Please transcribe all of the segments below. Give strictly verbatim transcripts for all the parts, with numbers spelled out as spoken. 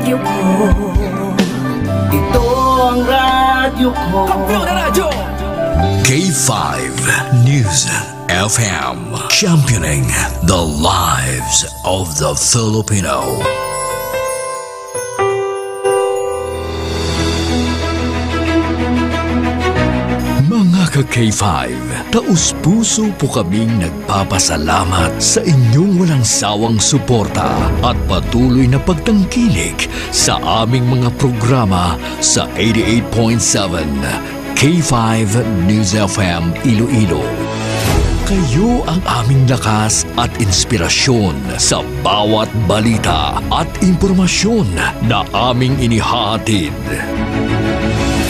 Radyo ko. Ito ang radyo ko. Kampiyon na radyo! K five News F M, championing the lives of the Filipino. Mga ka K five, taus-puso po kaming nagpapasalamat sa inyong walang sawang suporta at patuloy na pagtangkilik sa aming mga programa sa eighty-eight point seven K five News F M Iloilo. Kayo ang aming lakas at inspirasyon sa bawat balita at impormasyon na aming inihahatid.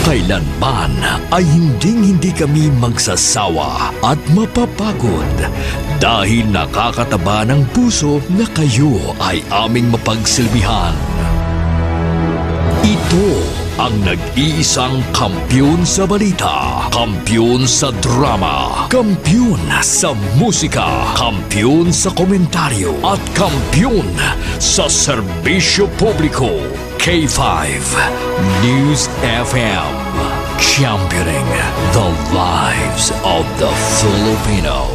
Kailanman ay hinding-hindi kami magsasawa at mapapagod dahil nakakataba ng puso na kayo ay aming mapagsilbihan. Ito ang nag-iisang kampiyon sa balita, kampiyon sa drama, kampiyon sa musika, kampiyon sa komentaryo, at kampiyon sa serbisyo publiko. K five News F M, championing the lives of the Filipino.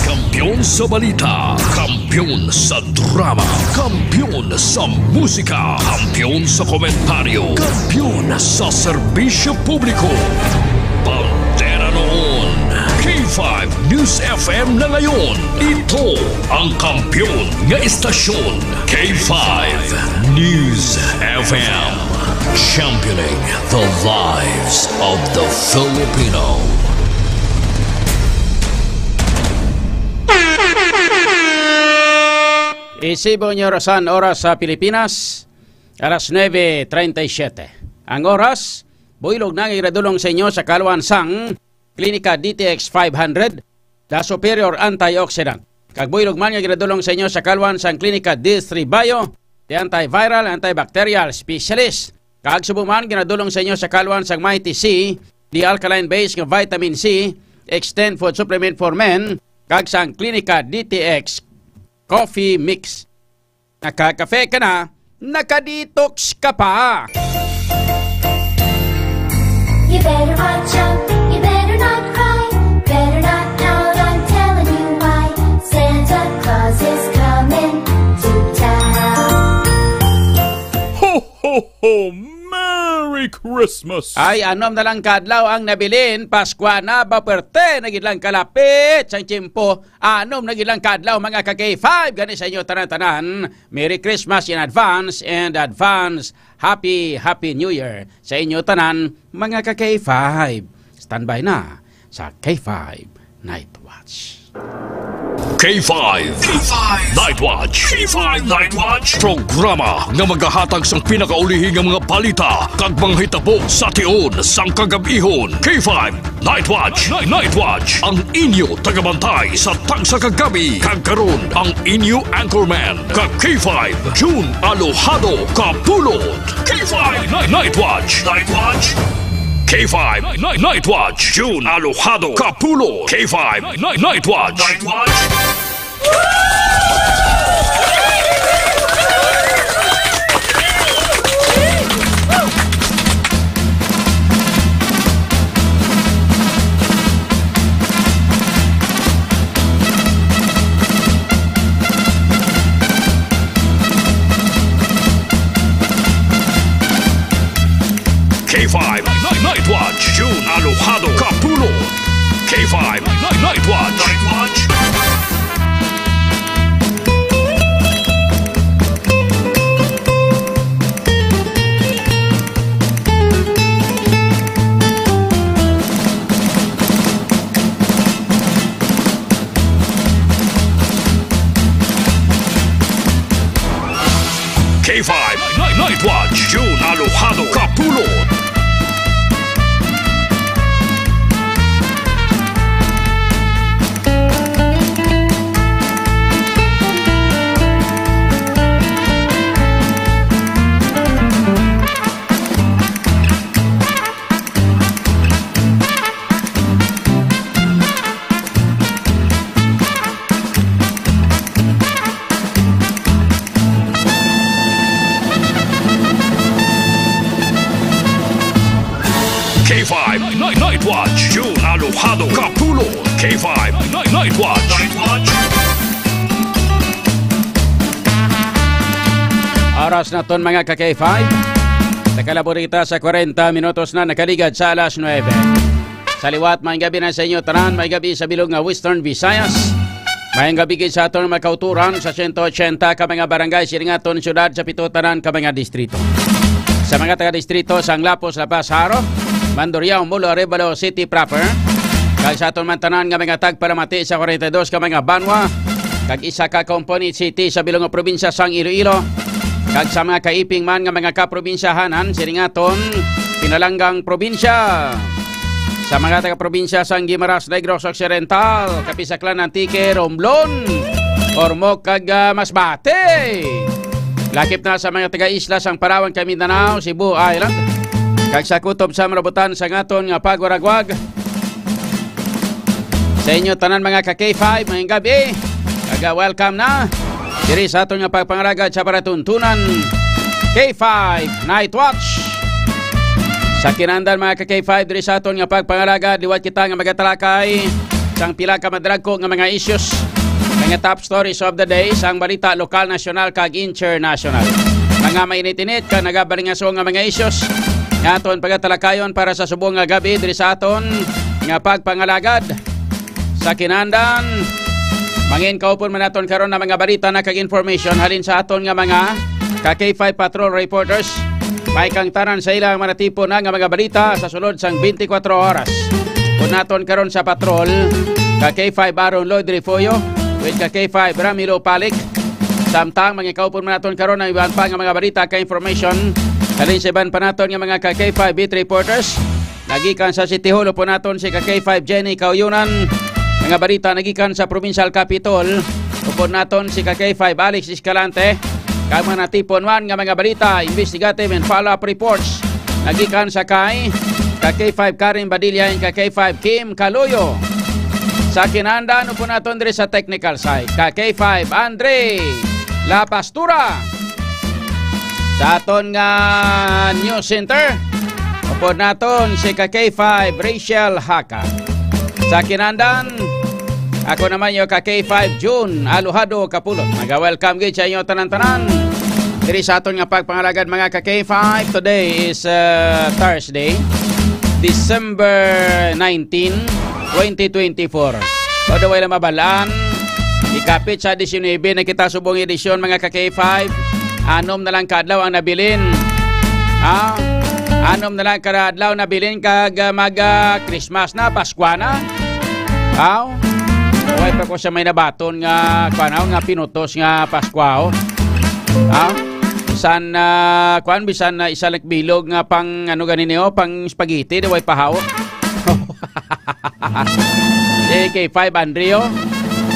Kampiyon sa balita, kampiyon sa drama, kampiyon sa musika, kampiyon sa komentaryo, kampiyon sa serbisyo publiko. Bandera noon, K five News F M na ngayon. Ito ang kampiyon nga istasyon, K five News F M. Championing the lives of the Filipino. Isibo niyo rasan oras sa Pilipinas, alas nuebe treinta y siete. Ang oras, builog na nga ginadulong sa inyo sa kaluan sang Klinika D T X five hundred, the superior antioxidant. Kag builog man nga ginadulong sa inyo sa kaluan sang Klinika D three Bio, the antiviral, antibacterial specialist. Kag subong man ginadulong sa inyo sa kaluan sang Mighty C, the alkaline base nga vitamin C, extend food supplement for men, kag sang Klinika D T X Coffee Mix. Nakakafe ka na, naka-detox ka pa. You better watch out, you better not cry, better not pout, I'm telling you why. Santa Claus is coming to town. Ho, ho, ho! Merry Christmas! Ay, anom na lang ka adlaw ang nabilin, Paskwa na, baperte na gid lang kalapit sang tiyempo. Anom na gid lang ka adlaw, mga ka K five, gani sa inyo tanan-tanan. Merry Christmas in advance and advance Happy, Happy New Year sa inyo tanan, mga ka K five. Standby na sa K five Night Watch. K five Night Watch. K five Night Watch. Programa nga magahatag sang pinakaulihi nga mga balita kag mga hitabo sa tion sang kagab-ihon. K five Night Watch, Night Watch, ang inyo tagabantay sa tagsa ka gabi. Kag karon, ang inyo anchorman, ka K five, June Alojado Kapulot. K five Night, Night Watch, Night Watch. K five Night, Night Watch, June Alojado Kapulot. K five Night, Night Watch, Night Watch. K five Night, Night Watch, June Alojado Kapulot. K five Night, Night Watch, Night Watch. K five Night, Night Watch, June Alojado Kapulot. Five Night, Night Watch, June Alojado Kapulot, K five Night, Night Watch. Oras naton, mga ka-K five. Nakalaborita sa kwarenta minutos na nakaligad sa alas nuebe. Sa liwat, may gabi na sa inyo tanan, may gabi sa bilog nga Western Visayas. May gabi gid sa aton mga kauturan sa sento ochenta ka mga barangay sining aton syudad, sa pito tanan ka mga distrito. Sa mga taga-distrito sang Lapos, La Paz, Jaro, Mandurriao, Molo, Arevalo City proper, kag sa aton man tanan nga mga tagpalamati sa kwarenta y dos ka mga banwa, kag isa ka component city sa bilog nga probinsya sang Iloilo, kag sa mga kaiping man nga mga kaprobinsyahanan sining aton pinalanggang probinsya. Sa mga taga-probinsya sang Guimaras, Negros Occidental, Capizaclan, Antique, Romblon, Ormoc, kag, ah, Masbate. Lakip na sa mga taga-isla sang Palawan kag Mindanao, Cebu Island, kag sa kutob sa malabutan sang aton nga pagwaragwag. Sa inyo tanan, mga ka-K five, mayong gabi. Kag, ah, welcome na diri sa aton nga pagpangalagad sa palatuntunan, K five Night Watch. Sa kinahanglan, mga ka-K five, diri sa aton nga pagpangalagad, liwat kita nga magatalakay sang pila ka madagko nga mga issues, mga top stories of the day, sang balita lokal, nasyonal, kag internasyonal. Mga mainit-init kag nagabalingaso nga mga issues nga aton pagatalakayon para sa subong nga gabi diri sa aton nga pagpangalagad. Sa kinahanglan, mangin kaupon man naton karon ang mga balita na kag information halin sa aton nga mga ka-K five patrol reporters. May kangtanan sa ilang mga tipo na nga mga balita sa sulod sang twenty-four oras. Upod naton karon sa patrol, ka-K five Aaron Lloyd Refollo, with ka-K five Ramilo Palik. Samtang mangin kaupon man naton karon ang iban pa nga mga balita ka information halin sa iban pa naton nga mga ka-K five beat reporters. Nagikan sa City Hall, upod naton si ka-K five Jenny Kauyunan. Mga balita nagikan sa Provincial Capitol, upod naton si ka-K five Alex Escalante. Kag mga natipon man nga mga balita, investigative and follow-up reports, nagikan sa kay ka-K five Karen Badilla and ka-K five Kim Kaluyo. Sa kinahanglan, upod naton diri sa technical side, ka-K five Andre La Pastura. Sa aton nga news center, upod naton si ka-K five Rachel Haka. Sa kinahanglan, ako naman yung ka-K five June Alojado Kapulot. Naga-welcome gid sa inyo tanan-tanan diri sa aton nga pagpangalagad, mga ka-K five. Today is, uh, Thursday, December nineteen, twenty twenty-four. Although wala mabalaan, ikapit sa diecinuebe na kita subong edisyon, mga ka-K five. Anom na lang ka adlaw ang nabilin. Ha? Anom na lang ka adlaw nabilin kag, ah, mag, ah, Christmas na, Paskwa na. Aw. Way pa ko sa may nabaton nga, kuwan, aw, nga pinutos nga Paskwa, oh. Aw. Bisan, ah, kuwan, bisan na isa lang bilog nga pang, ano gani niyo, pang spaghetti, di way pahaw. Si K five Andre, oh.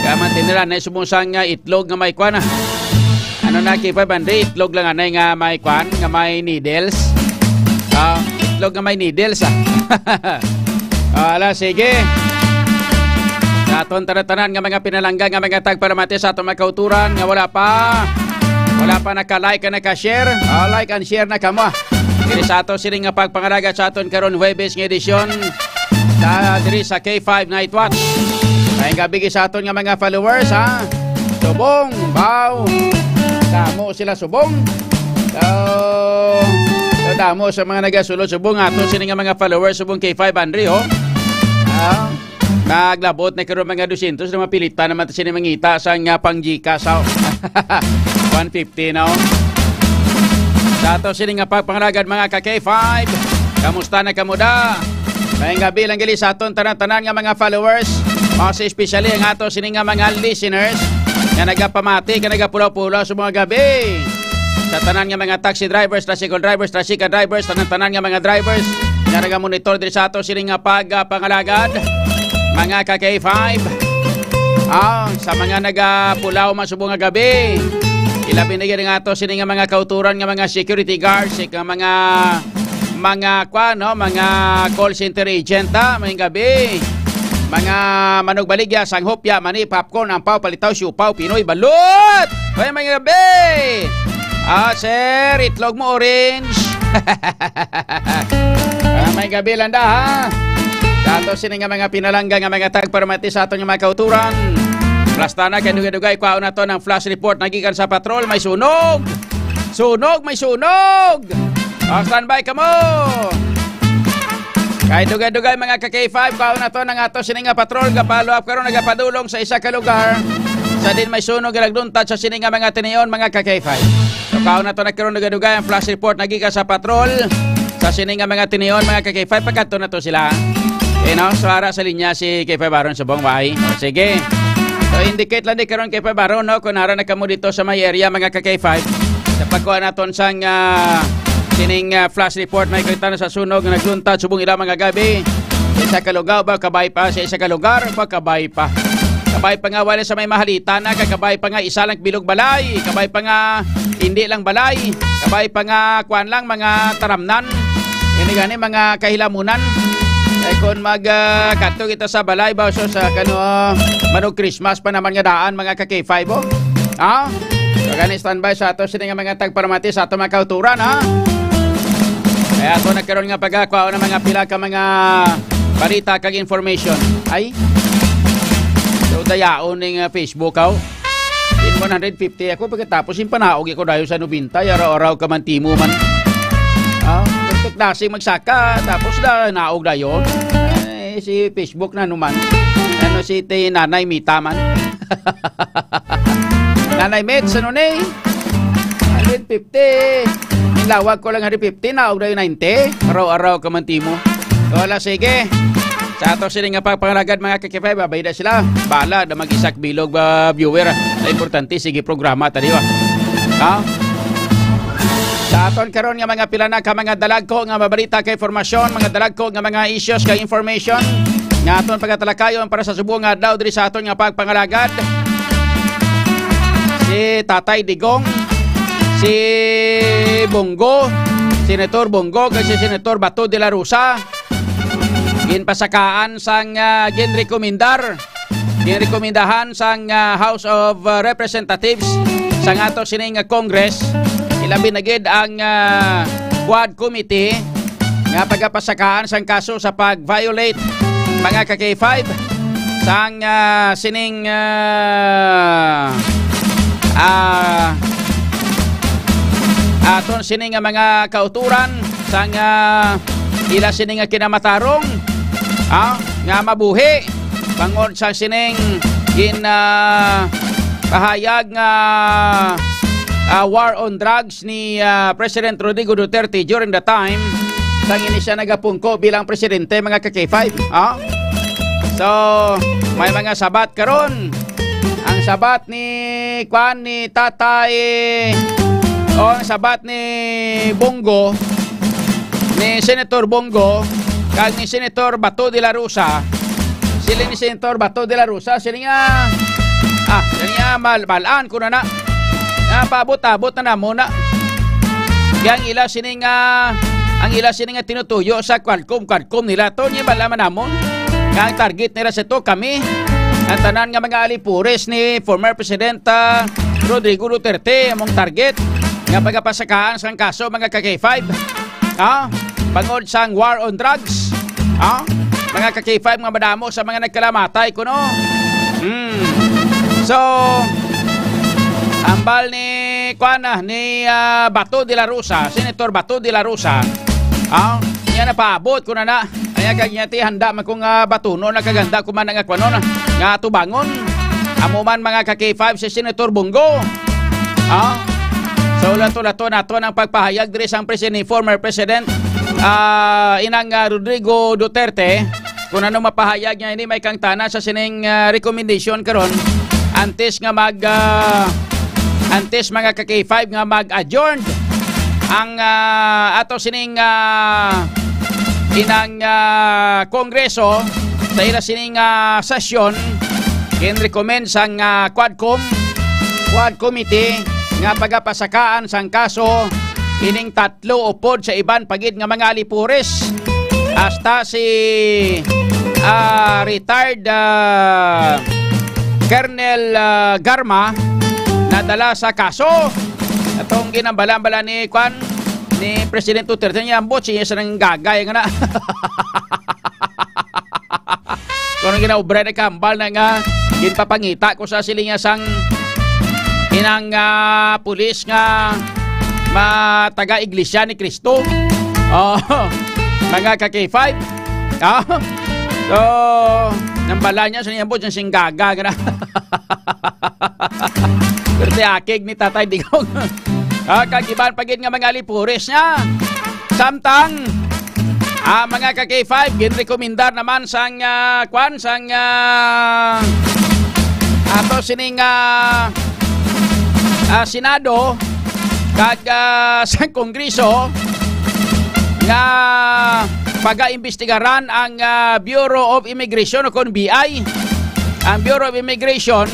Kaya man tinira na sumusang nga itlog nga may kwan, ah. Ano na, K five Andre? Itlog lang anay nga may kwan, nga may needles. Ah, itlog nga may needles, ah. Ah, ala, sige. Sa aton tanan-tanan nga mga pinalangga, nga mga tagpalamati sa aton mga kauturan nga wala pa, wala pa naka-like, naka-share, ah, like and share na kamo, ah. Diri sa ato sining nga pagpangalaga sa aton karon Huwebes nga edisyon sa, diri sa K five Night Watch. May gabi sa aton nga mga followers, ha? Subong, baw. Damo sila subong. So, so damo sa mga nagasulod subong ato sining nga mga followers subong K five Andre, oh. Ah. Naglabot na karon mga dosyentos na mapilitan naman ta sini mangita sa nga pang Gcash, oh. One fifty na, oh. Sa ato sini nga pagpangalagad, mga ka K five, kamusta na kamo da? Maayong gabi lang gali sa aton tanan-tanan nga mga followers, mas especially ang ato sini nga mga listeners nga nagapamati, nga nagapulaw-pulaw sa mga gabi. Sa tanan nga mga taxi drivers, tricycle drivers, tricycle drivers, tanan-tanan nga mga drivers nga nagamonitor diri sa ato sini nga pagpangalagad, mga ka K five. Ah, sa mga nagapulaw man subong nga gabi, ilabi na gid nga ato sini nga mga kauturan nga mga security guards, nga mga, mga kwan, no, mga call center agent, ah, maayong gabi. Mga manugbaligya, sang hopya, mani, popcorn, ampaw, palitaw, siupaw, Pinoy, balot! Hoy, maayong gabi! Ah, sir, itlog mo orange. Ah, may gabi lang da, ha? Sa ato sini nga mga pinalangga nga mga tagparamati sa aton nga mga kauturan. Plasta na kay dugay-dugay, kwaon na to ng flash report na gikan sa patrol. May sunog! Sunog! May sunog! Ah, standby ka mo! Kay dugay-dugay, mga ka-K five, kwaon na to ng ato sini nga patrol. Ga-follow up karon, nagapadulong sa isa ka lugar. Sa din may sunog nga nagduntad sa sini nga mga tinion, mga ka-K five. So, kwaon na to na karon, dugay-dugay ang flash report na gikan sa patrol. Sa sini nga mga tinion, mga ka-K five, pagkadto na to sila. Eh, no? So, ara sa linya si K five Baron sa buong bahay. O, sige. So, indicate lang di karon, K five Baron, no? Kung ara na kamo dito sa may area, mga ka-K five. Sa pagkuha naton sang, ah, sining, ah, flash report, may kita na sa sunog nga nagluntad subong ila mga gabi. Isa ka lugar ba, kabay pa sa isa ka lugar ba, kabay pa. Kabay pa nga wala sa may mahalita na, kagabay pa nga isa lang bilog balay, kabay pa nga hindi lang balay, kabay pa nga kuan lang, mga taramnan. Ini gani, mga kahilamunan. Eh, kung mag, ah, kadto kita sa balay, ba, so sa kano, ah, manog Christmas pa naman nga daan, mga ka-K five, oh. Ha? So, gani, standby sa ato sini nga mga tagparamati sa ato mga kauturan, ha? Kaya ato nagkaroon nga pagkakwaon ng mga pila ka mga balita kag information. Ay? So, dayaon ning, ah, Facebook, aw. In one hundred fifty ako, pagkatapos yung panaog ako dayo sa nobenta, araw-araw ka man timo man. Ah, perfect dasing magsaka, tapos na naog dayo. Eh, si Facebook na naman. Ano si ti Nanay Mita man? Nanay Mits, ano ni? Hundred fifty. Nilawag ko lang hundred fifty, naog dayo ninety. Araw-araw ka man timo. Wala, sige. Sa ato sini nga pagpangalagad, mga ka-K five, babay na sila. Bala na mag-isak bilog, ah, viewer. Ang importante, sige, programa ta, di ba? Ha? Sa aton karon nga mga pila na ka mga dalagko nga mabalita kay informasyon, mga dalagko nga mga issues kay information nga aton pagatalakayon para sa subong nga adlaw diri sa aton nga pagpangalagad. Si Tatay Digong, si Bongo, Senator Bongo, kag si Senator Bato de la Rosa. Ginpasakaan sang, ah, ginrekomendar, ginrekomendahan sang, ah, House of, ah, Representatives sang ato sining, ah, Congress, ilabi na gid ang, ah, Quad Committee nga pagapasakaan sang kaso sa pag-violate, mga ka-K five, sang, ah, sining, ah, ah, aton sini nga mga kauturan sang, ah, ila sini nga kinamatarong, ah, nga mabuhi bangod sa sining gin, ah, pahayag nga, ah, war on drugs ni, ah, President Rodrigo Duterte during the time sang ini siya nagapungko bilang presidente, mga ka-K five, ah. So, may mga sabat karon. Ang sabat ni, kwan, ni Tatay, o ang sabat ni Bongo, ni Senator Bongo, kag ni Senator Bato de la Rosa. Sila ni Senator Bato de la Rosa, sila nga, ah, sila nga mal-, malan ko na na. Napaabot-abot na namo na. Yang ila sini nga, ang ila sini nga tinutuyo sa Quadcom, Quadcom nila to, ni malaman namon nga ang target nila sa to kami, ang tanan nga mga alipores ni former President, ah, Rodrigo Duterte, among target nga pagapasakaan sang kaso, mga ka-K five. Ha? Bangod sang war on drugs. Ha? Mga ka-K five nga madamo sa mga nagkalamatay kuno. Hmm. So, ambal ni, kuan na, ni, ah, Bato de la Rosa, Senator Bato de la Rosa. Ha? Niya napaabot ko na na. Kaya kag niya ti handa man kung, ah, batunon na kaganda ko man nga kuanon, nga tubangon. Amo man, mga ka-K five, si Senator Bongo. Ah, so, lato-lato nato ang pagpahayag diri sang president, former president, ah, inang, ah, Rodrigo Duterte, kung ano mapahayag niya ini may kangtana sa sining, ah, recommendation karon antes nga mag, ah, antes, mga ka-K five, nga mag-adjourn ang, ah, ato sining, ah, inang, ah, Kongreso sa ila sining, ah, sesyon. Gin-recommend sang, ah, Quadcom, Quad Committee nga pagapasakaan sang kaso ining tatlo upod sa iban pa gid nga mga alipores. Hasta si, ah, retired, ah, Colonel, ah, Garma nadala sa kaso. Atong ginambala-bala ni, kwan, ni President Duterte niya, ambot siya sa nang gagay nga na. Kung ang ginaobra na kambal na nga, ginpapangita ko sa silinga sang inang, ah, pulis nga ma-, taga Iglesia ni Cristo. Oh, mga ka-K five. Ah, so, nambala niya sa niyang buot siyang singgaga, gana. Pero ti akig ni Tatay Digong. Ah, kag iban pa gid nga mga alipores niya. Samtang, ah, mga ka-K five, ginrekomendar naman sang, ah, kwan, sang, ah, ato sining, ah, ah, Senado kag, ah, sang Kongreso nga pagaimbestigaran ang, ah, Bureau of Immigration o kon B I. Ang Bureau of Immigration,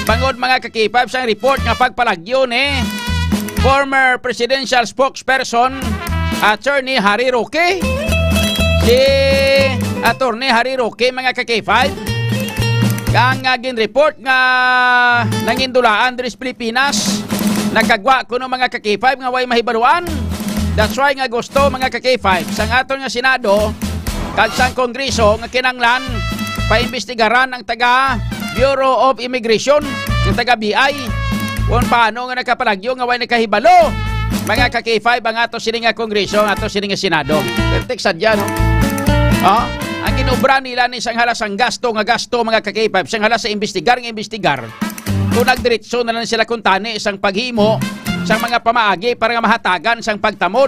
bangod, mga ka-K five, sang report nga pagpalagyo ni former presidential spokesperson, Attorney Harry Roque. Si Attorney Harry Roque, mga ka-K five, ang, ah, ginreport nga nangindulaan diri sa Pilipinas, nagkagwa kuno, mga ka-K five, nga way mahibaluan. That's why nga gusto, mga ka-K five, sang aton nga Senado kag sang Kongreso nga kinahanglan paimbestigaran ang taga Bureau of Immigration, ang taga B I, kung paano nga nakapalagyo nga way nakahibalo, mga ka-K five, ang ato sini nga Kongreso, ang ato sini nga Senado. Pertik sadya, no? Oh, ang ginobra nila ni sang hala sang gasto nga gasto, mga ka-K five, sang hala sa imbestigar nga imbestigar. Kung nagdiretso na lang sila kung tani sang paghimo sang mga pamaagi para nga mahatagan sang pagtamod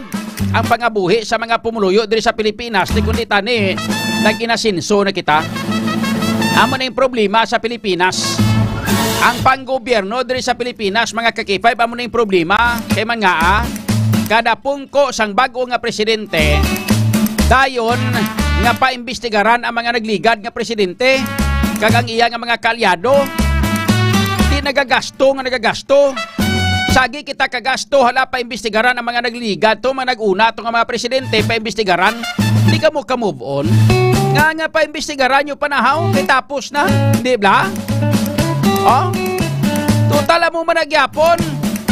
ang pangabuhi sa mga pumuluyo diri sa Pilipinas, di kundi tani nag-inasenso na kita. Amo na yung problema sa Pilipinas. Ang panggobyerno diri sa Pilipinas, mga ka-K five, amo na yung problema. Kay man nga, ah, kada pungko sang bag-o nga presidente, dayon nga paimbestigaran ang mga nagligad nga presidente kag ang iya nga mga kaalyado. Di nagagasto nga nagagasto. Sagi kita kagasto, hala, paimbestigaran ang mga nagligad to, mga nag-una to nga mga presidente, paimbestigaran. Di ka mo ka-move on. Nga, nga paimbestigaran nyo pa na, haw? Kay tapos na, di ba? Oh? Total, amo man nagyapon.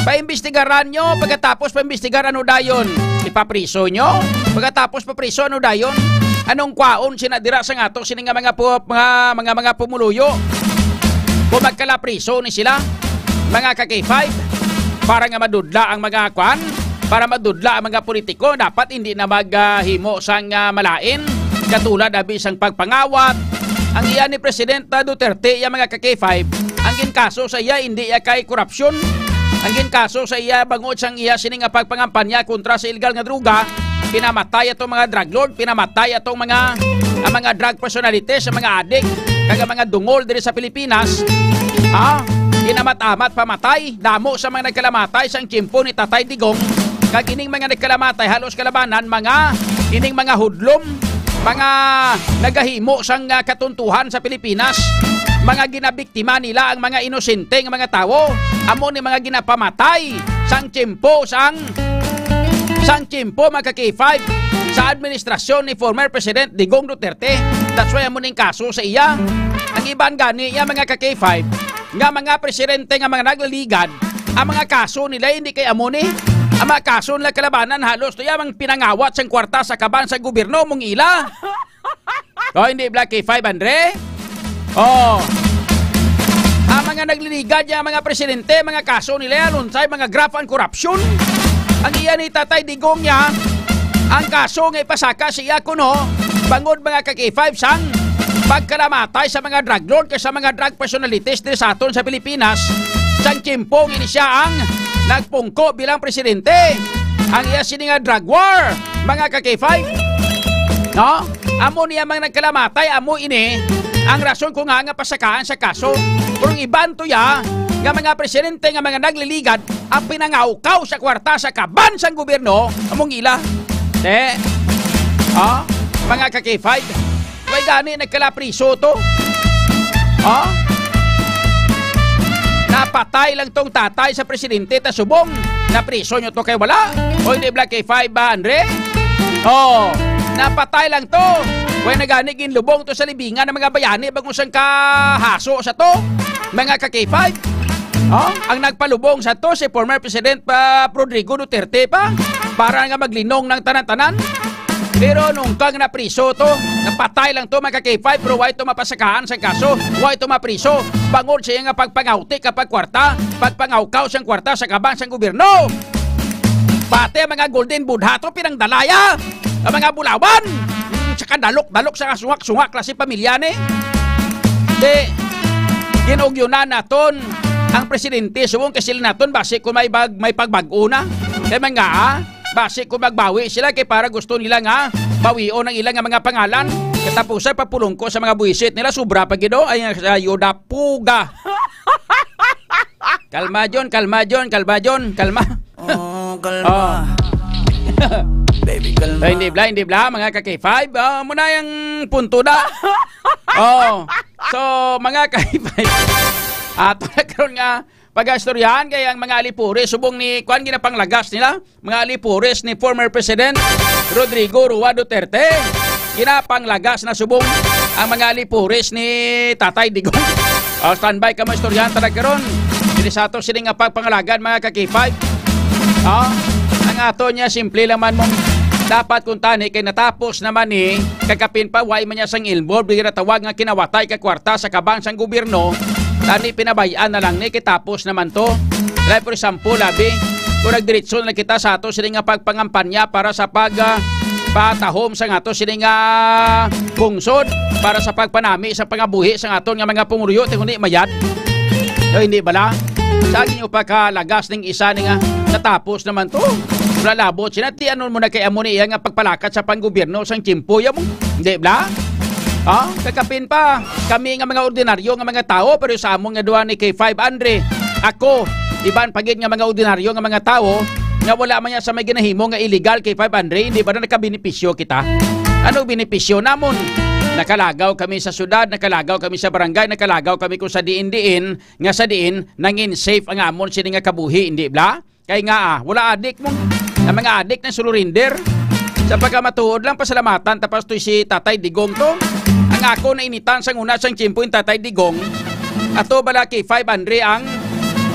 Paimbestigaran nyo, pagkatapos paimbestigar, ano dayon? Ipapriso nyo? Pagkatapos papriso, ano dayon? Anong kwaon sina dira sa ngato, sini nga mga pu-, mga, mga, mga pumuluyo? Kung magkalapriso ni sila, mga ka-K five, para nga madudla ang mga kwan, para madudla ang mga politiko, dapat hindi na maghimo sang, ah, malain, katulad abi sang pagpangawat. Ang iya ni Presidenta Duterte, iya, mga ka-K five, ang ginkaso sa iya, hindi iya kay korupsyon. Ang ginkaso sa iya, bangod sang iya sini nga pagpangampanya kontra sa illegal nga droga, pinamatay atong mga drug lord, pinamatay atong mga, ang mga drug personalities, ang mga adik, kag ang mga dungol diri sa Pilipinas. Ha? Ginamat-amat, pamatay, damo sa mga nagkalamatay sang tiyempo ni Tatay Digong, kag ining mga nagkalamatay halos kalabanan mga, ining mga hudlom, mga nagahimo sang, ah, katuntuhan sa Pilipinas, mga ginabiktima nila ang mga inosente nga mga tawo, amo ni mga ginapamatay sang tiyempo sang, sang tiyempo, mga ka-K five, sa administrasyon ni former President Digong Duterte. That's why amo ning kaso sa iya. Ang iban gani iya, mga ka-K five, nga mga presidente nga mga naglaligad, ang mga kaso nila hindi kay amo ni. Ang mga kaso nila kalabanan halos to iya, ang pinangawat sang kwarta sa kaban sa gobyerno, mong ila. O, hindi, Black K five, Andre? Oh. Ang mga nagliligad niya, mga presidente, mga kaso nila, lunsay, mga graft and corruption. Ang iya ni Tatay Digong niya, ang kaso nga ipasaka siya kuno, bangod, mga ka-K five, sang pagkalamatay sa mga drug lord kag sa mga drug personalities diri sa aton sa Pilipinas, sang tiyempo nga ini siya ang nagpungko bilang presidente. Ang iya sini nga drug war, mga ka-K five. No? Amo niya mga nagkalamatay, amo ini ang rason ko nga, nga pasakaan sa kaso. Pero ang iban to ya, nga mga presidente nga mga nagliligad, ang pinangawkaw sa kwarta sa kaban sang gobyerno, among ila. Te. Oh, mga ka-K five. Way gani nagkalapriso to? Oh? Napatay lang tong tatay sa presidente, ta subong napriso nyo to kay wala? O hindi, Black K five ba, Andre? Oh, napatay lang to. Way na gani ginlubong to sa libingan ng mga bayani bangod sang kahaso sa to, mga ka-K five. Oh, ang nagpalubong sa to si former President pa Rodrigo Duterte pa. para nga maglinong ng tanan-tanan. Pero nung kang napriso to, napatay lang to, mga ka-K five, pero way to mapasakahan sa kaso, way to mapriso, bangod siya nga pagpangawti ka pagkwarta, pagpangawkaw sang kwarta sa kabang sang gobyerno. Pati ang mga golden budhato, pinangdalaya ang mga bulawan. Mm, sa kadalok-dalok, sa kasungak-sungak, klase pamilya ni. Di, ginugyunan naton ang presidente, subong kay sila naton, basi kung may bag-, may pagbag-o na. Kay mga, ah, basi kung magbawi sila, kay para gusto nila nga bawion ang ilang nga mga pangalan. Katapusan, papulong ko sa mga buwisit nila, sobra pa gid, oh. Ay, sa yuda, puga. Kalma, John, kalma, John, kalma, John, kalma. Oh, kalma. Oh. Baby, kalma. Ay, hindi bla, hindi bla, mga ka-K five. Ah, muna yung punto na. Oh. So, mga ka-K five, ato na karon nga pag-istoryahan kay ang mga alipores, subong ni, kuan, ginapanglagas nila, mga alipores ni former President Rodrigo Roa Duterte. Ginapanglagas na subong ang mga alipores ni Tatay Digong. Oh, standby ka mo, istoryahan ta na karon. Dili sa ato sini nga pagpangalagad, mga ka-K five. Oh, ang ato niya, simple lang man mong dapat kung tani kay natapos naman ni, kagkapin pa, way man niya sang involved, di ginatawag nga kinawatay ka kwarta sa kabang sang gobyerno, tani pinabay-an na lang ni, kay tapos naman to. Like, for example, labi, kung nagdiretso na kita sa ato sini nga pagpangampanya para sa pag, ah, patahom sa ato sini nga pungsod, para sa pagpanami sa pangabuhi sa aton nga mga pumuluyo, tingon ni mayad. O, hindi bala? Sa akin yung pagkalagas ning isa ni nga, natapos naman to. Wala labot siya. Ti ano mo na kay amo ni iya nga pagpalakat sa panggobyerno sang tiyempo, ya mo? Hindi bala? Ha? Kagkapin pa, kami nga mga ordinaryo nga mga tawo, pero sa amon nga duha ni K five Andre, ako, iban pa gid nga mga ordinaryo nga mga tawo, nga wala man niya sa may ginahimo nga illegal, K five Andre, hindi ba na nakabenepisyo kita? Ano benepisyo namon? Nakalagaw kami sa syudad, nakalagaw kami sa barangay, nakalagaw kami kung sa diin-diin, nga sa diin nangin safe ang amon sini nga kabuhi, hindi bala? Kay nga, ah, wala adik mo. Ang mga adik na surrender. Sa pagkamatuod lang, pasalamatan, tapos to si Tatay Digong to. Ang ako nainitan sang una sang tiyempo yung Tatay Digong. Ato bala kay five hundred ang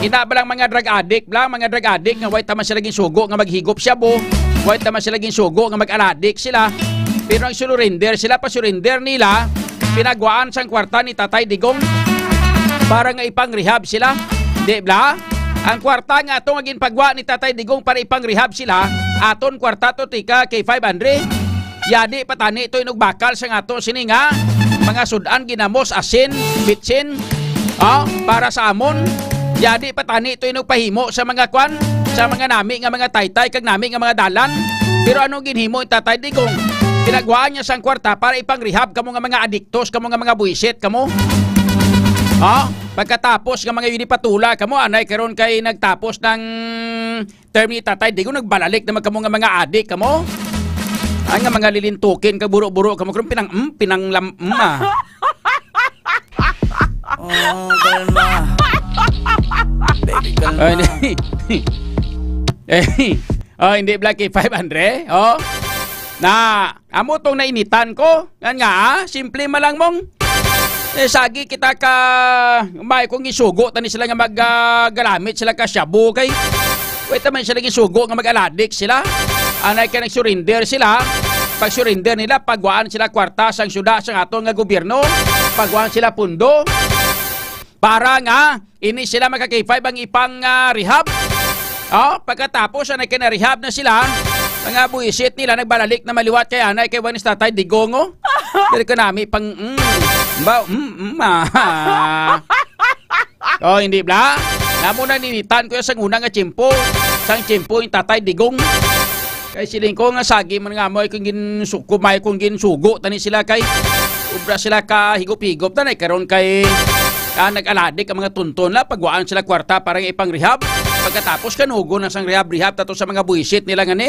ina balang mga drug addict, bala, mga drug addict nga way taman sila ginsugo nga maghigop shabu, way taman sila ginsugo nga mag-aladik sila. Pero ang surrender sila, pa-surrender nila, pinagwaan sang kwarta ni Tatay Digong para nga ipang-rehab sila. Di bala? Ang kwarta nga ato nga ginpagwa ni Tatay Digong para ipang-rehab sila, aton kwarta to, tika, kay five hundred. Yadi pa tani to inugbakal sa ngato sini nga mga sud-an, ginamos, asin, bitsin, oh, para sa amon. Yadi pa tani to inugpahimo sa mga kwan, sa mga nami nga mga taytay kag nami nga mga dalan. Pero ano ginhimo ni Tatay Digong? Pinagwaan niya sang kwarta para ipang-rehab kamo nga mga adiktos, kamo nga mga buwisit kamo. Oh, pagkatapos nga mga yun patula kamo, anay karon kay nagtapos ng term ni Tatay Digong, nagbalalik naman kamo nga mga adik kamo. Ay, nga mga lilintukin ka, buro-buro kamo, karon pinang, mm, pinang lam, mm, ah. Oh, kalma. Baby, kalma. Ay, hindi. Eh, oh, hindi, Blacky, five hundred, oh. Na, amo tong nainitan ko. Yan nga, ah, simple man lang mong. Eh, sagi kita ka, may kung isugo, tani sila nga mag, ah, galamit sila ka shabu kay. Wait naman sila isugo nga mag-aladik sila. Anay kay nag-surrender sila. Pag-surrender nila, pagwaan sila kwarta sang syuda, sang aton nga gobyerno. Pagwaan sila pundo. Para nga, ini sila maka-K five ang ipang, ah, rehab. Oh, pagkatapos, anay kay na-rehab na sila, mga buwisit nila, nagbalalik na maliwat kay anay kay Wanis Tatay Digongo. Diri ka nami pang, mm, ba, mm, mm, ah. Oh, hindi bla? Namo na ninitan ko sa una nga tiyempo. Sang tiyempo yung Tatay Digong. Kay siling ko nga sagi man nga mo ay kung ginsuko, may kung ginsugo, tani sila kay ubra sila ka higop-higop, tanay karon kay, ah, nag-aladik ang mga tunton na pagwaan sila kwarta para nga ipang-rehab. Pagkatapos kanugo na sang rehab-rehab tato sa mga buwisit nila nga ni.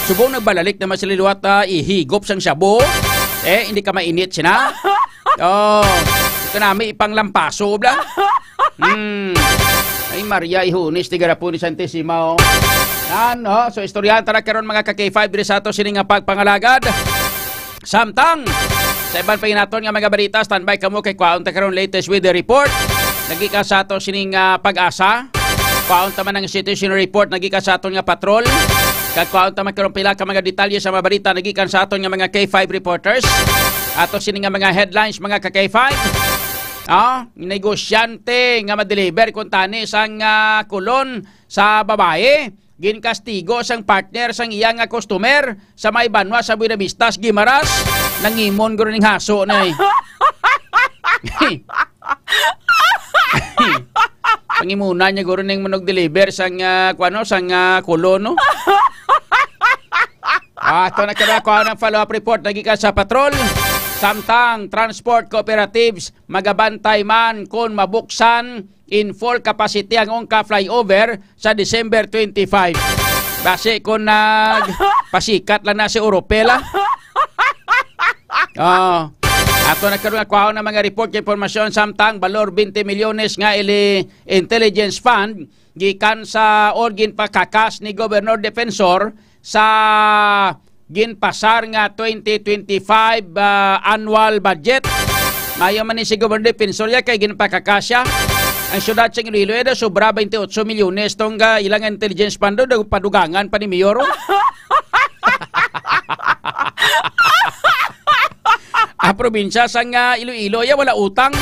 Subong nagbalalik naman sila liwat, ah, ihigop sang shabu. Eh, hindi ka mainit sina. Oh, ito nami ipang lampaso, bla. Hmm. Ay, Maria, ihunis, tigarapon ni Santissima, oh. Yan, oh. So, istoryahan tara karon mga ka-K five diri sa ato sini nga pagpangalagad. Samtang, sa iban pa naton nga mga balita, standby kamo kay kwaon ta karon latest weather report. Nagika sa ato sining, ah, pag-asa. Kwaon ta man ang situation report, nagika sa aton nga patrol. Kag kwaon ta man karon pila ka mga detalye sa mga balita nagikan sa aton nga mga K five reporters. Ato sini nga mga headlines, mga ka K five. Ah, negosyante nga madeliver kuntani sang, ah, kulon sa babaye. Ginkastigo sang partner sang iya nga customer sa may banwa sa Buenavistas, Guimaras. Nangimon guro ning haso na eh. Pangimuna niya guro ning manag-deliver sang, ah, kuano, sang, ah, kulon, no? Ah, ito na kaya ako ang follow-up report na gikan sa patrol. Samtang transport cooperatives magabantay man kon mabuksan in full capacity ang Ungca flyover sa December twenty-five. Basi kung nagpasikat lang na si Oropel, ah. Oh. Ato na karon nga kuhaon ang mga report nga impormasyon samtang balor twenty milyones nga ili intelligence fund gikan sa or ginpakakas ni Governor Defensor sa ginpasar nga twenty twenty-five, ah, annual budget. Mayo man ni si Governor Defensor ya kay ginpakakas siya. Ang siyudad sa Iloilo, eh, daw sobra twenty-eight milyones tong, ah, ilang intelligence fund daw, daw padugangan pa ni Mayor. Ang probinsya sang, ah, Iloilo, ya wala utang.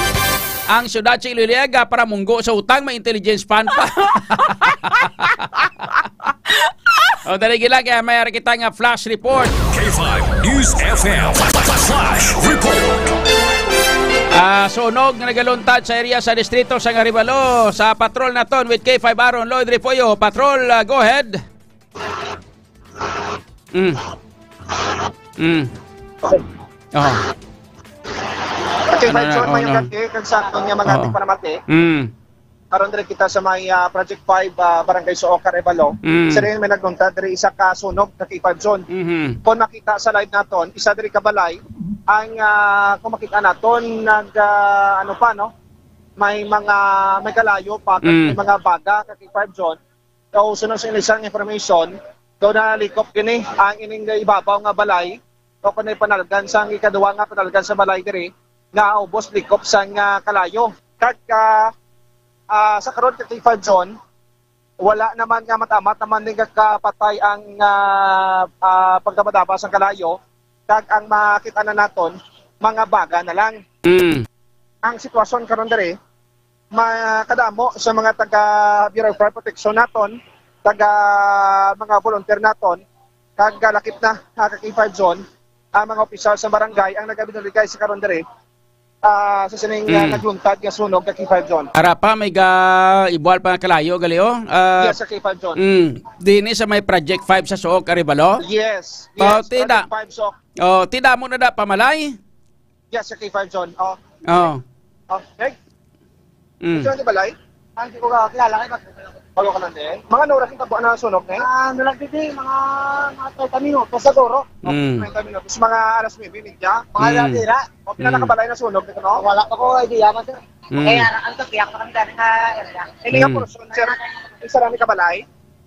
Ang siyudad sa Iloilo, ya ga para munggo sa utang, may intelligence fund pa. O, dali gila, kaya may ara kita nga flash report. K five News F M Flash Report. Ah, sunog nga nagaluntad sa area sa distrito sa Arevalo. Sa patrol naton with K five Aaron Lloyd Repoyo. Patrol, ah, go ahead. Mm. Mm. Oh. Okay, Ano may na, short oh, man yung no. Kag sa aton nga mga Oo. Ating panamati. Mm. Karon diri kita sa may, ah, Project five, ah, Barangay Suok, Arevalo. Mm. Sa rin may nagluntad diri isa ka sunog ka K five zone. Mhm. Kung makita sa live naton, isa diri ka balay ang, ah, kung makita naton nag, ah, ano pa, no? May mga, may kalayo pa, Mm. may mga baga ka K five zone. So, sunod sa inisang information, daw nalikop gini ang ining ibabaw nga balay o kung panalgan sang ikaduha nga panalgan sa balay diri nga ubos likop sang, ah, kalayo. Kag, ah, ah, sa karon ka K five zone, wala naman nga matamat naman din kakapatay ang, ah, ah, pagdabadaba sang kalayo, kag ang makita na naton, mga baga na lang. Mm. Ang sitwasyon karon diri, makadamo sa mga taga Bureau of Fire Protection naton, taga mga volunteer naton, kag lakip na, ah, ka K five zone, ang mga opisyal sa barangay ang nagabinuligay sa karon diri, ah, sa sining, ah, Mm. nagluntad nga sunog ka K five zone. Ara pa, may ga-, ibual pa nga kalayo, gali, oh. Ah, Yes, sa K five zone. Mm, dini sa may Project five sa Suok, Arevalo? Yes, Pa, yes, tida. Project five Suok. Oh, tida mo na da pamalay? Yes, sa K five zone. Oh. Oh. Oh, Meg? Mm. Ito ang balay? Ah, hindi ko kakilala kay Mag-, Bago ka lang din. Mga ano oras yung tabo na sunog na yun? Ah, nalagdidi, mga, mga treinta minutos siguro. Mm. Treinta minutos. Mga alas nuebe, media. Mga Mm. alas dira. O, pila Mm. na kabalay na sunog, no? Wala pa ko idea, man, sir. Mm. Kaya, ang tapiak pa kami dati sa area. Hindi nga Mm. portion, sir. Isa lang ni kabalay?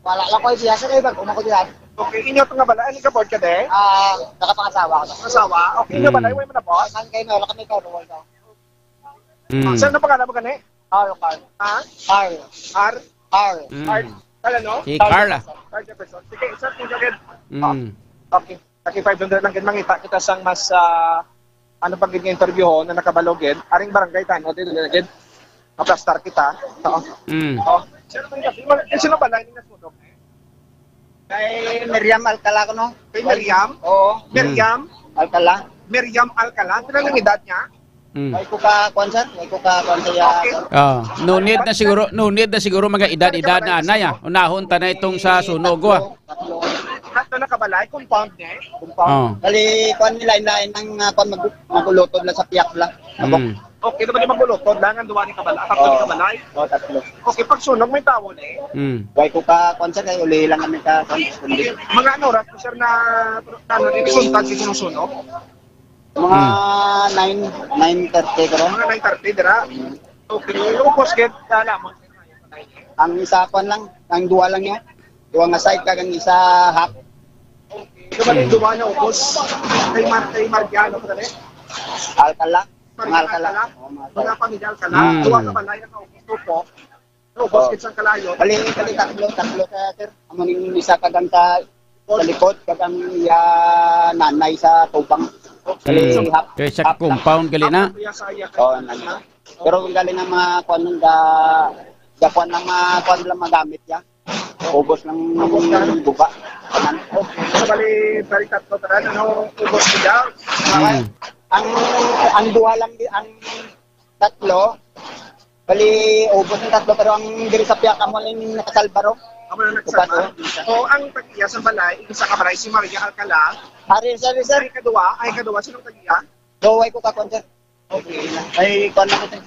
Wala lang ko idea, sir. Eh, bago man ko diyan. Okay, inyo to nga balay. Ano ka board ka, de? Ah, nakapangasawa ko. Asawa? Okay, inyo Mm. balay. Wala mo na, boss? Saan kayo na? Wala kami kayo, wala. Mm. Sir, ano pangalan mo gani? Carl, Carl. Ha? Carl. Ar? Carl. Mm. Carl. Carl, ano? Si Carl. Carla. Carl Jefferson. Sige, sir, kung gagawin. Mm. Ah, okay. Okay, five hundred lang gid, mangita kita sang mas, ah, ano pa gid nga interview ho, na nakabalo gid. Aring barangay tano, di na gid. Maplastar kita. Oo. Mm. Oh. Sir, kung gagawin, sino ba line na sunog? Kay Miriam Alcala ko, no? Kay Miriam? Oo. Miriam? Alcala. Miriam Alcala? Pila ang edad niya? Mm. Way ko ka, kwan, sir? Way ko ka, kwan, sa iya. Okay. Ah, no need na siguro, no need na siguro mga edad-edad na anay, ah. Unahon ta na itong sa sunog, ah. Tatlo. Tatlo na kabalay, compound niya eh. Compound. Oh. Bali, kwan nila, lain-lain ang, ah, kwan, mag-, magulutod lang sa piyak lang. Mm. Okay, diba di magulutod lang ang duwa ni kabalay? Tatlo ni Oo. kabalay? Oo, tatlo. Okay, pag sunog, may tao na eh. Mm. Way ko ka, kwan, sir, kay uli lang kami ka, kwan, kundi. Mga ano oras po, sir, na, na ano, yung resulta sa sinusunog? Mga Hmm. nine, nine thirty ko ron. Mga nine thirty, dira? Okay. Ubos gid, ah, lamang. Ang isa, kwan lang, ang duwa lang niya. Duwa nga side, kag ang isa half. Okay. Diba yung Hmm. duwa na ubos? Kay Mar-, kay Mariano, ano ba, eh? Alcala. Mga Alcala. Alcala? Oo, mga Alcala. Mga pamilya Alcala. Hmm. Duwa ka balay na kaubos, no po? Ubos Oo. gid sang kalayo. Bali, bali, tatlo, tatlo ka, sir. Amo ning isa ka gang ka, sa likod, kag ang iya nanay sa tubang. Sa Hmm. Kay sa half, half na. Compound gali na. Oh, nanay. Pero ang galing ang mga kuan nun, ga, ga kuan lang, mga kuan lang magamit niya. Ubos ng guba. Kanan. Okay. So, bali, bali tatlo tanan, ano, ubos siya. Hmm. Ang, ang duha lang, di, ang tatlo, bali, ubos ng tatlo, pero ang diri sa piyaka mo lang nakasalba ro. Amo na nagsalba. Upat, oh. So, ang tag-iya sa balay, isa ka balay, si Maria Alcala. Ari, sir, sir. Ay, kadua, ay, kadua, sinong tag-iya? So, why ko ka, sir? Okay. Ay, kuwan ako, sir.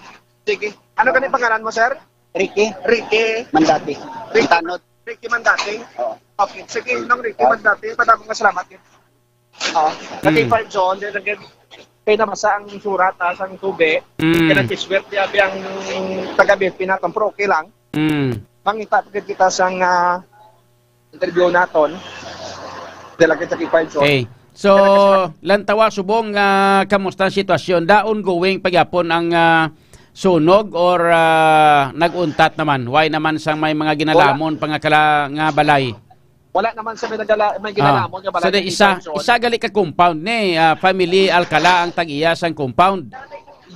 Sige. Ano gani pangalan mo, sir? Ricky. Ricky. Mandati. Ricky. Tanod. Ricky Mandati? Oo. Okay. Sige, Nong Ricky Oo. Mandati, madaming salamat. Ah, Mm. Kati Five John, then again, kay nabasa ang surat, ah, sang subi, Mm. kay nag-sweat di abi ang taga B F P naton, pero okay lang. Mm. Mangita pa gid kita sang, ah, interview naton. Dala kita kay Five John. Okay. So, Kaya nag-sweat. Lantawa, subong, ah, kamusta ang sitwasyon? Da ongoing pa gyapon ang, ah, sunog or, ah, nag-untat naman? Why naman sang may mga ginalamon pa nga kala-, nga balay? Wala naman sa may nagala-, may Ah. ginalamon nga balay So, di ni isa, Five John. Isa gali ka compound ni, ah, family Alcala ang tag-iya sang compound.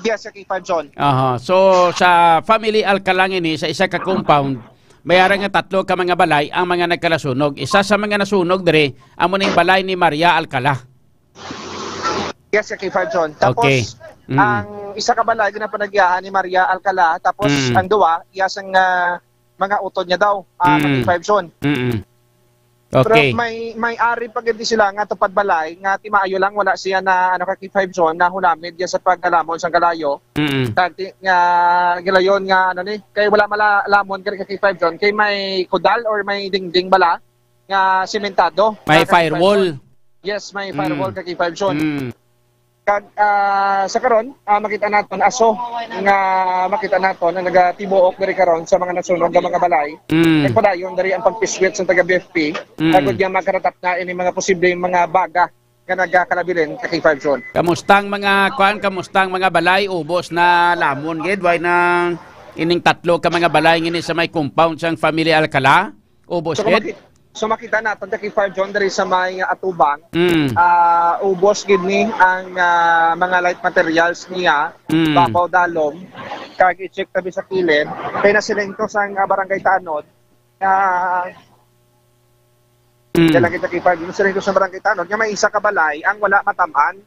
Yes, sa K five John. Aha. So, sa family Alcala ngini, sa isa ka compound, may ara nga tatlo ka mga balay ang mga nagkalasunog. Isa sa mga nasunog diri, amo ning balay ni Maria Alcala. Yes, sa K five John. Tapos, Okay. Mm. ang isa ka balay ginapanagyahan ni Maria Alcala, tapos Mm. ang duwa, iya sang, ah, mga utod niya daw, ah, Mm. K five John. Mm-mm. Pero Okay. may, may ari pa gid sila nga tupad balay nga ti maayo lang wala siya na, ano, ka K five John, na hunamid niya sa pagkalamon sang kalayo. Mm. Kag ti-, nga gilayon nga, ano ni, kay wala mala-, lamon gid ka K five John, kay may kudal or may dingding bala nga simentado. May Nga ka K five firewall. John. Yes, may Mm. firewall ka K five John. Mm. Kag, ah, sa karon, ah, makita naton aso nga makita naton ang nagatibuok diri karon sa mga nasunog nga mga balay. Mm. Kag padayon diri ang pagpiswit sa taga B F P. Mm. Agud nga makaratap na ini mga posibleng mga baga nga nagakalabilin ka K five John. Kamusta ang mga, kuan, kamusta ang mga balay? Ubos na lamon gid, way na ining tatlo ka mga balay ngini sa may compound sang Family Alcala? Ubos So, gid? maki-, so, makita naton, Takifive John, diri sa may, ah, atubang. Mm. Ah, ubos gid ni ang, ah, mga light materials niya, Mm. babaw dalom, kag i-check tabi sa kilid. Kay nasiling ko sa, ah, barangay Tanod, ah, Mm. kaya lang kita, Takifive John, nasiling ko sa barangay Tanod, nga may isa ka balay ang wala matamaan.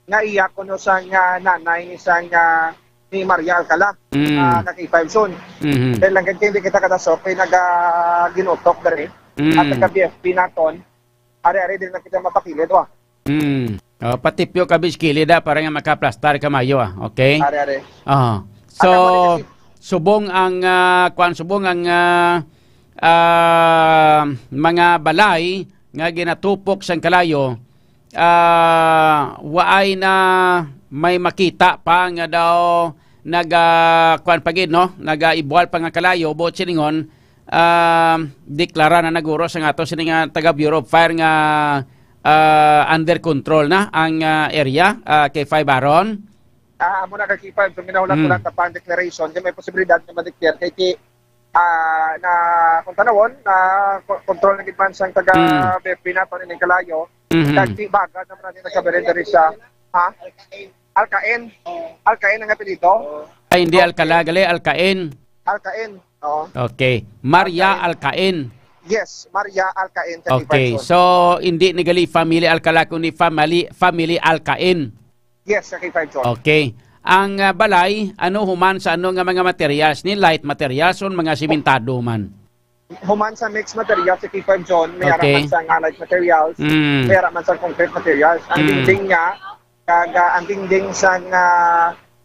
nga iya kuno sang, ah, nanay ni sang, ah, ni Maria Alcala, Mm. ah, ka K five John. Mhm. Dahil lang gid hindi kita kadasok, kay naga-, ginutok diri. Mm. At taga B F P naton, ari-ari din lang kita mapakilid, wa? Mm. Oh, patipyo ka bis kilid, ah, para nga makaplastar ka mayo, ah. Okay? Ari-ari. Ah. At So, ang mga subong ang, ah, kuwan, subong ang, ah, ah, mga balay nga ginatupok sang kalayo, ah, waay na may makita pa nga daw naga, kuwan pa gid, no? Nagaibual pa nga kalayo, buot silingon, ah, deklara na naguro sa ato sini nga taga Bureau of Fire nga, ah, under control na ang, ah, area, ah, K five Aaron. Ah, amo na ka K five, so minahulat-hulat Mm. na pa ang declaration, kay may posibilidad nga ma-declare kay ti-, ah, na kung tanawon, na ko-, control na gid man sang taga Mm. B F P naton ining kalayo. Mhm. Kag ti bagad naman natin nagkabirin diri sa, ha? Alcaen. Alcaen ang apelyido? Ay, hindi Okay. Alcala, gali, Alcaen. Alcaen, oo. Okay. Maria Alcaen. Alcaen. Yes, Maria Alcaen, Okay, thirty-five zone. So, hindi ni gali family Alcala, kundi family, family Alcaen. Yes, sa K five zone. Okay. Ang, ah, balay, ano human sa ano nga mga materials ni? Light materials o mga simentado man? Human sa mixed materials sa K five zone, may Okay. araman sa nga light materials, Mm. may araman sa concrete materials. Ang Mm. dingding niya, kag, ah, ang dingding sa nga,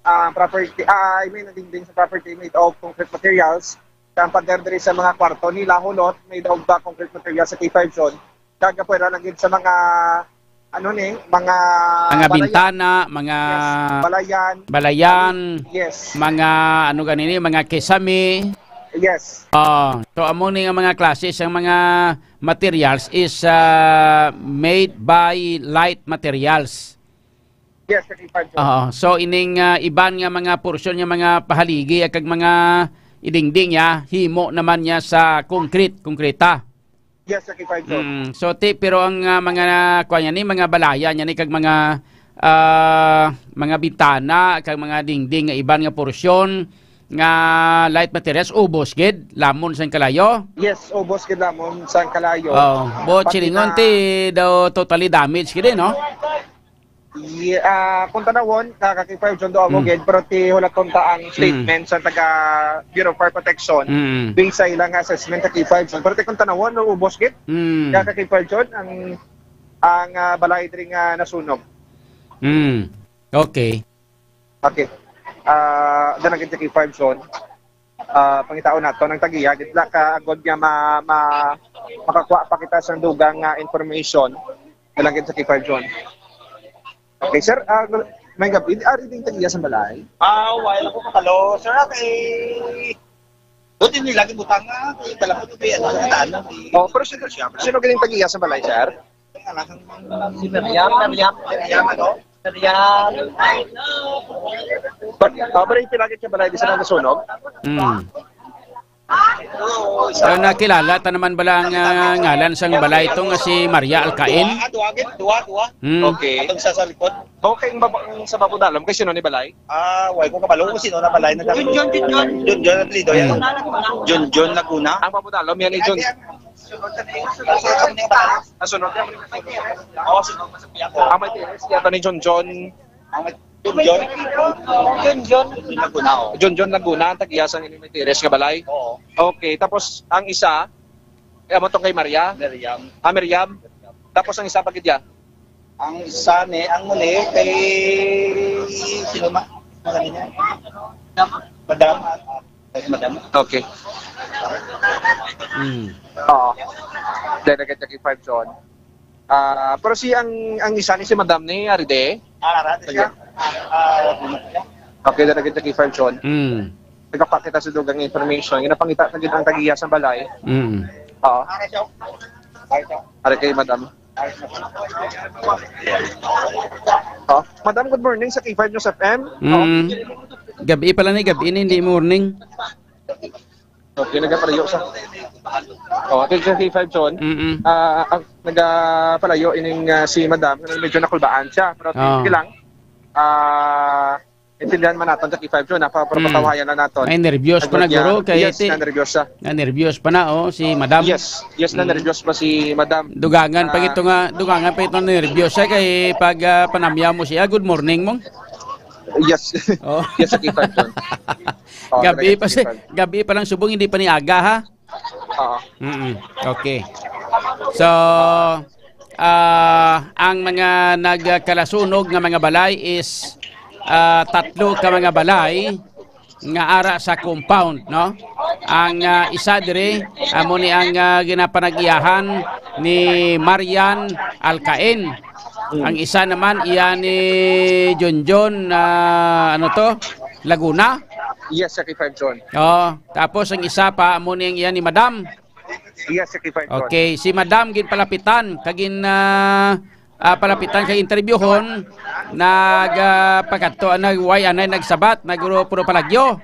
ah, property, ah, I mean, ang dingding sa property made of concrete materials. Ang pader diri sa mga kwarto nila, hulot, made of, ah, concrete materials sa K five zone. Kag pwera lang gid sa mga, ano ni, mga Mga balayan. bintana, mga Yes, balayan. balayan, Yes. mga ano ganini, mga kisame. Yes. Ah, so amo ni nga mga klase sang mga materials is, ah, made by light materials. Yes, sa K five zone. Oo. So ining, ah, iban nga mga porsyon nga mga pahaligi kag mga idingding niya, himo naman niya sa concrete, konkreta. Yes, sa K five Zone. Mm, so, ti, pero ang, ah, mga kuan niya ni, mga balaya niya ni, kag mga, ah, mga bintana, kag mga dingding nga iban nga porsyon nga light materials, ubos gid, lamon sang kalayo. Yes, ubos gid lamon sang kalayo. Oh, buot Pati silingon na ti daw totally damage gid, eh, no? Ye-, ah, kung tanawon, ka, ka K five Zone, do amo Mm. gid, pero ti hulaton ta ang Mm. statement sa taga Bureau of Fire Protection. Mm. Based sa ilang assessment ka K five Zone. Pero ti kung tanawon, no, ubos gid. Mm. Kaya ka K five Zone, ang, ang, ah, balay diri nga nasunog. Mm. Okay. Okay. Ah, dyan ang K five Zone. Ah, pangitaon nato ng tagiya, gid la ka agod nga ma-, ma-, makakuha pa kita sa dugang nga information. Nalagid sa K five Zone. Okay, sir, ah, may gabi. Ari din tagiya sa balay? Ah, wala ko makalo. Sir, ah, kay, doon din nila gibutang nga, kay dala ko to, kay ano, ano, ano, kay Oh, pero sino, siya, pero sino galing tagiya sa balay, sir? Si Miriam, Miriam, Miriam, ano? Miriam. But, ah, pero yung pinagit sa balay, di sila nasunog? Mm. So, nakilala ta naman bala ang, ah, ngalan sang balay ito nga si Maria Alcain? Duwa, duwa, duwa. Hmm. Okay. Atong sa, sa likod. Okay, ang baba-, ang sa Babudalom, kay sino ni balay? Ah, way ko kabalo kung sino na balay na Junjun, Junjun. Junjun, apelyido yan. Hmm. Junjun Laguna. Ang Babudalom, yan ni Jun. Nasunod. Oh, sunod. Ang may tiris, yata ni Junjun. Ang John John. John John. Laguna, oh. John John Laguna, ang tag-iya sang ini may tires nga balay. Oo. Okay, tapos ang isa, eh, amo tong kay Maria? Miriam. Ah, Miriam. Tapos ang isa pa gid ya? Ang isa ni, ang muli kay sino ma? Madam. Madam. Kay Madam. Okay. Mm. Oo. Dahil nagkita kay five John. Ah, pero si ang, ang isa ni si Madam ni Aride. Ah, Aride siya. Ah, okay, dala kita kay Farson. Mm. Nagapakita sa dugang information. Ginapangita sa gid ang tagiya sa balay. Mm. Oo. Ari kay Madam. Oh, Madam, good morning sa K five News F M. Mm. Gabi pala ni, gabi ni, hindi morning. Okay, nagapalayo sa. Oh, ato sa K five John. Mm-mm. Ah, ang nagapalayo ining, ah, si Madam, medyo nakulbaan siya, pero Ah. sige lang. Ah, intindihan man naton sa K five John, napa-, pero Mm. patawayan na naton. Ay, nervyos pa na, Nagwa-, guro, kay yes, iti. Na-nervyos siya. Na-nervyos pa na, oh, si Madam. Yes, yes, Mm. na-nervyos pa si Madam. Dugangan pa Ah. ito nga, dugangan pa ito na nervyos siya kay pag, ah, panamyaw mo siya, "Good morning," mong. Yes. Oh. Yes, sa K five John. Oh, Gabi talaga, pa si, K five. Gabi pa lang subong, hindi pa ni aga, ha? Oo. Mm-mm. Okay. So, ah, ang mga nagkalasunog nga mga balay is, ah, tatlo ka mga balay nga ara sa compound, no? Ang, ah, isa diri, amo ni ang, ah, ginapanag-iyahan ni Marian Alcain. Mm. Ang isa naman, iya ni Junjun, ah, ano to? Laguna? Yes, sa K five John. Oo. Tapos ang isa pa, amo ni ang iya ni Madam. Yes, sa K five John. Okay, si Madam ginpalapitan, kagin, ah, ah, palapitan kay interbyuhon, nag, ah, pagkadto, nag-, way anay nagsabat, nagpuro palagyo.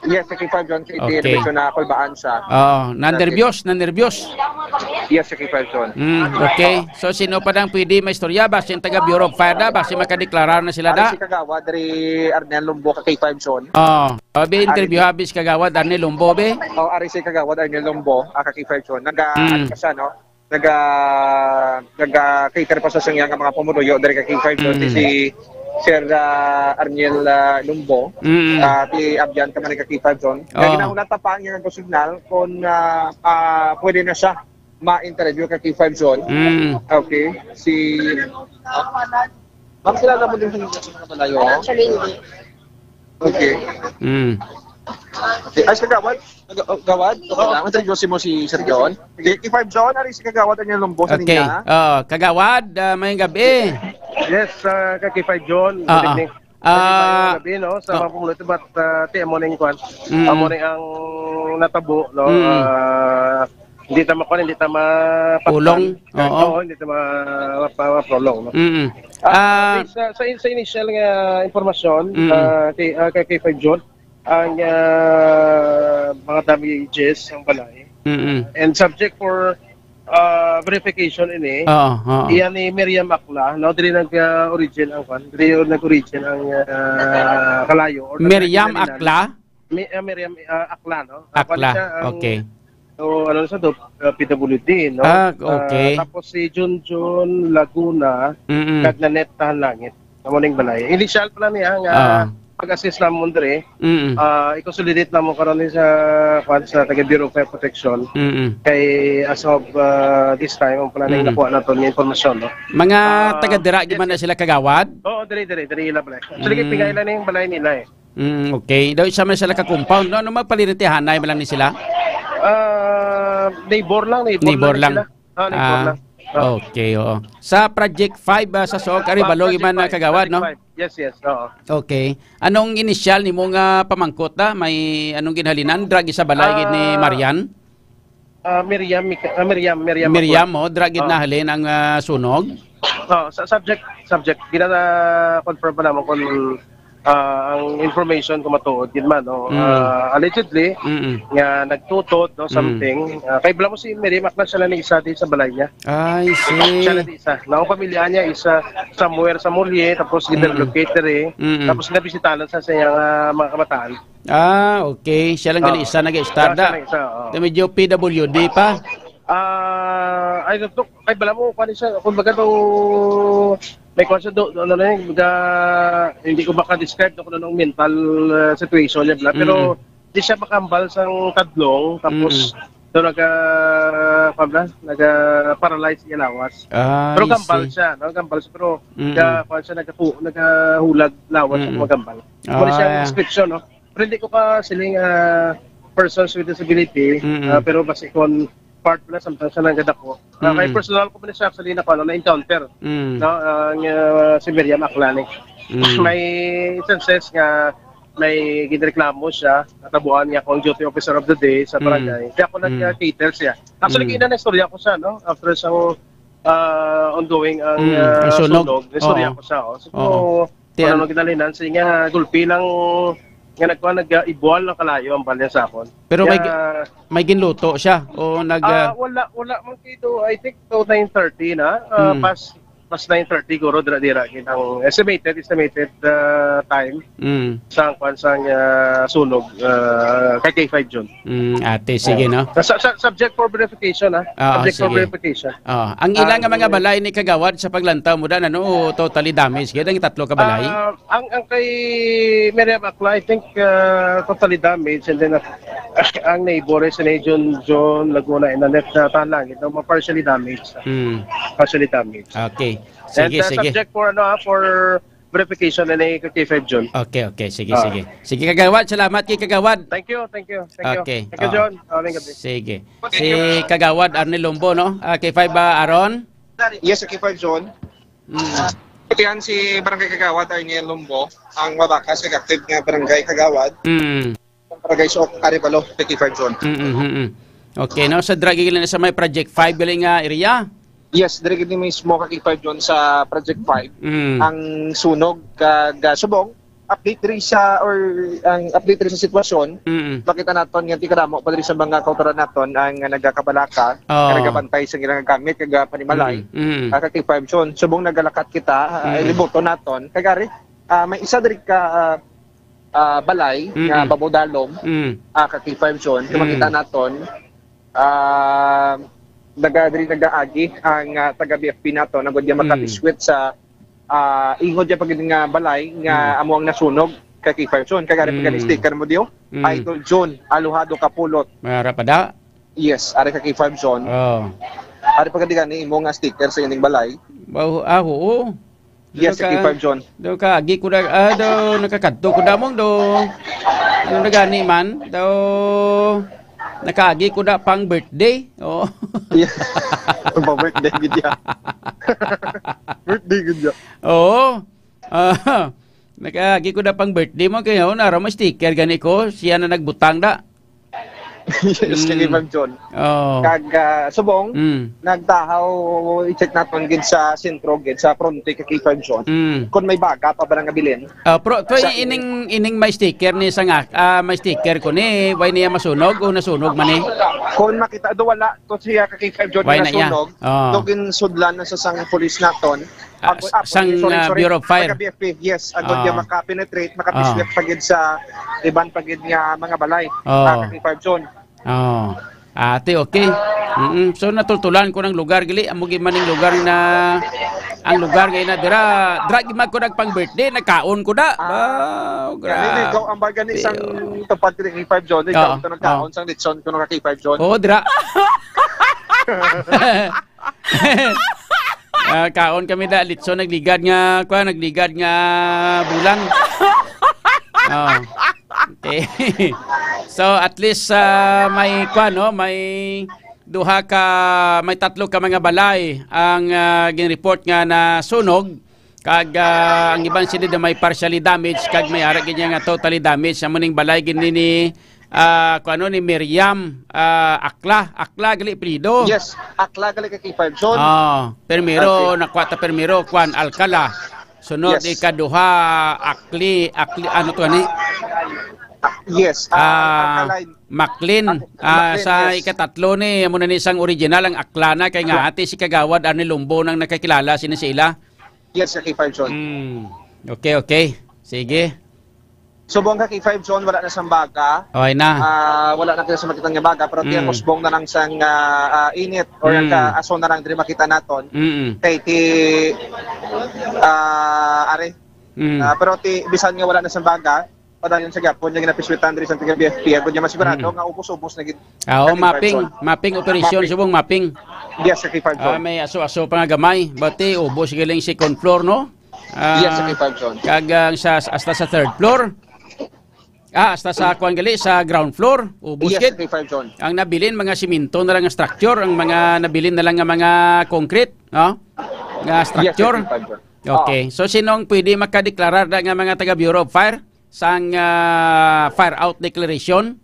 Yes, sa K five John, sa Okay. Idiribisyo na kulbaan siya. Oo, nanerbyos, nanerbyos. Yes, sa K five John. Mm, okay. So, sino pa nang pwede maistorya? Basin taga Bureau of Fire na, basin makadeklarar na sila Ari da. Si Kagawad, Ari Arnel Lumbo, ka K five John. Oo. Abi, Ari interview si habis Kagawad Arnel Lumbo, be? Oh, Ari si Kagawad Arnel Lumbo, ah, ka K five John. Naga, Mm. ano pa siya, no? Naga, naga-cater pa sa siyang mga pumunuyo, dari ka K five John, Mm. si Sir, ah, Arnel, ah, Lumbo, Mm. ah, ti Abyan ka man ka K five John. Kaya Oh. ginahulat pa ang iyang signal kung, ah, ah, pwede na siya ma-interview ka K five John. Mm. Okay. Si, ma'am, kilala mo din sa mga malayo? Actually, hindi. Okay. Mm. Okay. Ay, sa Gawad? Ga-, oh, Gawad? Okay lang. Ang seryoso mo si Sir John? K five John, ari si Kagawad ang lumbo sa Okay. linya. Oh, Kagawad, ah, may gabi. Yes, ah, ka K five John. Good Ah, ah. evening. Ah, Good evening, gabi, no? Sa oh. mga pumuluto, but, ah, ti amo ning kwan. Mm. Amo ning ang natabo, no? Mm. Ah, hindi ta makuan, hindi ta mapatpan. Pulong? Oo. Oo, hindi ta ma-, ma-, ma-prolong, no? Mm. Ah, Ah, sa, sa, sa initial nga impormasyon, Mm. ah, kay, ah, kay, kay Five John, ang, ah, mga damages ang balay, Mm-mm. And subject for, ah, verification ini, Oo, oo. Iya ni Miriam Akla, no? Diri nag, ah, origin ang kwan. Diri nag-origin ang, ah, kalayo. Or Miriam nag-, Akla? Mi-, ah, Miriam, ah, Akla, no? Ah, kwan Akla, siya ang, okay. So, ano siya to? Ah, P W D, no? Ah, okay. Ah, tapos si Junjun Laguna, Mm-mm. kag Nanette Tahanlangit. Amo ning balay. Initial pa lang niya nga Ah. pag-assist namon diri. Mm. Ah, i-consolidate namon karon ni sa, kwan, sa taga Bureau of Fire Protection. Mm-mm. Kay as of, ah, this time, ang pala Mm. nakuha naton nga impormasyon, no? Mga Ah, taga dira, yes, man na yes. sila kagawad? Oo, diri, diri, diri ila balay. Actually, Mm. pingay lang yung balay nila eh. Mm, okay. Daw isa man sila ka compound, no? Ano magpaliritihanay man lang ni sila? Ah, neighbor lang, neighbor Neighbor lang lang. sila. Ah, neighbor Ah, lang. Ah. okay, oo. Sa Project five, ah, sa Sook, ari Ah, balog Project man, ah, five, kagawad, Project no? five. Yes, yes, oo. Okay. Anong initial nimo nga pamangkot, ah? May anong ginhalinan? Drug sa balay gid ni Ah, Marian? Ah, Miriam, Mika-, ah, Miriam, Miriam Miriam, Akla. oh, drug gid Ah. nahalin ang, ah, sunog? Oh, sa subject, subject, gina-confirm pa naman kung, ah, ang information kung matuod gid man, no? Mm. Ah, allegedly, Mm-mm. nga nagtutod, no, Mm. something. Ah, kay bala mo si Miriam Akla, siya lang ni isa di sa balay niya. I see. Siya lang ni isa. Na ang pamilya niya is, ah, somewhere sa Mulye, tapos Mm-mm. gina-relocate diri, Mm-mm. tapos nabisitanan sa, sa iyang, ah, mga kamataan. Ah, okay. Siya lang gali Oo. isa nag-istar Ah, siya da. lang isa, oo. Kay medyo P W D pa. Ah, I don't know. Kay bala mo, kwan siya, kumbaga daw, may kwan siya do, ano na yun, baga, hindi ko maka-describe kung anong mental, ah, situation niya, bla. Pero Mm. di siya makambal sang tadlong, tapos Mm. daw naga, kwan ba? Naga-paralyze yung lawas. Ah, Pero I gambal see. siya, no? Gambal siya, pero Mm. ga-, kwan siya, nagahu-, nagahulag lawas siya Mm. kung magambal. Wala siyang Ah. description, no? Pero hindi ko ka siling, ah, persons with disability, Mm-mm. ah, pero basi kon part na, sometimes na nagdadako. Ah, kay Mm. personal ko pa na siya actually na, ano, na-encounter, Mm. no? Ang, ah, si Miriam Aklani. Mm. May instances nga may ginreklamo siya, natabuan niya akong duty officer of the day sa Mm. barangay. Kaya ako Mm. nag-cater siya. Actually, Mm. kina na istorya ko siya, no? After sa, ah, ongoing ang, Mm. ah, Ang sunog. sunog, istorya Oo. ko siya, oh. So, Oo. Ti-, kung ano ginalinan, sige nga, gulpi lang nga nagkuha, nag-ibual lang kalayo ang balya sa akon. Pero may Kaya gi-, may ginluto siya o nag, Ah, ah, wala, wala man kay do, I think, to nine thirty na, ah, Mm. pas, pas nine thirty, guro, dira, dira, gid ang estimated, estimated, ah, time Mm. sa kwan, sa, ah, sunog, ah, kay K five Jun. Mm, ate, sige, Oh. no? Sa, sa, subject for verification, ha? Oo, Subject for sige. verification. Oh, ang ila Ah, nga mga mm. balay ni Kagawad sa paglantaw mo dan, ano, totally damage gid ang tatlo ka balay? Ah, ang, ang kay Miriam Akla, I think, ah, totally damage, and then, ah, ang neighbor is ni John, John Laguna, and Annette, ah, Talang, ito, partially damaged. Hmm. Partially damaged. Okay. And, Sige, ah, sige. subject for, ano, ah, for verification na ni K five Jun. Okay, okay. Sige, Ah. sige. Sige, Kagawad. Salamat kay Kagawad. Thank you, thank you, thank you. Okay. Thank you, Oo. John. Ah, maayong gabi. Sige. Si Kagawad Arnel Lumbo, no? Ah, K five ba, Aaron? Yes, K five Jun. Mm. Ito yan si Barangay Kagawad Arnel Lumbo, ang mabakas, nag-active nga barangay kagawad. Mm. Barangay Sook, Arevalo, K five Jun. Mm, mm, mm. Okay, no? Sa drug, gali na sa may Project five, gali nga area? Yes, diri gid mismo ka K five Jun sa Project five. Mm. Ang sunog kag, ah, subong update diri sa, or ang update diri sa sitwasyon, Mm. makita naton nga tikadamo pa diri sa mga kautoran naton ang nagakabalaka, Oo. nga nagabantay sa ilang gamit kag, ah, panimalay. Mm, mm. Ah, ka K five Jun, subong nagalakat kita, ah, Mm. libuton naton. Kag ari, ah, may isa diri ka, ah, ah, balay nga Mm. babudalom, Mm. ah, ka K five Jun, kung Mm. makita naton, ah, naga-, diri nagaagi ang, ah, taga B F P naton, agud nga Mm. makadiskwit sa, ah, ingod niya pag nga balay nga Mm. amo ang nasunog ka K five Jun. Kag ari pa gani Mm. sticker mo diyo, Mm. Idol Jun, Aluhado Kapulot. May ara pa da? Yes, ari ka K five Jun. Oh. Ari pa gani gani imo nga sticker sa ining balay. Wow, ah, oo. Yes, Daw ka, K five Jun. Daw kaagi ko na, ah, daw nakakadto ko damong daw. Ano na gani man? Daw nakaagi ko na pang birthday. Oh. Yeah. Pa-birthday gid ya. Birthday gid ya. Oo. Ah, nakaagi ko na pang birthday mo kay, oh, nara mo sticker gani ko. Siya na nagbutang da. Yes, Mm. Kay Ma'am John. Oh. Kag, ah, subong, Mm. nagtahaw, i-check naton gid sa sentro, gid sa fronte, kay Ma'am John. Mm. Kung may baga pa ba nga bilin. Ah, pero to Sa ining, ining may sticker ni sa nga, ah, may sticker ko ni, why niya masunog o nasunog man ni? Kung makita do, wala to siya, kay Ma'am John, Why na iya? nasunog. Oh. Do ginsudlan na sa sang police naton. Ah, Ako, ah, sang, sorry, ah, sorry. Bureau of Fire. Taga B F P, yes. Agod Ah. niya maka-penetrate, maka-penetrate Ah. pa gid sa iban pa gid nga mga balay. Oh. Ah, kay Ma'am John. Oh. Ate, okay. Mm-mm. So, natultulan ko ng lugar, gali. Amo gid man ning lugar na, ang lugar nga ina dira, dira gid man ko nagpang-birthday, nagkaon ko da. Ah. Wow, Gani, gra- ikaw ang baga ni isang Pero tupad diri kay Five John. Ikaw Oo, ito nagkaon oo. sang lechon ko nung kay Five John. Oo, dira. Ah, kaon kami da, lechon, nagligad nga, kwa, nagligad nga bulan. Oh. Okay. So, at least, ah, may, kwa, no, may duha ka, may tatlo ka mga balay ang, ah, gin-report nga nasunog. Kag, ah, ang iban sila na may partially damaged, kag may ara gid niya nga totally damaged. Amo ning balay gid ni, ni, ah, kuno ni Miriam, ah, Akla. Akla gali apelyido. Yes, Akla gali kay K five John. Oh, primero, Okay. nakuha ta primero, kwan, Alcala. Sunod, Yes. ikaduha, Akli, Akli, ano to, ani? Ah, yes, ah, Ah, Alkaline. Maclean. Ak-, Ah, Maclean, sa yes. ikatatlo ni, amo na ni sang original ang Aklana kay nga Akla- ati si Kagawad Arnel Lumbo nang nakakilala sini sa ila. Yes, sa K five John. Mm. Okay, okay. Sige. Subong ka K five John, wala na sang baga. Okay na. Ah, wala na kita sa makita nga baga, pero Mm. tiyan usbong na lang sang, ah, ah, init or Mm. ang kaaso na lang diri makita naton. Mm. Kay ti, ah, are. Mm. Ah, pero ti, bisan nga wala na sang baga, padayon sa gyapon nga ginapiswitan diri sa taga B F P, agud nga masigurado Mm. nga ubos-ubos na gid. Ah, oh, Kay mapping, Five John. mapping operation, Mapping. subong mapping. Yes, sa K five Ah, John. may aso-aso pa nga gamay. Bati, ubos galing second floor, no? Ah, Yes, sa K five John. kag, ah, sa, hasta sa third floor. Ah, hasta sa kuwan gali, sa ground floor. Ubos Yes, gid. sa K five John. Ang nabilin, mga simento na lang nga structure, ang mga nabilin na lang nga mga concrete, no? Nga Yes, sa structure. K five John. Okay. Ah. So, sinong pwede makadeklarar na nga mga taga Bureau of Fire sang, ah, fire out declaration?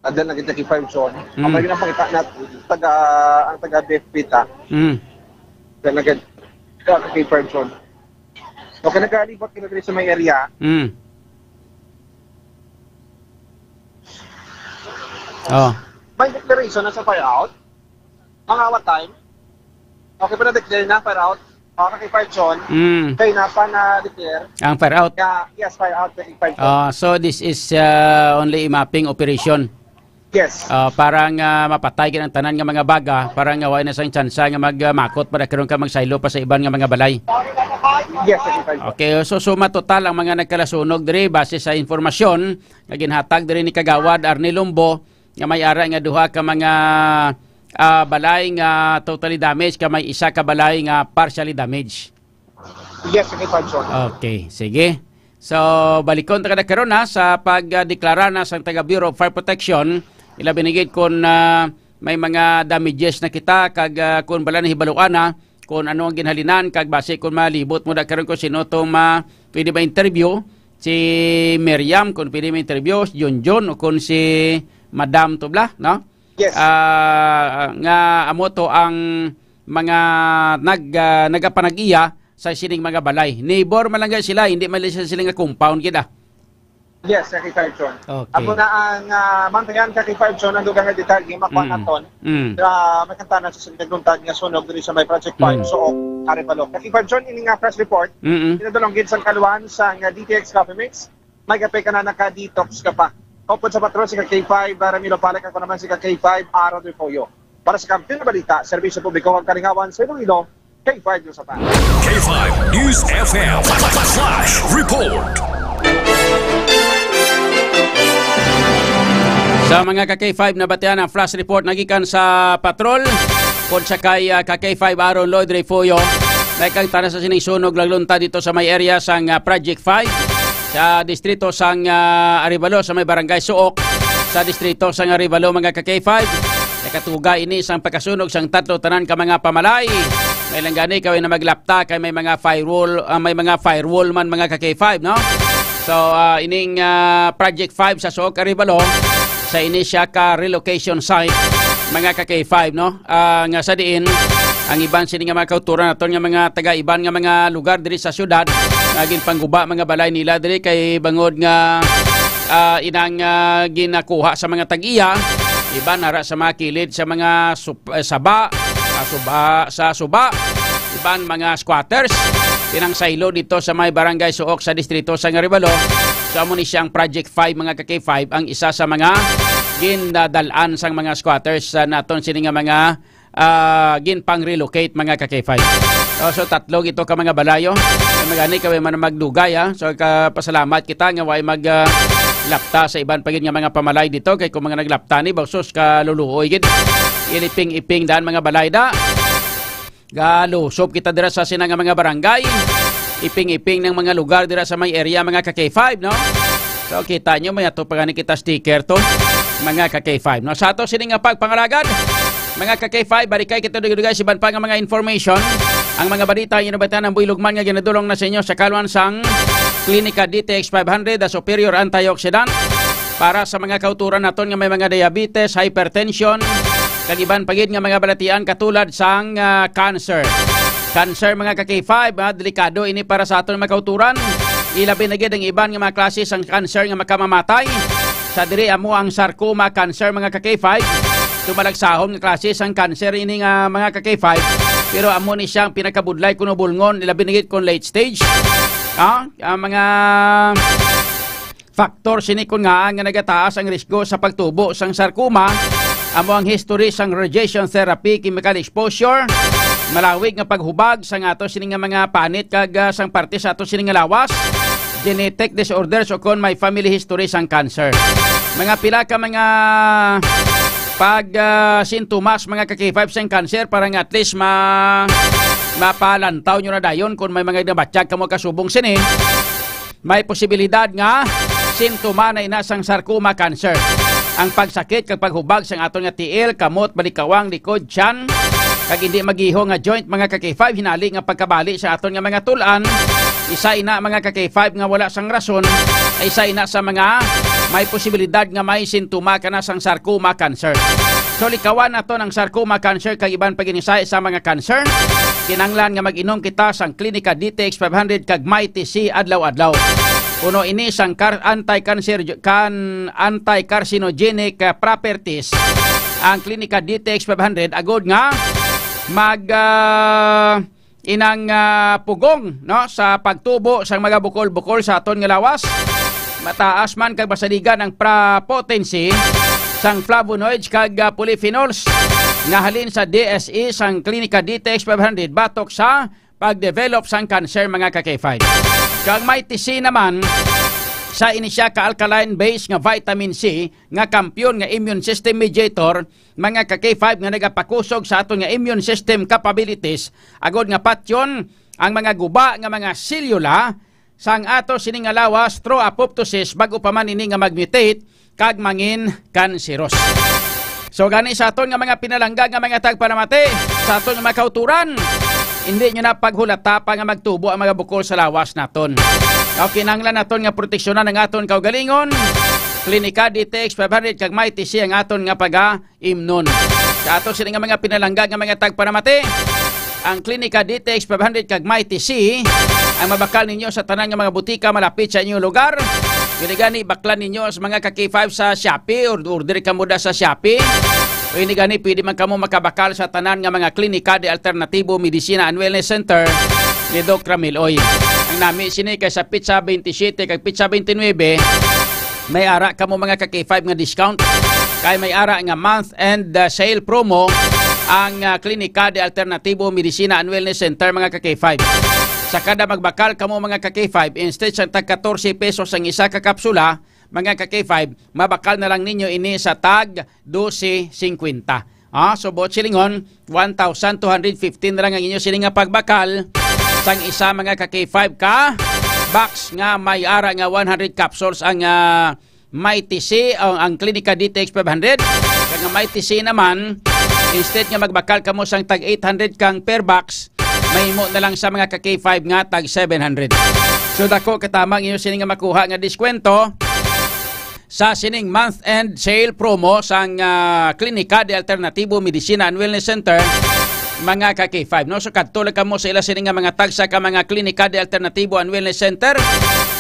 Ada na kita kay Five John. Mm. Ang mga ginapakita na taga, ang taga B F P ta. Mm. Talaga, taga kay Five John. Okay, nagalibot kita diri sa may area. Mm. Oh. May declaration na sa fire out. Mga what time? Okay pa na declare na fire out. Okay, kay Five John. Mm. Kay napa na declare. Ang fire out. Yeah, yes, fire out, kay Five John. Ah, so this is, uh, only a mapping operation. Yes. Ah, para nga mapatay gid ang tanan nga mga baga, para nga wala na sang tsansa nga mag, ah, makot para karon ka magsaylo pa sa iban nga mga balay. Yes, kay Five John. Okay, so suma total ang mga nagkalasunog diri base sa informasyon nga ginhatag diri ni Kagawad Arnel Lumbo, nga may ara nga duha ka mga, ah, balay nga totally damaged, ka may isa ka balay nga partially damaged. Yes, kay Five John. Okay, sige. So, balikon ta kada karon, ha, sa pagdeklara na sang taga Bureau of Fire Protection. Ilabi na gid kung, ah, may mga damages na kita, kag, ah, kung bala nahibaluan na kung ano ang ginhalinan, kag basi kung malibot mo da karon kung sino to ma-, pwede ma-interview, si Miriam, kung pwede ma-interview, si Junjun, o kung si Madam Tubla, no? Yes. Ah, nga amo to ang mga nag-, ah, nagapanag-iya sa sining mga balay. Neighbor man lang gid sila, hindi man lang sila nga compound gid, ah. Yes, sa K five John. Okay. Amo na ang, ah, mantayan ka K five John ang dugang nga detalye makuha Mm. naton. Mm. Sa may kantanan sa Sintag Luntad nga sunog diri sa may Project Mm. five, so, Arevalo. Ka K five John, ini nga press report, Mm-mm. pinadulong gid sang kaluan sa nga D T X Coffee Mix. May kape ka na, naka-detox ka pa. Upod sa patrol, si ka K five, ah, Ramilo Palak, ako naman si ka K five, Aaron Refollo. Para sa Kampiyon na Balita, Serbisyo Publiko, ang Kalingawan sa Iloilo, K five News F M. K five News F M. Flash Report. Sa mga ka K five, nabatian ang flash report nagikan sa patrol. Kon sa kay, ah, ka K five Aaron Lloyd Refollo, may kagtana sa sining sunog nagluntad dito sa may area sang, ah, Project five sa distrito sang, ah, Arevalo, sa may barangay Suok, sa distrito sang Arevalo, mga ka K five. Nakatuga ini sang pagkasunog sang tatlo tanan ka mga pamalay. May lang gani kaway na maglapta kay may mga firewall, ah, may mga firewall man, mga ka K five, no? So, ah, ining, ah, Project five sa Suok, Arevalo, Sa ini siya ka relocation site, mga ka K five, no? Ah, nga sa diin, ang iban sini nga mga kauturan naton nga mga taga-iban nga mga lugar diri sa syudad, nga ginpangguba mga balay nila diri kay bangod nga, ah, inang, ah, ginakuha sa mga tag-iya, iban ara sa mga kilid sa mga sup-, eh, saba, ah, suba, sa suba, iban mga squatters, pinangsaylo dito sa may barangay Suok sa distrito sa Arevalo. So, amo ni siyang Project five, mga ka K five, ang isa sa mga gindadalan sang mga squatters sa naton sini nga mga, ah, ginpang-relocate, mga ka K five. Oh, so, tatlo gito ka mga balayo. Kay magani kay man magdugay, ha. So, ka pasalamat kita nga way mag, ah, lapta sa iban pa gid nga mga pamalay dito kay kung mga naglapta ni, bausos ka luluoy gid. Iliping-iping daan mga balay da. Galusop kita dira sa sina nga mga barangay. Iping-iping ng mga lugar dira sa may area, mga ka K five, no? So, kita nyo, may ato pa gani kita sticker to, mga ka K five, no? Sa ato sini nga pagpangalagad, mga ka K five, barikay kita dugay-dugay sa iban pa nga mga information. Ang mga balita, yun ang batan ang buylog man nga ginadulong na sa inyo sa kalwan sang Klinika D T X five hundred, a superior antioxidant para sa mga kauturan naton nga may mga diabetes, hypertension, kag iban pa gid nga mga balatian katulad sang, ah, cancer. Cancer, mga ka K five, ah, delikado ini para sa aton mga kauturan. Ilabi na gid ang iban nga mga klase sang cancer nga makamamatay. Sa diri amo ang sarcoma cancer, mga ka K five. Ito malagsahon nga klase sang cancer ini nga, mga ka K five. Pero amo ni siya ang pinakabudlay kuno bulngon, ilabi na gid kung late stage. Ah, ang mga factor sini kun ngaa nga nagataas ang risgo sa pagtubo sang sarcoma amo ang history sang radiation therapy, chemical exposure, malawig nga paghubag sang ato sini nga mga panit kag, ah, sang parte sa ato sini nga lawas, genetic disorders, o kon may family history sang cancer. Mga pila ka mga pag, ah, sintomas, mga ka K five, sang cancer para nga at least ma-, mapalantaw nyo na dayon kung may mga nabatyag kamo kasubong sini. May posibilidad nga sintoma na ina sang sarcoma cancer. Ang pagsakit kag paghubag sang aton nga tiil, kamot, balikawang, likod, tiyan, kag hindi magiho nga joint, mga ka K five, hinali nga pagkabali sa aton nga mga tul-an, isa ina, mga ka K five, nga wala sang rason, isa ina sa mga may posibilidad nga may sintoma kana sang sarcoma cancer. So, likawan naton ang sarcoma cancer kag iban pa gid sa mga cancer. Kinahanglan nga mag-inom kita sang Klinika D T X five hundred kag Mighty C adlaw-adlaw. Puno ini sang kar-, anti-cancer, kan-, anti-carcinogenic, ah, properties ang Klinika D T X five hundred agod nga mag, ah, inang, ah, pugong, no, sa pagtubo sang mga bukol-bukol sa aton nga lawas. Mataas man kag masaligan ang pra-, potency sang flavonoids kag, ah, polyphenols nga halin sa D S E sang Klinika D T X five hundred batok sa pag-develop sang cancer, mga ka K five. Kag may T C naman sa ini siya ka alkaline base nga vitamin C nga kampiyon nga immune system mediator, mga ka K five, nga nagapakusog sa aton nga immune system capabilities agod nga patyon ang mga guba nga mga selyula sang ato sini nga lawas through apoptosis bag-o pa man ini nga mag-mutate kag mangin kanseros. So, gani sa aton nga mga pinalangga nga mga tagpanamati, sa aton nga mga kauturan, hindi nyo na paghulata pa nga magtubo ang mga bukol sa lawas naton. Aw, kinahanglan naton nga proteksyonan ang aton kaugalingon. Klinika D T X five hundred kag Mighty C ang aton nga paga-imnon. Sa ato sini nga mga pinalangga nga mga tagpanamati, ang Klinika D T X five hundred kag Mighty C ang mabakal ninyo sa tanan nga mga butika malapit sa inyong lugar. Gani-gani, baklan ninyo sa mga ka K five sa Shopee or order kamo da sa Shopee. O ini gani, pwede man kamo makabakal sa tanan nga mga Klinika de Alternatibo Medicina and Wellness Center ni Doc Ramil Oy. Ang nami sini kay sa petsa twenty-seven kag petsa twenty-nine, may ara kamo mga ka K five nga discount. Kay may ara nga month end, uh, sale promo ang, uh, Klinika de Alternatibo Medicina and Wellness Center, mga ka K five. Sa kada magbakal kamo, mga ka K five, instead sa tag katorse pesos ang isa ka kapsula, mga ka K five, mabakal na lang ninyo ini sa tag dose cincuenta. Ah, so, buot silingon, one thousand two hundred fifteen na lang ang inyo sini nga pagbakal sang isa, mga ka K five, ka box nga may ara nga one hundred capsules ang, ah, Mighty C, ang, ang Klinika D T X five hundred. Kag ang Mighty C naman, instead nga magbakal kamo sang tag eight hundred kang per box, mahimo na lang sa mga ka K five nga tag seven hundred. So, dako katamang inyo sini nga makuha nga diskwento. sa sining month-end sale promo sang, ah, Klinika de Alternativo Medicina and Wellness Center, mga ka K five, no? So, kadto lang kamo sa ila sini nga mga tagsa ka mga Klinika de Alternativo and Wellness Center.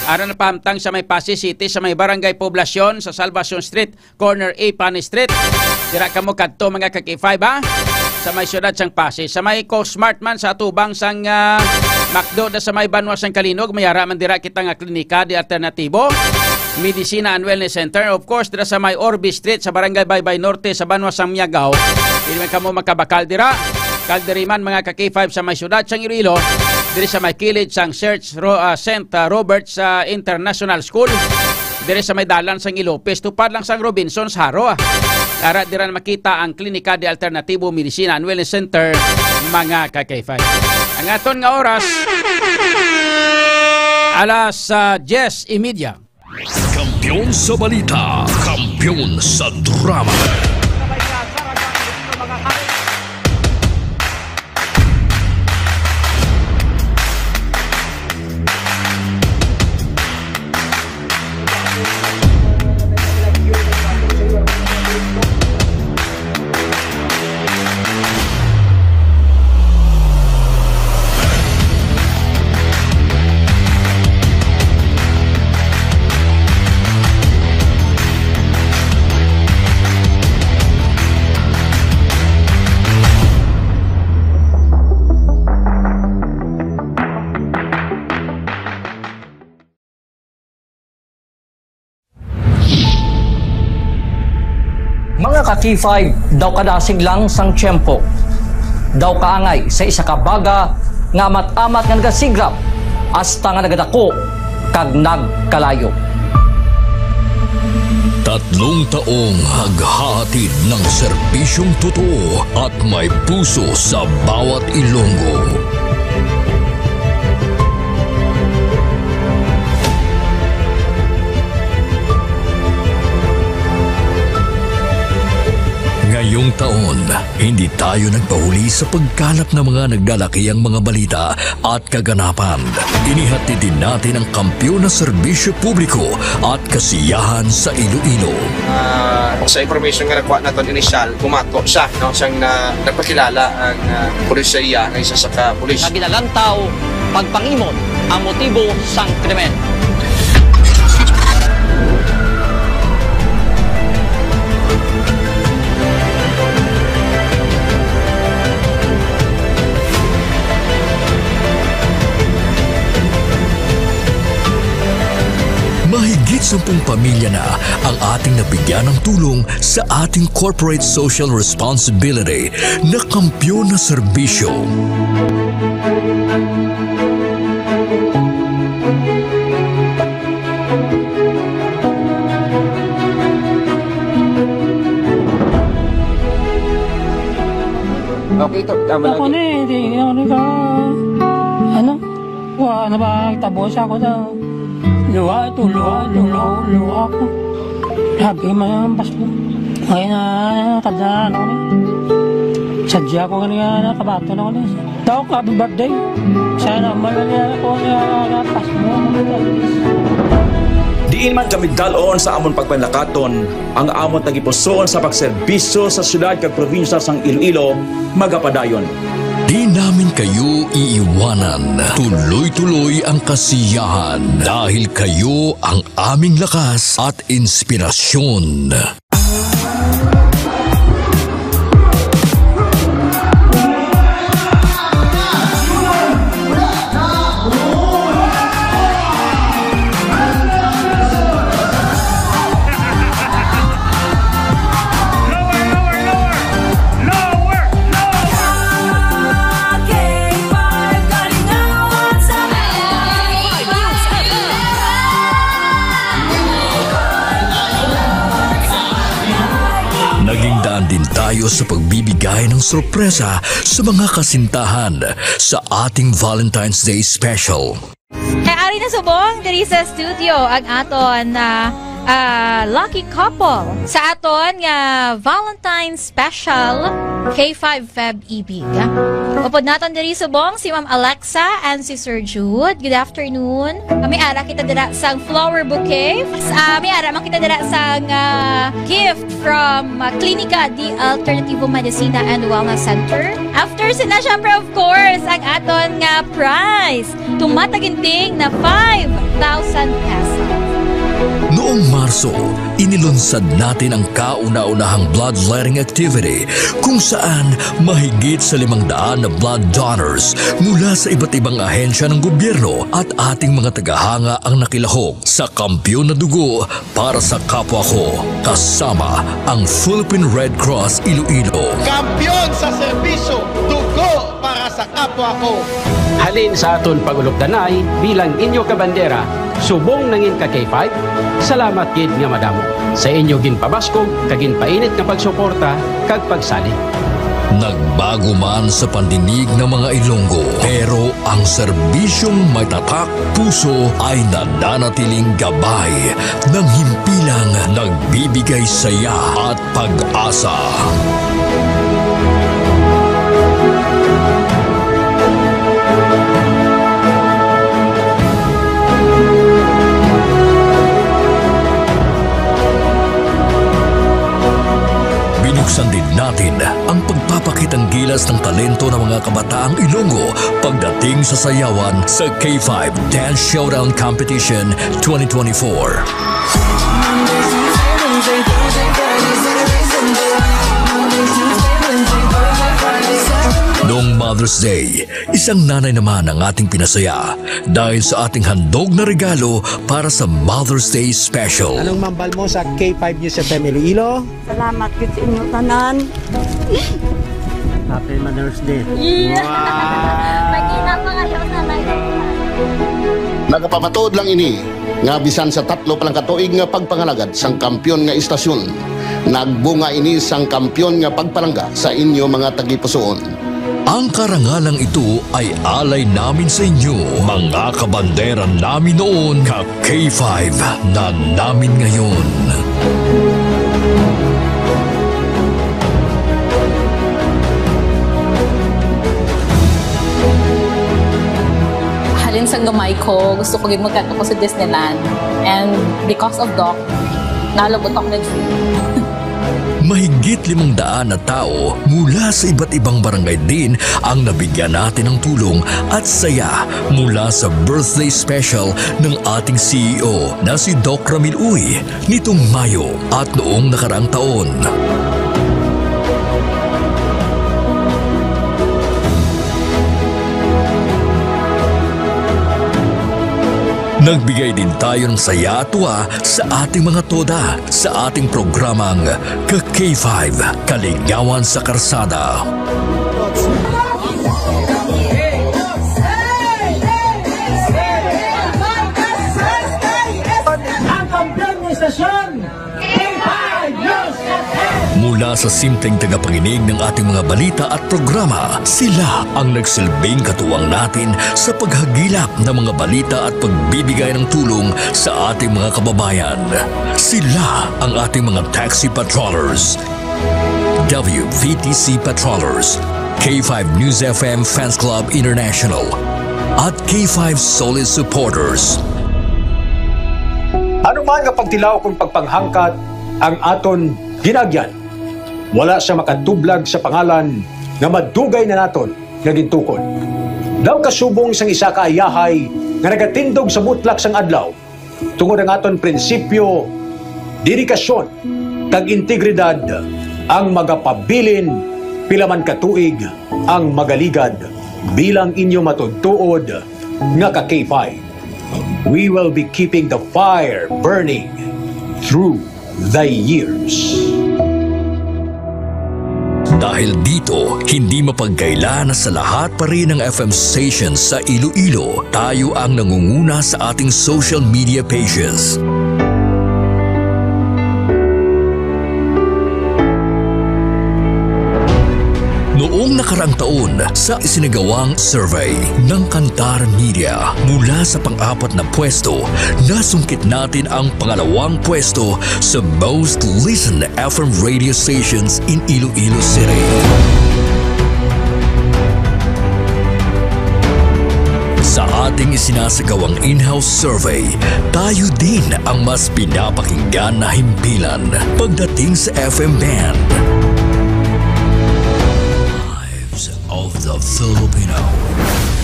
Ara na pahamtang sa may Passi City, sa may Barangay Poblacion, sa Salvacion Street, corner A Pani Street. Dira kamo kadto, mga ka K five, ha? Sa may siyudad sang Passi, sa may Cosmart man, sa atubang sang, ah, McDo, da sa may banwa sang Calinog, may ara man dira kita nga Klinika de Alternativo Medicina and Wellness Center. Of course, dira sa may Orbe Street, sa Barangay Baybay Norte, sa banwa sang Miagao. Dili man kamo makabakal dira. Kag diri man, mga ka K five, sa may siyudad sang Iloilo, diri sa may kilid sang Church Ro-, ah, Saint, ah, Robert's, ah, International School, diri sa may dalan sang Ilopez, tupad lang sang Robinsons Jaro, ah. Ara dira na makita ang Klinika de Alternativo Medicina and Wellness Center, mga ka K five. Ang aton nga oras, alas, ah, diyes y media. Kampiyon sa balita, kampiyon sa drama. Mga ka-K five, daw kadasig lang sang tiyempo, daw kaangay sa isa ka baga nga amat-amat nga nagasigrap hasta nga nagadako kag nagkalayo. Tatlong taong naghahatid ng serbisyong totoo at may puso sa bawat Ilonggo. Ngayong taon, hindi tayo nagpahuli sa pagkalap ng mga nagdalakiang mga balita at kaganapan. Inihatid din natin ang kampiyon na serbisyo publiko at kasiyahan sa Iloilo. Ah, sa information nga nakuha naton initial, bumato siya, no, siyang na, nagpakilala ang, ah, pulis sa iya nga isa sa ka pulis. Nga ginalantaw, pagpangimot ang motibo sang krimen. Mahigit sampung pamilya na ang ating nabigyan ng tulong sa ating corporate social responsibility na kampiyon na serbisyo. Okay, to. Tama lang. Ako ni, di, ano ka, ano? Wa na ba, tabo siya ko daw. Luha, to, luha, luha, luha ko. Sabi man ang pasbo. Ngayon na, tanda na ako ni. Sadya ko nga niya, nakabato na ako ni. Daw ka, happy birthday. Sana malalian ako nga pasbo. Diin man kami dalon sa amon pagpanlakaton, ang amon tagipusoon sa pagserbisyo sa siyudad kag probinsya sang Iloilo magapadayon. Di namin kayo iiwanan. Tuloy-tuloy ang kasiyahan dahil kayo ang aming lakas at inspirasyon. Naging daan din tayo sa pagbibigay ng sorpresa sa mga kasintahan sa ating Valentine's Day special. Kay ari na subong diri sa studio ang aton, ah, ah, lucky couple sa aton nga Valentine's Special, K five Feb Ibig. Upod naton diri subong si Ma'am Alexa and si Sir Jude. Good afternoon. Kami ara kita dira sang flower bouquet. Ah, may ara man kita dira sang, ah, gift from, ah, Klinika de Alternativo Medicina and Wellness Center. After sina, syempre, of course, ang aton nga prize. Tumataginting na five thousand pesos. Noong Marso, inilunsad natin ang kauna-unahang bloodletting activity, kung saan mahigit sa limang daan na blood donors mula sa iba't ibang ahensya ng gobyerno at ating mga tagahanga ang nakilahok sa Kampiyon na Dugo para sa Kapwa Ko, kasama ang Philippine Red Cross Iloilo. Kampiyon sa serbisyo, dugo para sa kapwa ko. Halin sa aton pag-ulokdanay bilang inyo kabandera, subong nangin ka K five, salamat gid nga madamo sa inyo ginpabaskog kag ginpainit nga pagsuporta kag pagsalig. Nagbago man sa pandinig ng mga Ilonggo, pero ang serbisyong may tatak puso ay nananatiling gabay ng himpilang nagbibigay saya at pag-asa. Binuksan din natin ang pagpapakitang gilas ng talento ng mga kabataang Ilonggo pagdating sa sayawan sa K five Dance Showdown Competition twenty twenty-four. Noong Mother's Day, isang nanay naman ang ating pinasaya dahil sa ating handog na regalo para sa Mother's Day Special. Anong mambal mo sa K five News F M Iloilo? Salamat gid sa inyo tanan. Happy Mother's Day. Iya. Wow! Magina pa kayo sa live. Nagapamatuod lang ini nga bisan sa tatlo pa lang ka tuig nga pagpangalagad sang kampiyon nga istasyon, nagbunga ini sang kampiyon nga pagpalangga sa inyo mga tagipusoon. Ang karangalang ito ay alay namin sa inyo, mga kabandera namin noon, ka K five na namin ngayon. Halin sa gamay ko, gusto ko gid magkadto ko sa Disneyland. And because of Doc, nalabot ako na dream. Mahigit limang daan na tao mula sa iba't ibang barangay din ang nabigyan natin ng tulong at saya mula sa birthday special ng ating C E O na si Doc Ramil Uy nitong Mayo at noong nakaraang taon. Nagbigay din tayo ng saya at tuwa sa ating mga toda sa ating programang Ka K five, Kaligawan sa Karsada. Ang kampiyon ng istasyon, K five News F M. Mula sa simpleng tagapakinig ng ating mga balita at programa, sila ang nagsilbing katuwang natin sa paghagilap ng mga balita at pagbibigay ng tulong sa ating mga kababayan. Sila ang ating mga taxi patrollers, W V T C patrollers, K five News F M Fans Club International, at K five Solid Supporters. Ano man nga pagtilaw kon pagpanghangkat ang aton ginagyan, wala sia makatublag sa pangalan nga madugay na naton nga gintukod. Daw kasubong sang isa ka ayahay nga nagatindog sa butlak sang adlaw, tungod ang aton prinsipyo, dedikasyon, kag integridad ang magapabilin pila man ka tuig ang magaligad bilang inyo matuod-tuod nga ka K five. We will be keeping the fire burning through the years. Dahil dito, hindi mapagkaila na sa lahat pa rin ng F M stations sa Iloilo, tayo ang nangunguna sa ating social media pages. Noong Nakaraang taon, sa isinagawang survey ng Kantar Media, mula sa pang-apat na pwesto, nasungkit natin ang pangalawang pwesto sa most listened F M radio stations in Iloilo City. Sa ating isinasagawang in-house survey, tayo din ang mas pinapakinggan na himpilan pagdating sa F M band. Lives of the Filipino.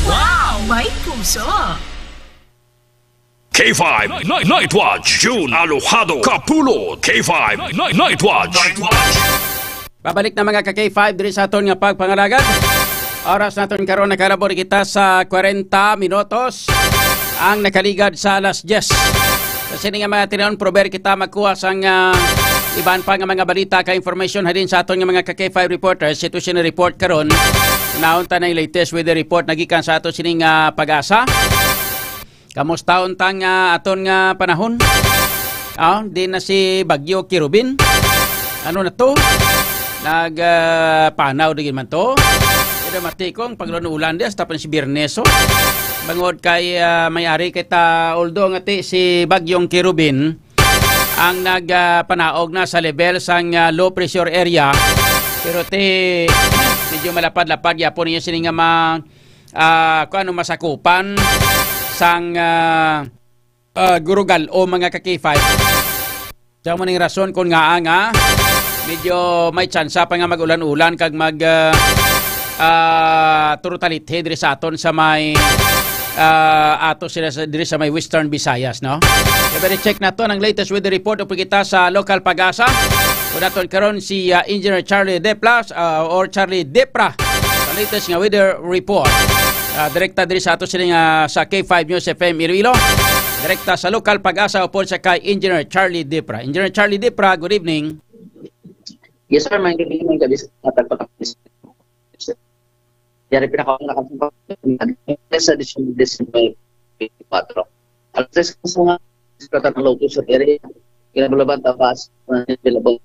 Wow! May puso! K five Night, Night Watch, June Alojado Kapulot. K five Night, Night Watch. Pabalik na, mga ka K five, diri sa aton nga pagpangalagad. Oras naton karon, nakalabor kita sa kwarenta minutos. Ang nakaligad sa alas diyes. Sa sini nga mga tinuon, prober kita magkuha sang, ah, iban pa nga mga balita ka information halin sa aton nga mga ka K five reporters. Ito sila report karon. Naon ta na yung latest weather report nagikan sa ato sining, ah, Pag-asa. Kamusta unta nga aton nga panahon? Ah, di na si Bagyo Kirubin. Ano na to? Nag, ah, panaw di man to. Pero matikong paglunulan di hasta pa si Biyernes, oh. Bangod kay, ah, may ari kita, although nga ti si Bagyong Kirubin ang nag, ah, panaog na sa level sang, ah, low pressure area, pero ti medyo malapad-lapad gyapon niya sini nga ma-, ah, kung ano, masakupan sang, ah, ah, gurugal o mga ka K five. Sa mo ning rason kung ngaa nga medyo may tsansa pa nga mag-ulan-ulan kag mag, ah, ah, turutalithi diri sa aton sa may, ah, ato sila sa, diri sa may Western Visayas, no? Pero check naton ang latest weather report o kita sa Local Pag-asa. Kung naton karon si, ah, Engineer Charlie Deplas, ah, or Charlie Depra. Sa latest nga weather report. Ah, direkta diri sa ato sini nga sa K five News F M Iloilo. Direkta sa Local Pag-asa upod sa kay Engineer Charlie Dipra. Engineer Charlie Dipra, good evening. Yes, sir. May good evening, gabi sa mga tagpatapis. Yari pinakauna ka sa Disyembre, Disyembre twenty-four. Alas tres ka sa mga sa Lotus sa area. Kinabulaban, Tabas, Bilabong,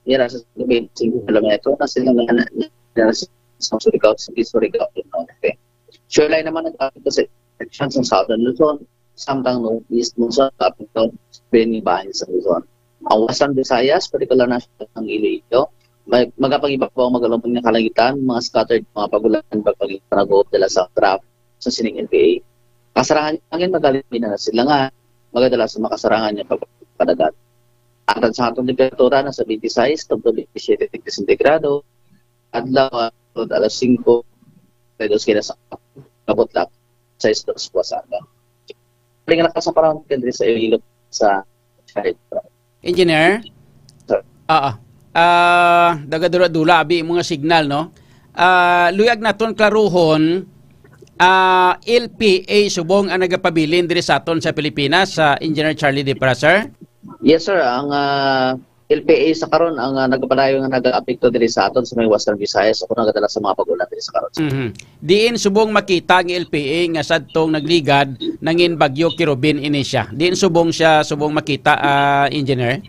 Yara sa twenty-five kilometro na sila nga na, na, sa Surigao City, Surigao del Norte. Sure line naman ang traffic sa section sa Southern Luzon, samtang Northeast Luzon, traffic doon, Beni, bahin sa Luzon. Ang Western Visayas, partikular na siya ang Iloilo, may magapangibabaw ang magalumon nga kalangitan, mga scattered, mga pagulan, pagpaging panaguhop dala sa traffic sa sining N P A. Kasarangan niya angin, magaling na sila nga, magadala sa makasarangan niya pagpadagat. Ang sa atong temperatura nasa twenty-six tubto twenty-seven degree sentigrado, adlaw, alas singko, pwede sila sa kabot lang, sais dos puwasada. Paling lakas ang panahon diri sa Iloilo sa Engineer? Sir. Ah, ah. Ah, dagadula-dula abi mo nga signal, no? Ah, luyag naton klaruhon, ah, L P A subong ang nagapabilin diri sa aton sa Pilipinas, sa Engineer Charlie Dipra, sir? Yes, sir. Ang, ah, L P A sa karon ang, ah, nagapadayon nga nagaapekto diri sa aton sa may Western Visayas, ako nagadala sa mga pag-ulan diri sa karon. Mhm. Diin subong makita ang L P A nga sadtong nagligad nangin Bagyo Kirubin ini siya? Diin subong siya subong makita, ah, Engineer?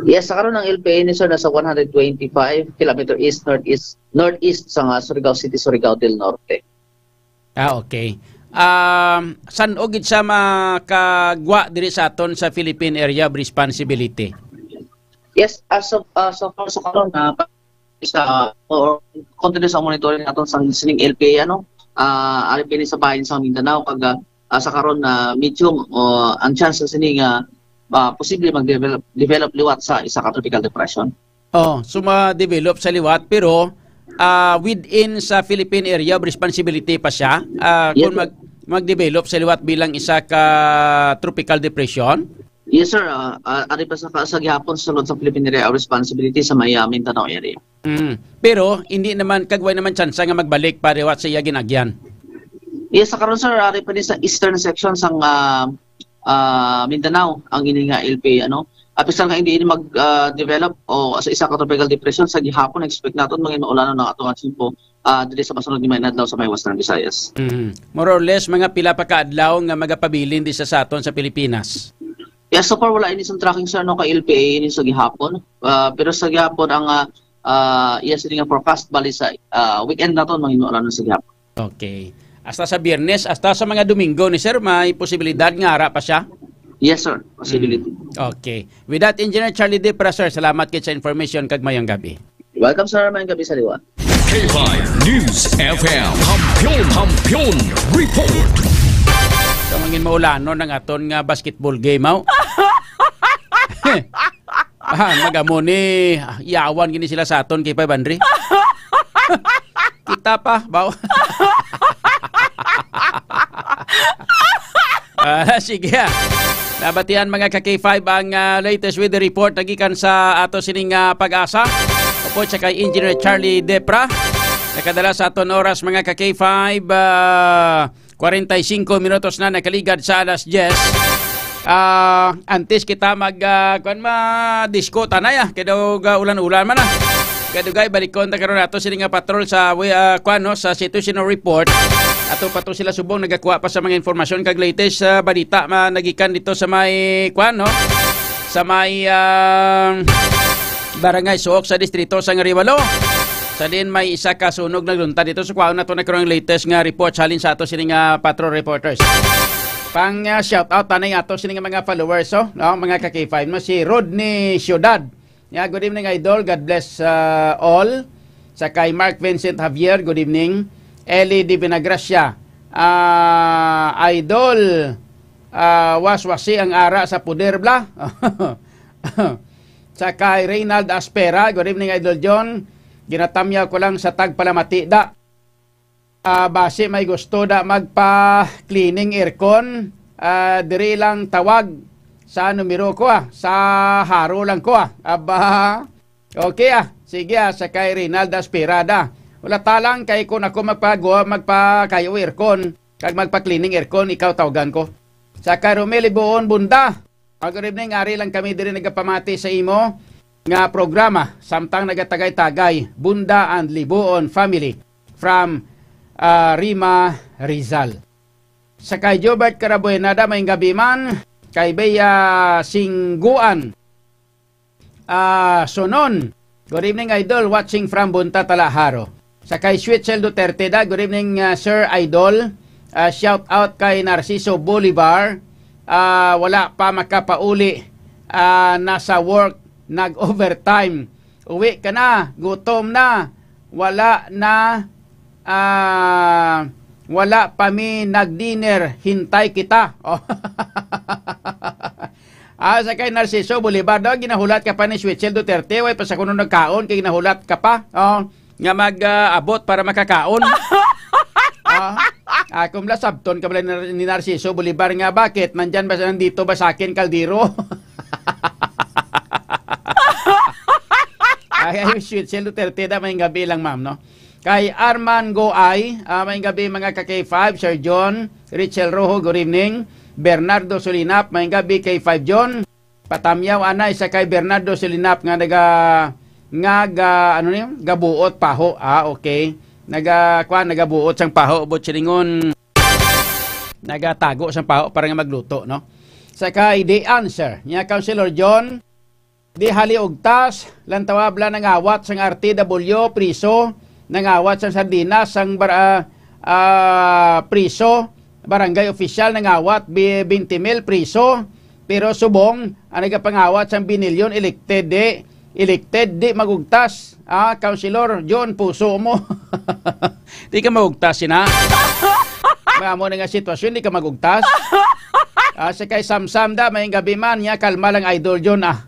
Yes, sa karon ang L P A ni sir nasa one hundred twenty-five kilometer east, northeast, northeast sa nga Surigao City, Surigao del Norte. Ah, okay. Um, san-o gid siya makagwa diri sa aton sa Philippine Area of Responsibility? Yes, as of, uh, so far sa karon na sa, or continuous ang monitoring naton sa sining L P A, ano, ah, ari pini sa bahin sa Mindanao, kag, ah, sa karon na medium o ang chance sini nga, ah, posible mag-develop, develop liwat sa isa ka tropical depression. Oh, so ma-develop sa liwat, pero, ah, within sa Philippine Area of Responsibility pa siya. Ah, Yes, kung sir. mag-, mag-develop sa liwat bilang isa ka tropical depression? Yes, sir. Ah, ah, ari pa sa, sa gihapon sa sulod sa Philippine Area of Responsibility sa may, ah, Mindanao area. Mm. Pero hindi naman, kagway naman tsansa nga magbalik pa liwat sa iya ginagyan. Yes, sa karon, sir, ari pa ni sa eastern section sang, ah, ah, Mindanao ang ini nga L P A, ano. Apisar nga hindi ini mag, ah, develop o sa isa ka tropical depression, sa gihapon expect naton mangin maulanon ang ato nga tiyempo, ah, diri sa masunod nga mga adlaw sa may Western Visayas. Mhm. More or less, mga pila pa ka adlaw nga magapabilin di sa, sa aton sa Pilipinas? Yeah, so far wala ini sa tracking, sir, no, kay L P A ini sa gihapon. Ah, pero sa gihapon ang, ah, ah, iya sini nga forecast bali sa, ah, weekend naton, manginulana sa gihapon. Okay. Hasta sa Biyernes, hasta sa mga Domingo ni sir, may posibilidad nga ara pa siya? Yes, sir. Possibility. Mm. Okay. With that, Engineer Charlie Depra, sir, salamat kit sa information kag mayong gabi. Welcome, sir. Mayong gabi sa liwa. K five News F M. Kampiyon, Kampiyon Report. Sa mangin maulanon ang aton nga basketball game, aw. Ah, magamo ni, ah, yawan gini sila sa aton kay five hundred. Kita pa, baw. Ah, sige, ah. Nabatian, mga ka K five, ang, ah, latest weather report nagikan sa ato sining, ah, Pag-asa. Upod sa kay Engineer Charlie Depra. Nakadala sa aton oras, mga ka K five, ah, kwarenta y cinco minutos na nakaligad sa alas diyes. Ah, antes kita mag, ah, kuwan, ma-disco, tanay, ah, kay daw, ah, ulan-ulan man, ah. Kay dugay, balikon ta karon ato sini nga patrol sa, wi-, ah, kuwan, no, sa situational report. Ato pa to sila subong nagakuha pa sa mga informasyon kag latest, ah, balita ma-, nagikan dito sa may, kuwan, no, sa may, ah, barangay Suok sa distrito sang Arevalo. Sa din may isa ka sunog nagluntad dito. So, kuhaon nato na karon ang latest nga reports halin sa ato sini nga patrol reporters. Pang, ah, shout out tanay ato sini nga mga followers, oh, no, mga ka K five mo, si Rodney Ciudad. Yeah, good evening, Idol. God bless, ah, all. Sa kay Mark Vincent Javier, good evening. Ellie Divinagracia, ah, Idol, ah, waswasi ang ara sa puder, bla. Sa kay Reynald Aspera, good evening, Idol John. Ginatamyaw ko lang sa tagpalamati da. Ah, basi may gusto da magpa-cleaning aircon, ah, diri lang tawag sa numero ko, ah. Sa Haro lang ko, ah. Aba, okay, ah. Sige, ah, sa kay Reynald Aspera da. Wala talang kay kung ako magpagawa, magpakayo aircon, kag magpa-cleaning aircon, ikaw tawagan ko. Sa kay Romel Ibuon Bunda, ah, good evening, ari lang kami diri nagapamati sa imo nga programa, samtang nagatagay-tagay, Bunda and Libuon family from, ah, Rima, Rizal. Sa kay Jobert Carabuena da, may gabi man, kay Bea Singguan, ah, Sunon. Good evening, Idol. Watching from Bunta, Talaharo. Sa kay Schwitzel Duterte da, good evening, ah, Sir Idol. Ah, shout out kay Narciso Bolivar. Ah, wala pa makapauli. Ah, nasa work, nag-overtime. Uwi ka na, gutom na. Wala na, ah, wala pa mi nag-dinner. Hintay kita. Oh. Ah, sa kay Narciso Bolivar daw, ginahulat ka pa ni Schwitzel Duterte, way pa sa kuno nagkaon, kay ginahulat ka pa. Oh, nga mag, ah, abot para makakaon. Ah, ah, kung la sabton ka bala ni Nar-, ni Narciso Bolivar nga, bakit? Nandyan ba, nandito ba sa akin, kaldero? Ay, ay, Schwitzel Duterte da, may gabi lang, ma'am, no? Kay Arman Goay, ah, may gabi, mga ka K five, Sir John, Richel Rojo, good evening. Bernardo Solinap, may gabi, K five John. Patamyaw anay sa kay Bernardo Solinap nga naga-, nga ga-, ano ni, gabuot paho. Ah, okay. Naga-, kuwan, nagabuot sang paho, but silingon, nagatago sang paho para nga magluto, no? Sa kay The Answer, niya, Councilor John, di haliugtas, lantawa bala nangawat sang R T W, priso, nangawat sang sardinas, sang bar-, ah, ah, priso, barangay official nangawat, bi-, twenty mil priso, pero subong, ang nagapangawat sang binilyon, elected, di, elected, di magugtas. Ah, Councilor John, puso mo. Di ka magugtas, sina? May amo na nga sitwasyon, di ka magugtas. Ah, sa kay Samsam da, may gabi man niya, kalma lang, Idol John, ah.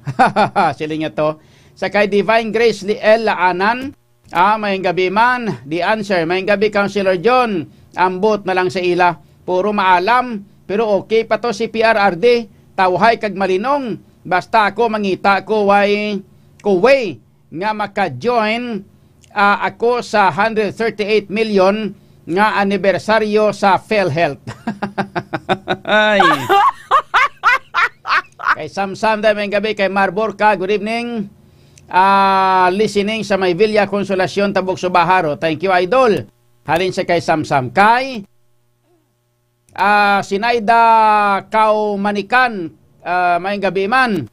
Siling niya to. Sa kay Divine Grace Liel Laanan, ah, may gabi man, The Answer, may gabi, Councilor John, ambot na lang sa ila. Puro maalam, pero okay pa to si P R R D, tawhay kag malinong. Basta ako mangita ko way, ko way nga maka-join, ah, ako sa hundred thirty-eight million nga anibersaryo sa PhilHealth. Ay. Kay Samsam, dahil may gabi, kay Marborca, good evening. Ah, listening sa may Villa Consolacion, Tabugso, Baharo. Thank you, Idol. Halin sa kay Samsam. Kay Ah, Sinaida Kaumanikan, ah, may gabi man.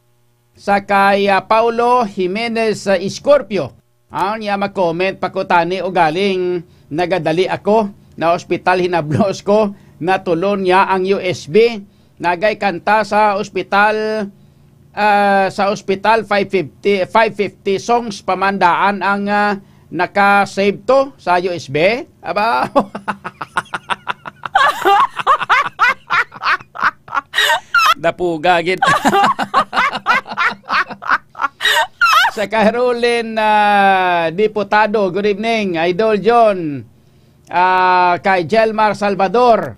Sa kay, ah, Paulo Jimenez, ah, Escorpio. Ah, niya mag-comment pa ko tani, ugaling nagadali ako, na ospital hinablos ko, natulon niya ang U S B. Nagay kanta sa ospital, ah, sa ospital, five fifty, five fifty songs pamandaan ang, ah, naka-save to sa U S B. Aba. Dapuga gid. Sa Carolyn, ah, Diputado, good evening, Idol John. Ah, kay Jelmar Salvador.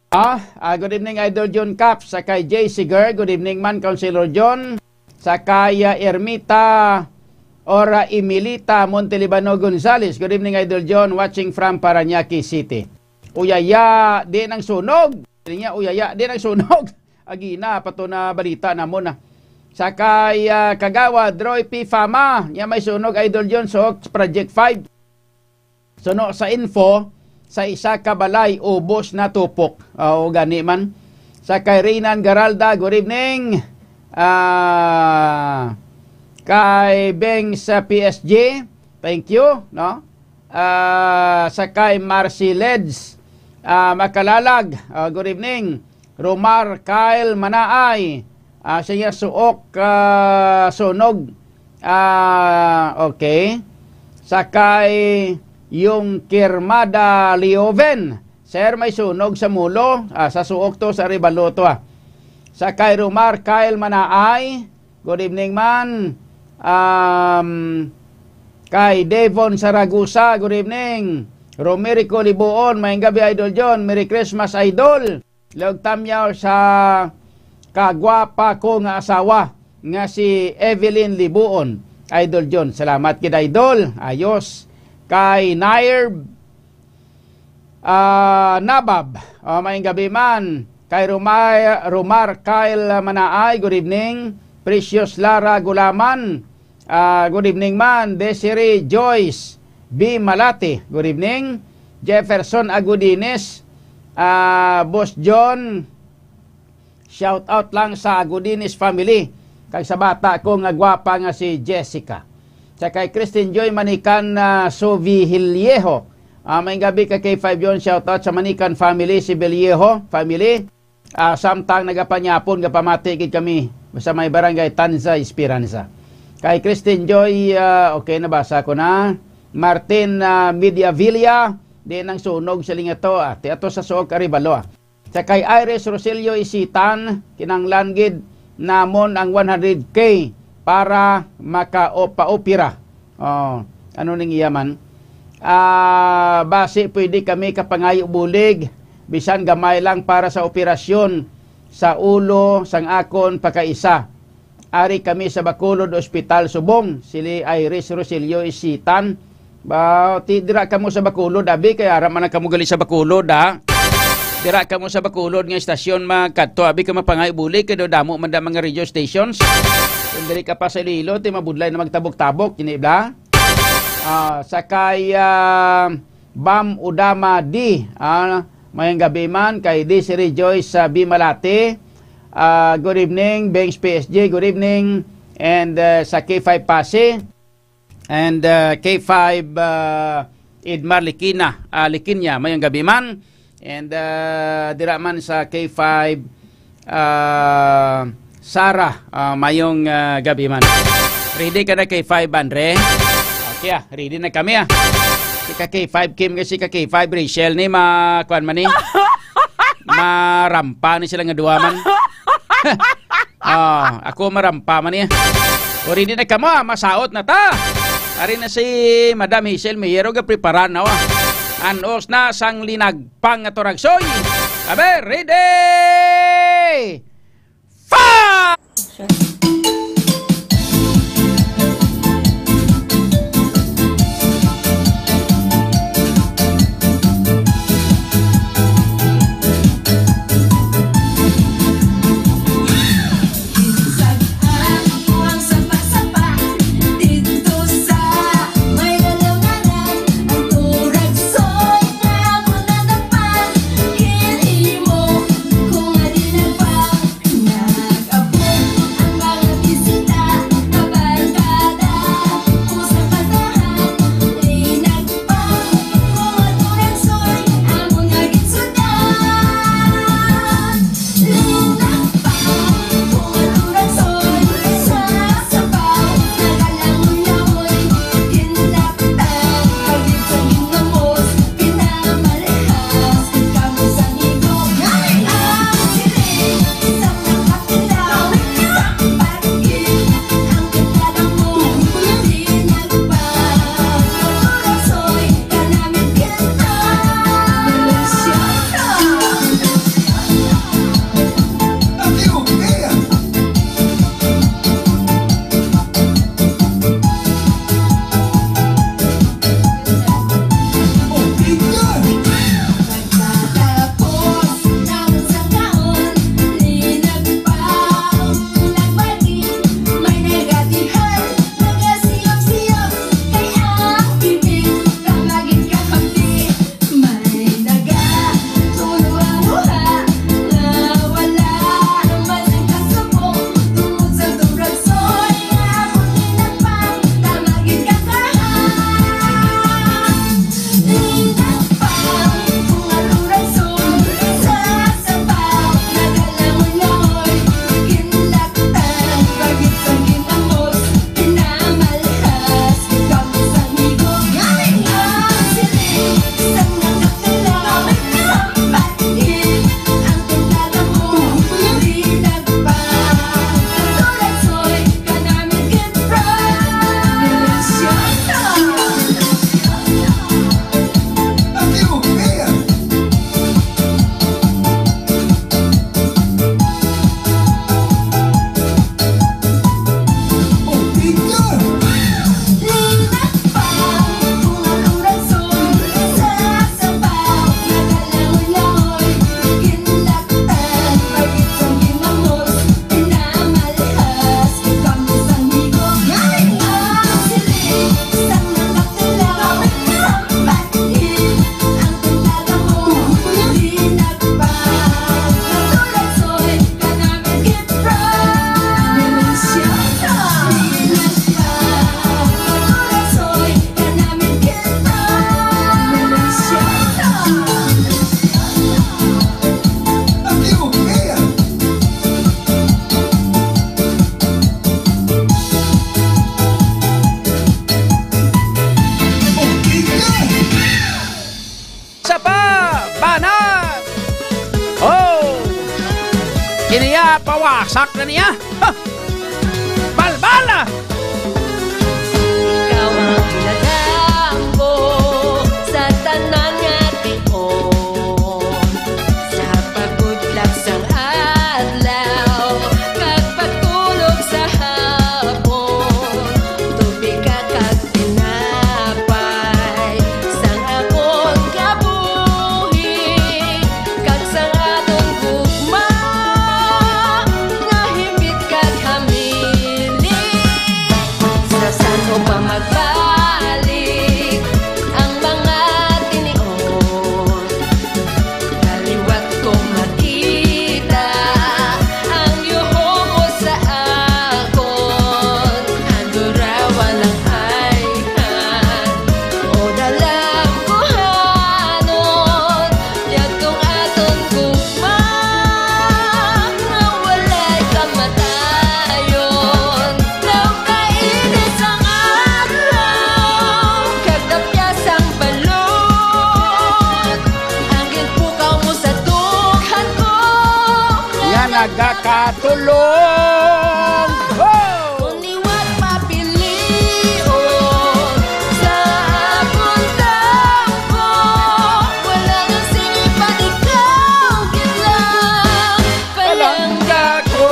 Ah, ah, good evening, Idol John Cap. Sa kay Jay Seger, good evening man, Councilor John. Sa kay, ah, Ermita or, ah, Emilita Montelibano Gonzales, good evening, Idol John, watching from Parañaque City. Uyaya, di nang sunog. Dili niya, uyaya, di nang sunog. Agina, pa to na balita namon, ah. Sa kay, ah, Kagawad Roy P. Fama, niya may sunog, Idol John, sa Project five. Suno sa info, sa isa ka balay, ubos na tupok. Ah, o gani man. Sa kay Reynan Garalda, good evening. Ah, kay Beng sa P S G, thank you, no? Ah, sa kay Marcy Leds, ah, Makalalag, ah, good evening. Romar Kyle Manaay, ah, siya suok, ah, sunog. Ah, okay. Sa kay yung Kirmada Lioven, sir, may sunog sa mulo. Ah, sa suok to, sa Arevalo to, ah. Sa kay Romar Kyle Manaay, good evening man. Um, kay Devon Saragusa, good evening. Romerico Libuon, maayong gabi, Idol John. Merry Christmas, Idol. Log tamyaw sa kagwapa ko nga asawa nga si Evelyn Libuon. Idol John, salamat gid, Idol. Ayos. Kay Nair, ah, Nabab, ah, maayong gabi man. Kay Romar, Romar Kyle Manaay, good evening. Precious Lara Gulaman, ah, good evening man. Desiree Joyce B. Malate, good evening. Jefferson Agudines, ah, Boss John, shout out lang sa Agudines family, kag sa bata ko nga gwapa nga si Jessica. Sa kay Christine Joy Manikan, ah, Suvihiliejo. Ah, maayong gabi ka K five John, shout out sa Manikan family, si Beliejo family. Ah, samtang nagapanyapon, gapamati gid kami sa may barangay Tanza Esperanza. Kay Christine Joy, ah, okay, nabasa ko na. Martin, ah, Mediavilla, di nang sunog sa lingato, ah, ti ato sa suok Arevalo, ah. Sa kay Iris Rosilio Isitan, kinahanglan gid namon ang one hundred K para maka-, o, pa-opera. Oh, ano ning iya man? Ah, basi pwede kami kapangayo bulig, bisan gamay lang para sa operasyon sa ulo sang akon pagkaisa. Ari kami sa Bacolod Hospital subong, sili Iris Rosilio Isitan. Ba, ti, dira kamo sa Bacolod, abi, kay ara man lang kamo gali sa Bacolod, ha? Dira kamo sa Bacolod nga estasyon magkadto, abi, ka mapangayo bulig, kay daw damo man da mga radio stations. Kung diri ka pa sa Iloilo, ti mabudlay na magtabok-tabok, kini, bla? Ah, sa kay, ah, Bam Udama D, ah, maayong gabi man kay Desiree Joyce sa B. Malate. Ah, good evening, Bengs P S G, good evening. And, ah, sa K five Pasi. And, ah, K five, ah, Edmar Likina, ah, Likinya, maayong gabi man. And, ah, dira man sa K five, ah, Sarah, ah, maayong, ah, gabi man. Ready ka na, K five, Andre? Okay, ah, ready na kami, ah. Si ka K five Kim, si ka K five Rachel ni ma-, kuan man ni. Marampa ni sila nga duha man. Ah, ako marampa man niya. O, ready na kamo, ah, masaot na ta. Ari na si Madam Hazel Miyero, gaprepara na, oh. Anos na sang linagpang nga turagsoy. Abe, ready! Fire! Iniya, pawasak na niya. Ha! Balbala! Ikaw ang pinadamgo sa tanan nga tion, sa pagkudlap sang adlaw, kag pagtulog sa hapon. Tubig ka kag tinapay sang akon kabuhi, kag sang aton gugma nga himit kag hamili. Sa san-o pa magbalik ang mga tinion? Kaliwat ko makita ang yuho mo sa akon. Andura walang ayhan o dalam kuhanon. Yadtong aton gugma nga walay kamatayon. Daw kainit sang adlaw, kag dapya sang balod, ang ginpukaw mo sa dughan ko nga Nga nagakatulong. Ho! Kung liwat papilion sa akon tampo, wala na sing iban, ikaw gid lang. Palangga ko.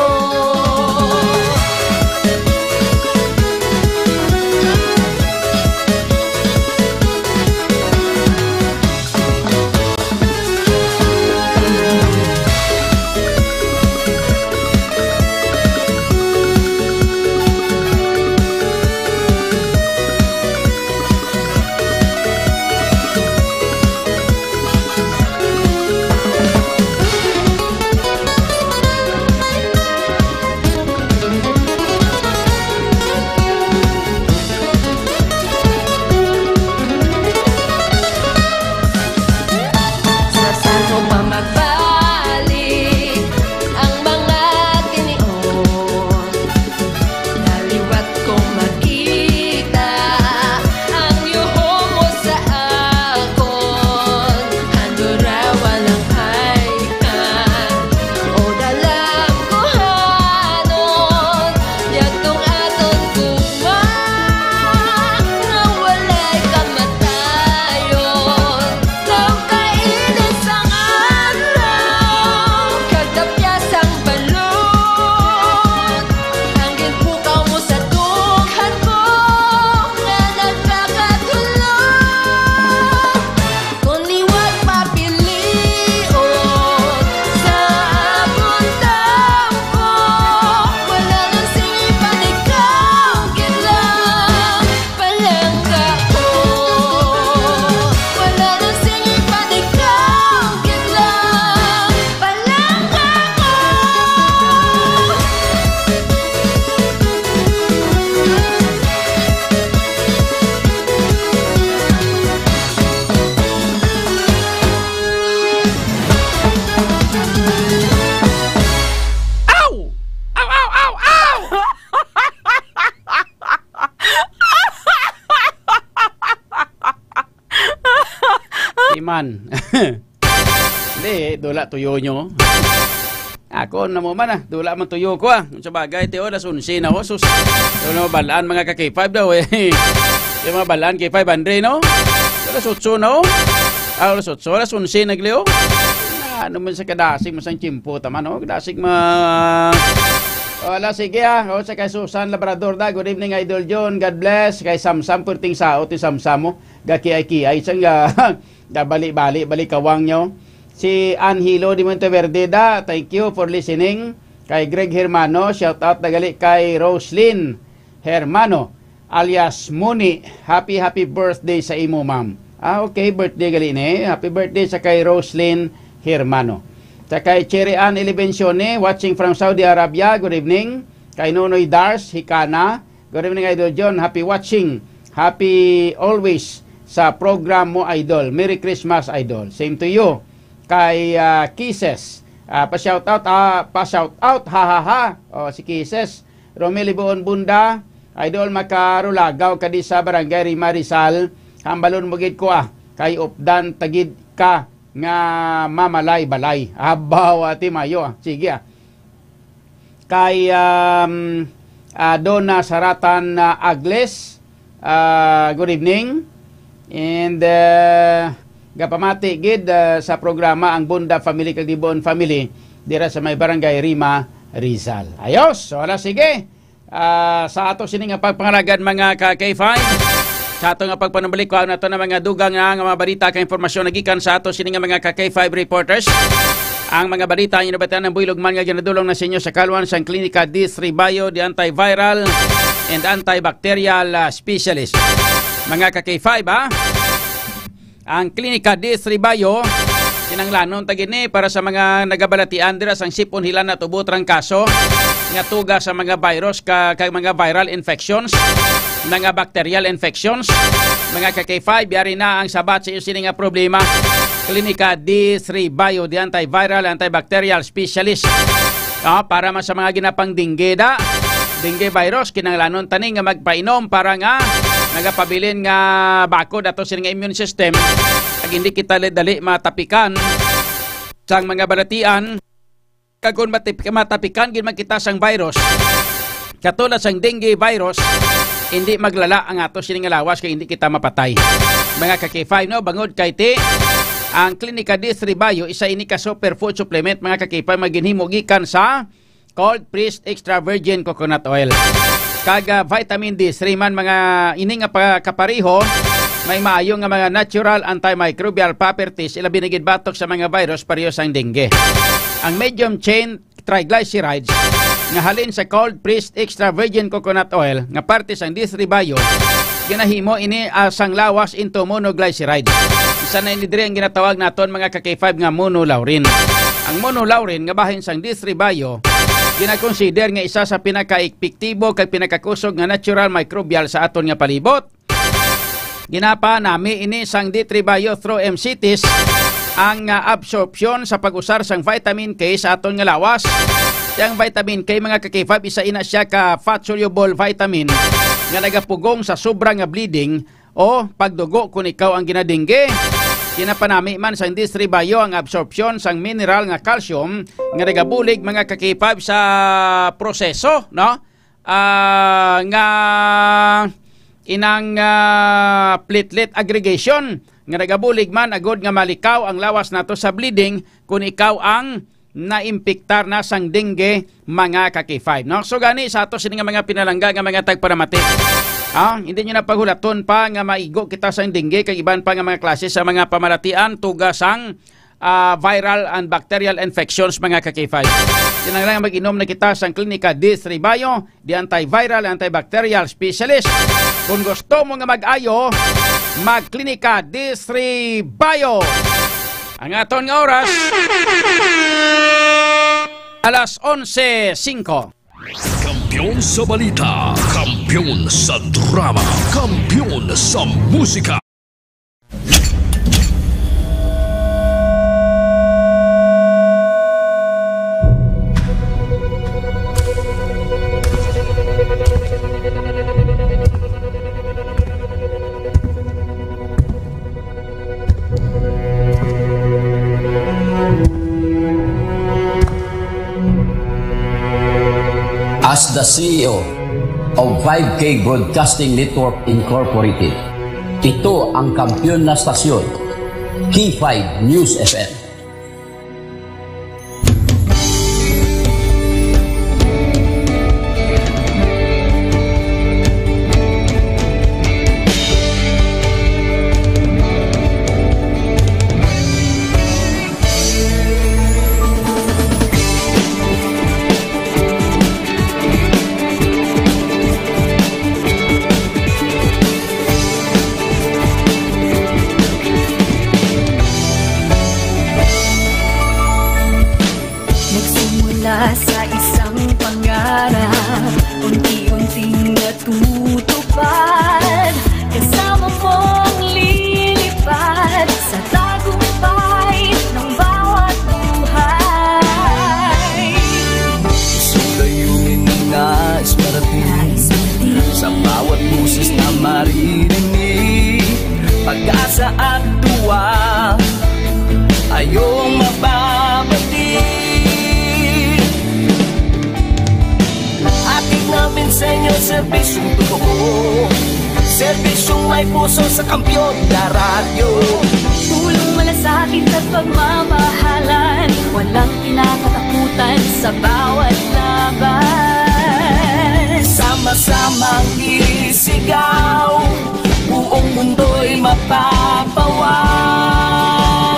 Sa san-o pa magbalik ang mga tinion? Naliwat ko makita ang yuho mo sa akon. Andura walang ayhan o dalam kuhanon. Yadtong aton gugma nga walay kamatayon. Daw kainit sang adlaw, kag dapya sang balod, ang ginpukaw mo sa dughan ko nga nagakatulog. Kung liwat papilion sa akon tampo, wala lang sing iban, ikaw gid lang. Palangga ko, wala na sing iban, ikaw gid lang. Palangga ko. Aw! Aw, aw, aw, aw! Iman. Hindi, dula tuyo nyo. Ako na mo man, ah. Dula man tuyo ko, ah. Kung sa bagay, tiyo, alas onse na, oh. Sus. Ano na mabalaan, mga ka K five daw, eh. Yung mga balaan, K five, Andre, no? Alas otso na, oh. Ah, alas otso, alas onse na, Gleo. Ano man sa kadasig mo sang tiyempo, tama, no? Kadasig ma-, Wala, sige, ah. O, sa kay Susan Labrador da. Good evening, Idol John. God bless. Kay Samsam, perting sao, ti Samsam mo. Gakiay-kiay, sang ga-, gabali-bali, bali kawang nyo. Si Angelo de Monteverde da. Thank you for listening. Kay Greg Hermano, shout out na gali kay Roslyn Hermano, alias Muni. Happy, happy birthday sa imo, ma'am. Ah, okay, birthday gali ni. Happy birthday sa kay Roslyn Hermano. Sa kay Cherry Ann Elevencione, watching from Saudi Arabia. Good evening. Kay Nonoy Dars Hikana. Good evening, Idol John. Happy watching. Happy always sa program mo, Idol. Merry Christmas, Idol. Same to you. Kay, ah, Kisses. Ah, pa-shout out, ah, pa-shout out. Ha, ha, ha. Oh, si Kisses. Romel Ibuon Bunda, Idol, makarulagaw ka di sa Barangay Rima Rizal. Hambalon mo gid ko, ah, kay updan tagid ka nga mamalay-balay. Abaw, Ate Mayo, ah. Sige, ah. kay, um, ah, Donna Saratan, ah, Agles. Ah, good evening. And, ah, gapamati gid, ah, sa programa ang Bunda Family kag Dibuon Family dira sa may Barangay Rima, Rizal. Ayos. So, ala, sige. Ah, sa ato sini nga pagpangalagad, mga ka K five, sa ato nga pagpanumbalikwa nato na mga dugang na nga mga balita kag impormasyon nagikan sa ato sini nga mga ka K five reporters. Ang mga balita ang inabatian ng Buylog man nga ginadulong na sa inyo sa kaluan sang Klinika D three Bio, the antiviral and antibacterial, ah, specialist. Mga ka K five, ha? Ang Klinika D three Bio, kinahanglanon ta gini para sa mga nagabalatian dira sang sipon, hilan, at ubo, trangkaso nga tuga sa mga virus ka, kag mga viral infections, mga bacterial infections. Mga ka K five, yari na ang sabat sa iyo sini nga problema. Klinika D three Bio, the antiviral, antibacterial specialist. Ah, para man sa mga ginapang dengue da, dengue virus, kinahanglanon tani nga magpainom para nga nagapabilin nga bakod ato sini nga immune system, kag hindi kita dali matapikan sang mga balatian. Kag kung matip-, matapikan gid man kita sang virus, katulad sang dengue virus, hindi maglala ang ato sini nga lawas kay hindi kita mapatay. Mga ka K five, no, bangod kay ti ang Klinika D three Bio, isa ini ka superfood supplement, mga ka K five, nga ginhimo gikan sa cold pressed extra virgin coconut oil. Kag, ah, vitamin D three man, mga ini nga pa-, kapareho, may maayo nga mga natural antimicrobial properties, ilabi na gid batok sa mga virus pareho sang dengue. Ang medium chain triglycerides nga halin sa cold pressed extra virgin coconut oil nga parte sang D three Bio, ginahimo ini, ah, sang lawas into monoglycerides. Isa na ini diri ang ginatawag naton, mga ka K five, nga monolaurin. Ang monolaurin nga bahin sang D three Bio, ginakonsider nga isa sa pinakaepektibo kag pinakakusog nga natural microbial sa aton nga palibot. Ginapanami ini sang D three Bio through M C Ts ang, ah, absorpsyon sa pag-usar sang vitamin K sa aton nga lawas. Ang vitamin K, mga ka K five, isa ina siya ka fat-soluble vitamin nga nagapugong sa sobra nga bleeding o pagdugo kon ikaw ang ginadengge. Ginapanami man sang D three Bio ang absorpsyon sang mineral nga calcium nga nagabulig, mga ka K five, sa proseso, no? Ah, nga inang, ah, platelet aggregation nga nagabulig man agud nga malikaw ang lawas nato sa bleeding kon ikaw ang naimpiktar na sang dengue, mga ka K five, no? So gani sa ato sini nga mga pinalangga nga mga tagparamati, ah, hindi nyo na paghulaton pa nga maigo kita sang dengue kag iban pa nga mga klase sa mga pamalatian tuga sang, ah, viral and bacterial infections, mga ka K five. Kinahanglan mag-inom na kita sang Klinika D three Bio, the antiviral, antibacterial specialist. Kung gusto mo nga mag-ayo, mag-Klinika D three Bio. Ang aton nga oras, alas onse singko. Kampiyon sa balita, kampiyon sa drama, kampiyon sa musika. As the C E O of five K Broadcasting Network Incorporated, ito ang kampiyon na stasyon, K five News F M. Nagsimula sa isang pangarap, unti-unting natutupad. Kasama mong lilipad sa tagumpay ng bawat buhay. Isang layunin na nais marating, nais marating, sa bawat boses na maririnig. Pag-asa at tuwa, ayong mababati. Serbisyong may puso sa Kampiyon na Radyo. Pulong malasakit at pagmamahalan, walang kinakatakutan sa bawat laban. Sama-samang isigaw, buong mundo'y mapapawaw.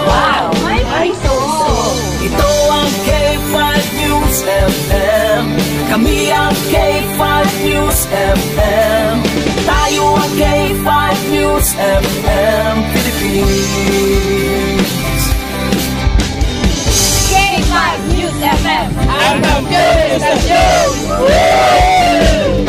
Wow! May puso! Ito ang K five News F M. Kami ang K five News F M. Tayo ang K five News F M Philippines. K five News F M. Ang kampiyon ng istasyon! Hey!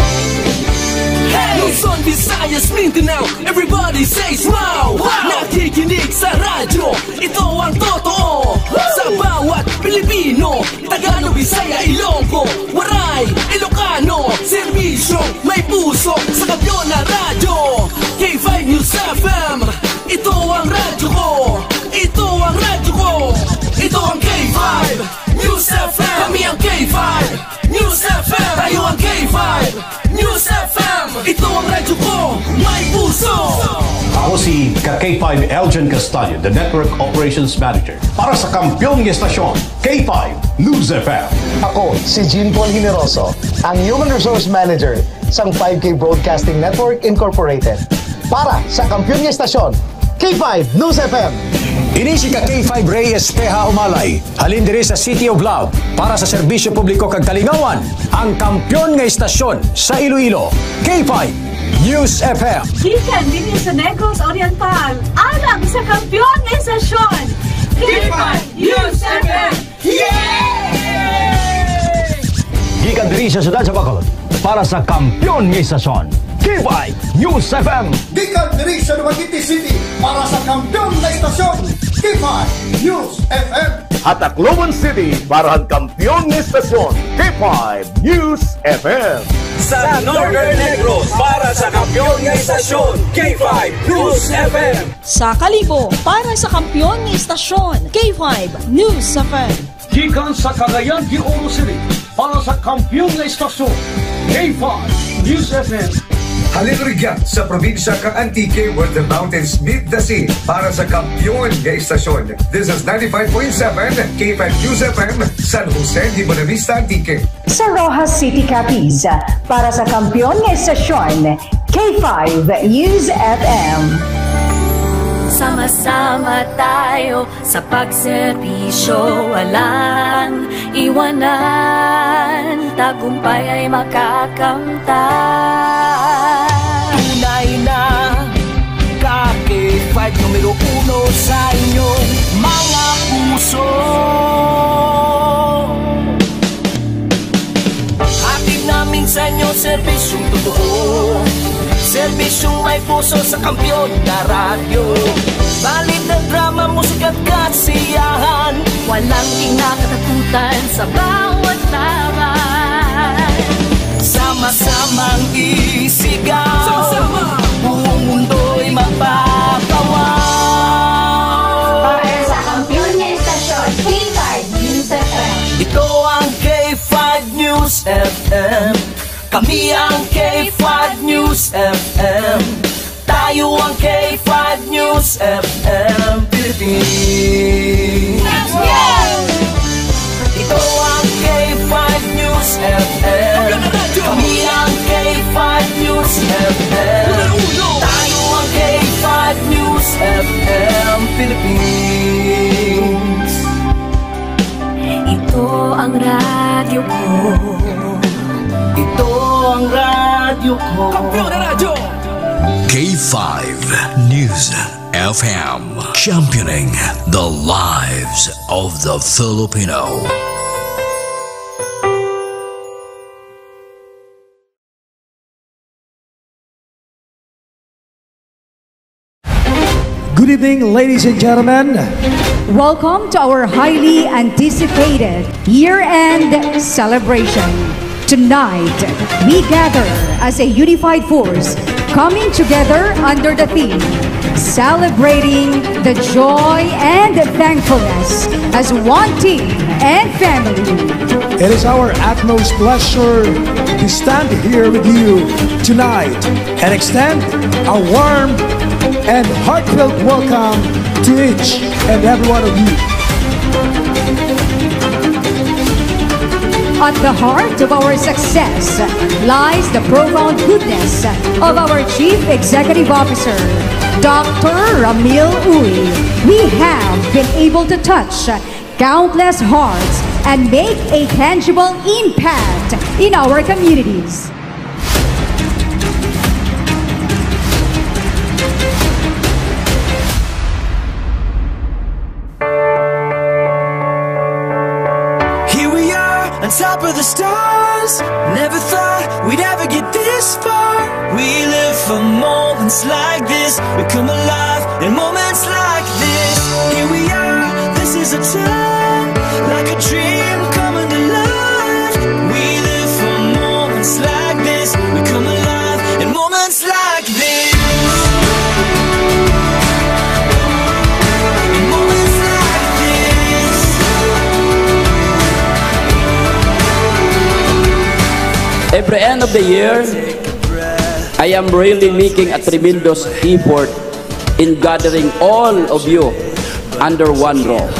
Luzon, Visayas, Mindanao, everybody says wow! Wow! Nakikinig sa radyo, ito ang totoo. Sa bawat Pilipino, Tagalog, Bisaya, Ilonggo, Waray, Ilocano, serbisyo may puso sa Kampiyon na Radyo. K five News F M, ito ang radyo ko. Ito ang radyo ko. Ito ang K five News F M. Kami ang K five News F M. Tayo ang K five News F M. Ito ang radyo ko. May puso. Ako si ka K five Elgin Castaño, the Network Operations Manager. Para sa kampiyon nga estasyon, K five News F M. Ako si Jean Paul Generoso, ang Human Resource Manager sang five K Broadcasting Network Incorporated. Para sa kampiyon nga estasyon, K five News F M. Ini si ka K five Ray Espeha Umalay, halin diri sa City of Love, para sa serbisyo publiko kag kalingawan, ang kampiyon nga estasyon sa Iloilo, K five News F M. Gikan dinhi sa Negros Oriental, alang sa kampiyon nga estasyon, K five News F M. Yay! Gikan diri sa siyudad sa Bacolod, para sa kampiyon nga estasyon, K five News F M. Gikan diri sa Dumaguete City, para sa kampiyon nga estasyon, K five News F M. Ha Tacloban City, para sa kampiyon nga estasyon, K five News F M. Sa Northern Negros, para sa kampiyon nga estasyon, K five News F M. Sa Kalibo, para sa kampiyon nga estasyon, K five News F M. Gikan sa Cagayan de Oro City, para sa kampiyon nga estasyon, K five News F M. Halin rugya sa probinsya kang Antique, where the mountains meet the sea, para sa kampiyon nga estasyon. This is ninety-five point seven K five News F M, San Jose de Buenavista, Antique. Sa Roxas City, Capiz, para sa kampiyon nga estasyon, K five News F M. Sama-sama tayo sa pagserbisyo, walang iwanan, tagumpay ay makakamtan. Tunay na ka K five numero uno sa inyong mga puso. Hatid namin sa inyo serbisyong totoo, serbisyong may puso sa kampiyon na radyo. Balita, drama, musika at kasiyahan, walang kinakatakutan sa bawat laban. Sama-samang isigaw, sama-sama, buong mundo'y mapapawaw. Para sa kampiyon nga estasyon, K five News F M. Ito ang K five News F M. Kami ang K five News F M. Tayo ang K five News F M Philippines. Ito ang K five News F M. Kami ang K five News F M. Tayo ang K five News F M Philippines. Ito ang radyo ko. Ito ang radyo ko. Kampiyon na radyo! K five News F M, championing the lives of the Filipino. Good evening, ladies and gentlemen. Welcome to our highly anticipated year-end celebration. Tonight, we gather as a unified force, coming together under the theme, Celebrating the Joy and Thankfulness as One Team and Family. It is our utmost pleasure to stand here with you tonight and extend a warm and heartfelt welcome to each and every one of you. At the heart of our success lies the profound goodness of our Chief Executive Officer, Doctor Ramil Uy. We have been able to touch countless hearts and make a tangible impact in our communities. Here we are on top of the stars. Never thought we'd ever get this far. We live for moments like this. We come alive in moments like this. Here we are, this is a time, like a dream coming to life. We live for moments like this. We come alive in moments like this. In moments like this. Every end of the year, I am really making a tremendous effort in gathering all of you under one roof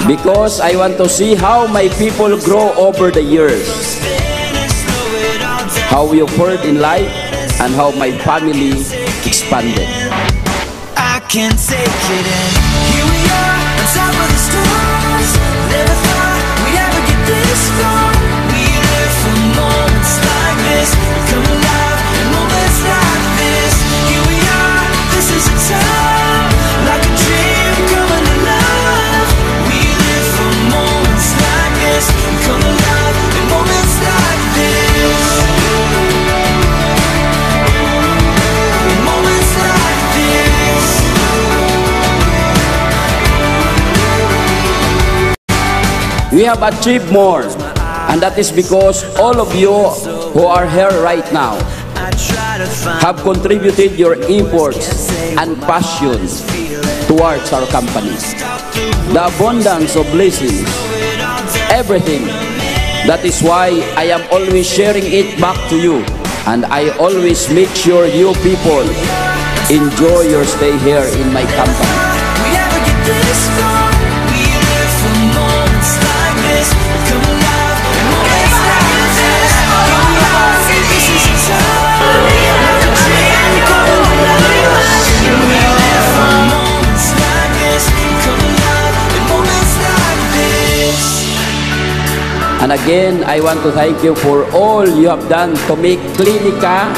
because I want to see how my people grow over the years, how we offered in life, and how my family expanded. I can't take it in. Here we are, on top of the stars. Never thought we'd ever get this far. We live for moments like this. We come alive in moments like this. Here we are, this is a time, like a dream coming alive. We live for moments like this. We come alive in moments like this. In moments like this. We have achieved more, and that is because all of you who are here right now have contributed your efforts and passion towards our company. The abundance of blessings, everything. That is why I am always sharing it back to you. And I always make sure you people enjoy your stay here in my company. And again, I want to thank you for all you have done to make Clinica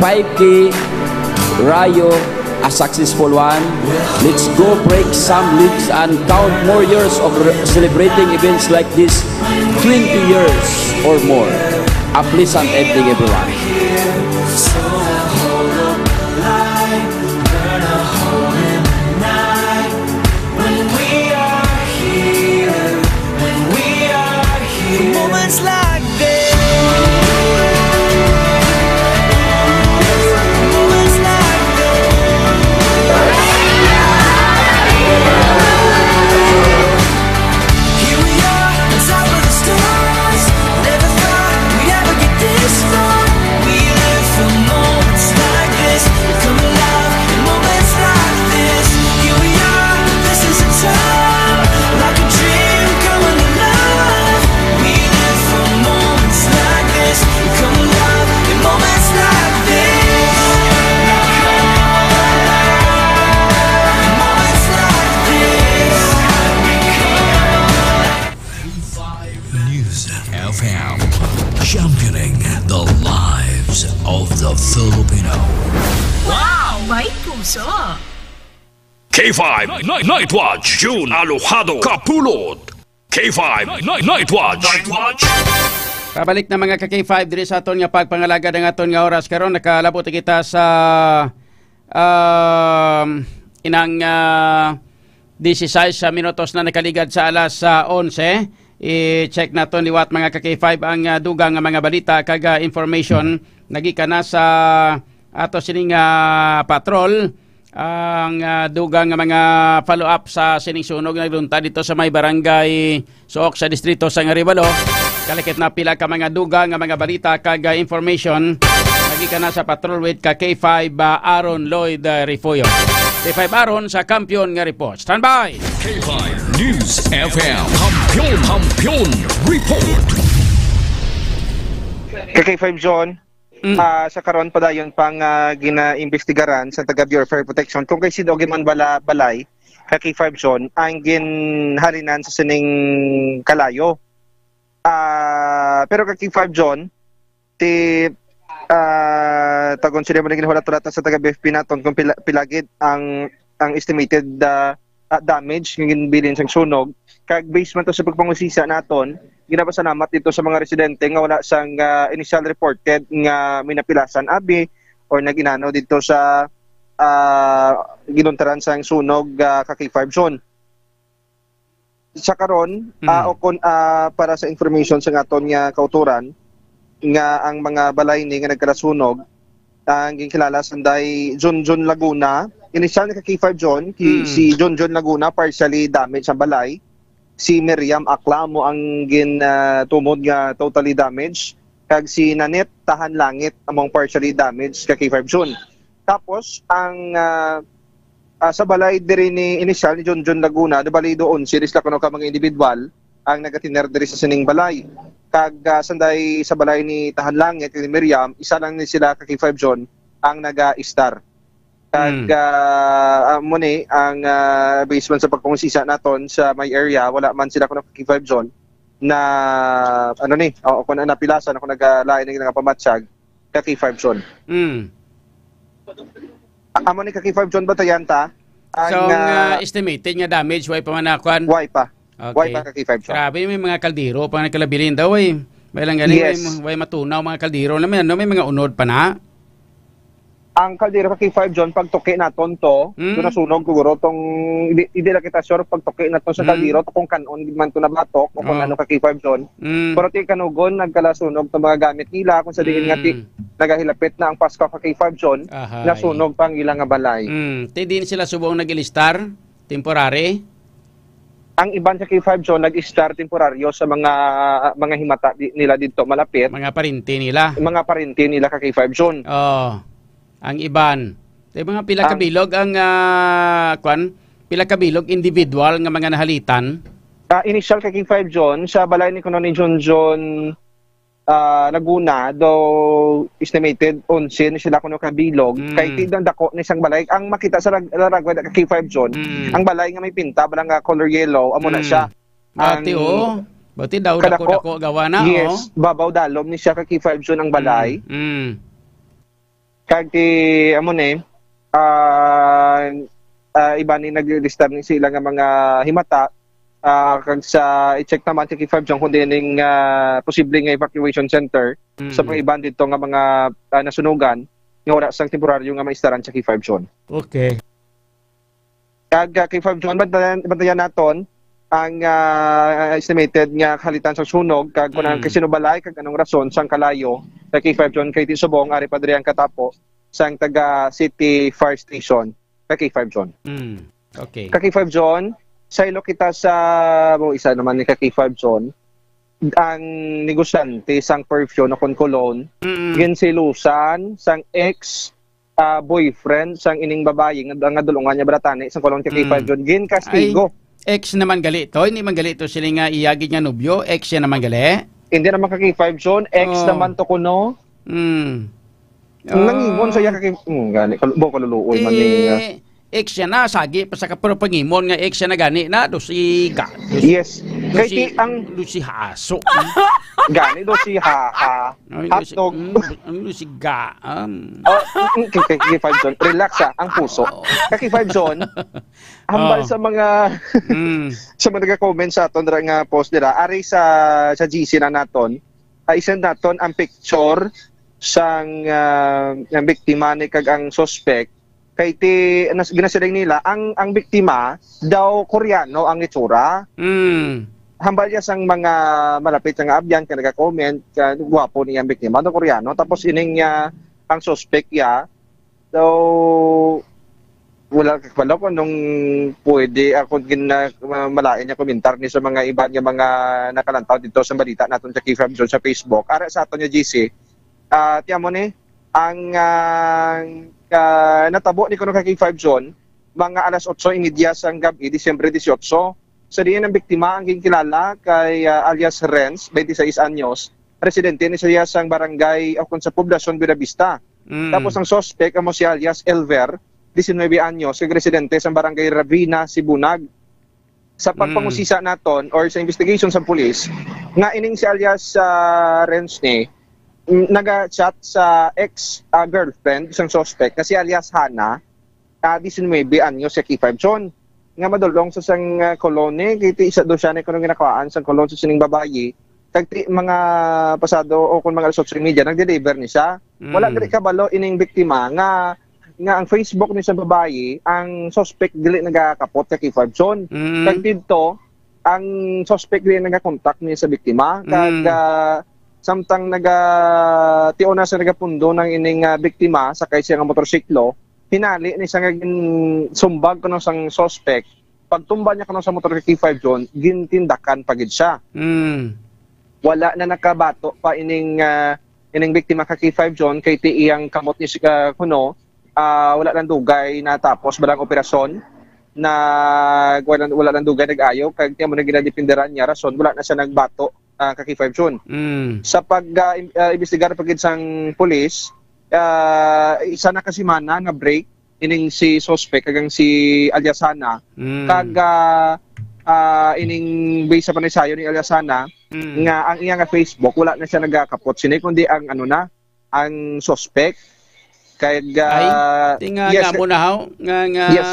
five K Rayo a successful one. Let's go break some legs and count more years of re- celebrating events like this, twenty years or more. A pleasant evening, everyone. Moments like this. News F M, championing the lives of the Filipino. Wow! May puso! K five Night, Night Watch, June Alojado Kapulot. K five Night, Night Watch. Night Watch. Pabalik na, mga ka-K five, diri sa aton nga pagpangalagad ang aton nga oras karon. Nakalabot kita sa, um, inang, ah, disisais sa minutos na nakaligad sa alas, ah, onse. I-check naton liwat, mga ka-K five, ang, ah, dugang nga mga balita kag, ah, information nagikan na sa ato sining, ah, patrol. Ang, ah, dugang nga mga follow-up sa sining sunog nagluntad dito sa may barangay Suok sa distrito sang Arevalo. Kalakip na pila ka mga dugang nga mga balita kag, ah, information. Lagi ka na sa Patrol with ka K five, ah, Aaron Lloyd, ah, Refugio. K five Aaron sa Kampiyon nga Report. Standby! K five News F M. Kampiyon, Kampiyon Report. Ka K five John, Mm. ah, sa karon padayon pang, ah, ginaimbestigaran sa taga Bureau of Fire Protection kung kay sino gid man bala-, balay ka K five John ang ginhalinan sa sining kalayo. Ah, pero ka K five John, ti, ah, tagon sila mo naging hulat-hulat sa taga B F P naton kung pila, pila gid ang, ang estimated, ah, ah, damage nga ginbilin sang sunog. Kag based man to sa pagpangusisa naton, ginapasalamat dito sa mga residente nga wala sang, ah, initial reported nga may napilasan abi or naginano dito sa, ah, ginuntaran sang sunog, ah, ka K five John. Sa karon, Mm. ah, o kon, ah, para sa information sa aton nga kauturan, nga ang mga balay ni nga nagkalasunog, ang ginkilala sanday Junjun Laguna. Initial ni ka K five John, ki-, Mm. si Junjun Laguna partially damaged ang balay. Si Miriam Akla mo ang gin, ah, tumod nga totally damaged. Kag si Nanette Tahan Langit among partially damaged ka K five John. Tapos, ang, ah, ah, sa balay diri ni initial ni Junjun Laguna, nabalido onse sila kuno ka mga individual ang nagatiner diri sa sining balay. Kag, ah, sanday sa balay ni Tahan Langit, ni Miriam, isa lang ni sila ka K five John ang naga-istar. Kag, Mm. ah, amo ni ang, ah, based man sa pagpangusisa naton sa may area, wala man sila kuno ka K five John na, ano ni, o kung napilasan, ako nagalain nga nagapamatsyag ka K five John. Mm. A-, amo ni ka K five John, batayan ta. Ang, So, ang, ah, ah, estimated nga damage, way pa man nakuan? Way pa. Okay. Way pa ka K five John. Grabe, may mga kaldero pa nga nagkalabilin daw, eh. May lang gani, Yes. way, way matunaw mga kaldero na may, ano, may mga unod pa na. Ang kaldero ka K five John, pagtuki naton to, Mm. so nasunog siguro tong, hindi, hindi lang kita sure, pagtuki naton sa Mm. kaldero, to kung kanon gid man to nabatok, o kung Oh. ano ka K five John. Mm. Pero ti kanugon, nagkalasunog to mga gamit nila, kung sa diin nga ti, Mm. nagahilapit na ang Pasko ka K five John, Ahay. nasunog pa ang ilang nga balay. Mm. Ti diin sila subong nag-ilistar? Temporary? Ang iban sa K five John nag-istar temporaryo sa mga, mga himata di, nila didto malapit. Mga parente nila. Mga parente nila ka K five John. Oh. Ang iban. Tay mga pila ka Ang bilog ang, ah, kwan? Pila ka bilog individual nga mga nahalitan? Ah, initial ka K five John, sa balay ni kuno ni John John ah, Laguna, daw estimated onse ni sila kuno ka bilog. Mm. Kay ti ang dako ni sang balay. Ang makita sa rag-, laragway na ka K five John, Mm. ang balay nga may pinta, bala nga color yellow, amo na Mm. siya. Dati, Ang oh. Bati daw kadako, dako-dako gawa na, yes, oh. Babaw dalom ni siya ka K five John ang balay. Mm. Mm. Kag ti, amo ni, ah, ah, iba ni naglistar ni sila nga mga himata, ah, kag sa i-check naman si K five John kung diin ning, ah, posible nga evacuation center sa Mm. mga iban dito nga mga, ah, nasunugan nga wala sang temporaryo nga maistaran sa K five John. Okay. Kag, ah, K five John, bantayan, bantayan naton ang, ah, estimated nga kahalitan sa sunog, kag kung ang Mm. kasinubalay, kag anong rason sang kalayo sa K five John, kay ti subong, ari pa diri ang katapo sang taga City Fire Station, ka K five John. Mm. Okay. Ka K five John, saylo kita sa, mo isa naman ni ka K five John, ang negosyante sang perfume o kon cologne, Mm. ginselosan sang ex, ah, boyfriend sang ining babayi nga, nga dulungan niya bala tani sang cologne ka K five Mm. John, ginkastigo. Ay, ex naman gali to, hindi man gali to sila nga iya gid nga nobyo, ex siya naman gali. Hindi naman ka K five John, ex Oh. naman to kuno. Mm. Nangingon sa iya Ah. ka K-, hmm, gani, kal-, bo, kaluluoy man ni, ah. Eh, ex siya na, sagi pa sa ka, pero pangimon nga ex siya na gani na, do si ga-, do si, Yes. do Kay si, ti ang do si haso. Gani, do si ha-, ha-, Ay, do si, hotdog. Mm, ang do si ga-, um. Oh, mm, kay, kay, kay Five John, relax, ah, ang puso. Oo. Kay Five John, hambal Oh. sa mga, Mm. sa mga nag-comment sa aton ra nga post nila, ari sa, sa G C na naton, ah, i-send naton ang picture sang, ah, ang biktima ni kag ang suspect. Kay ti, nas-, ginasiling nila, ang, ang biktima daw Koreano ang itsura. Mm. Hambal niya sang mga malapit nga abyan kay naga-comment, ka gwapo niya ang biktima, daw Koreano. Tapos ining, ah, ang suspect ya, daw Wala ka kabalo kung nung pwede ako gin-, na, ma-, malain nga komentar ni sa mga iba nga mga nakalantaw dito sa balita naton sa K five Zone sa Facebook. Ara sa aton nga G C, ah, ti amo ni, ang, ah, ah, natabo ni kuno ka K five Zone, mga alas otso y media sang gab-i, Disyembre dieciocho, sa diin ang biktima ang ginkilala kay, ah, alias Renz, twenty-six anyos, residente ni siya sang barangay o kung sa Poblacion Buenavista. Mm. Tapos ang suspect amo si alias Elver, diecinuebe anyos, kag residente sa barangay Ravina, Sibunag. Sa Mm. pagpangusisa naton or sa investigation sa pulis, nga ining si alias, ah, Renz ni, mm, naga-chat sa ex, ah, girlfriend sang suspect nga si alias Hana, ah, diecinuebe anyos, sa K five Zone, nga madulong sa sang, ah, kolone, kay ti isa daw siya na kuno ginakuhaan sang kolon sa sining babayi, kag ti mga pasado o kung mga alas otso y media, nag-deliver ni siya. Wala Mm. gali kabalo ining biktima nga, nga ang Facebook ni sa babayi, ang suspect dili nagakapot sa K five Zone. Mm. Kag didto, ang suspect gali nagakontak niya sa biktima, kag, Mm. ah, samtang naga-, tion na siya nagapundo ng ining, ah, biktima, sakay siya nga motorsiklo, hinali ni siya nga ginsumbag kuno sang suspect, pagtumba niya kuno sa motor kay K five Zone, gintindakan pa gid siya. Mm. Wala na nakabato pa ining, ah, ining biktima ka K five Zone, kay ti iyang kamot ni siya kuno, ah, wala lang dugay natapos ba lang operasyon, nag-, wala, wala lang dugay nag-ayo, kag ti amo na ginadepinderan niya rason, wala na siya nagbato, ah, ka K five Zone. Mm. Sa pag, ah, im-, ah, imbestigar pa gid sang pulis, ah, isa na ka semana na break ining si suspect kag ang si alias Hana. Mm. Kag, ah, ah, ining based sa panaysayo ni alias Hana, Mm. nga ang iya nga Facebook, wala na siya nagakapot sini, kundi ang ano na, ang suspect. Kag, Ay, ah, ti nga, yes, nga amo na, haw, nga, nga, yes.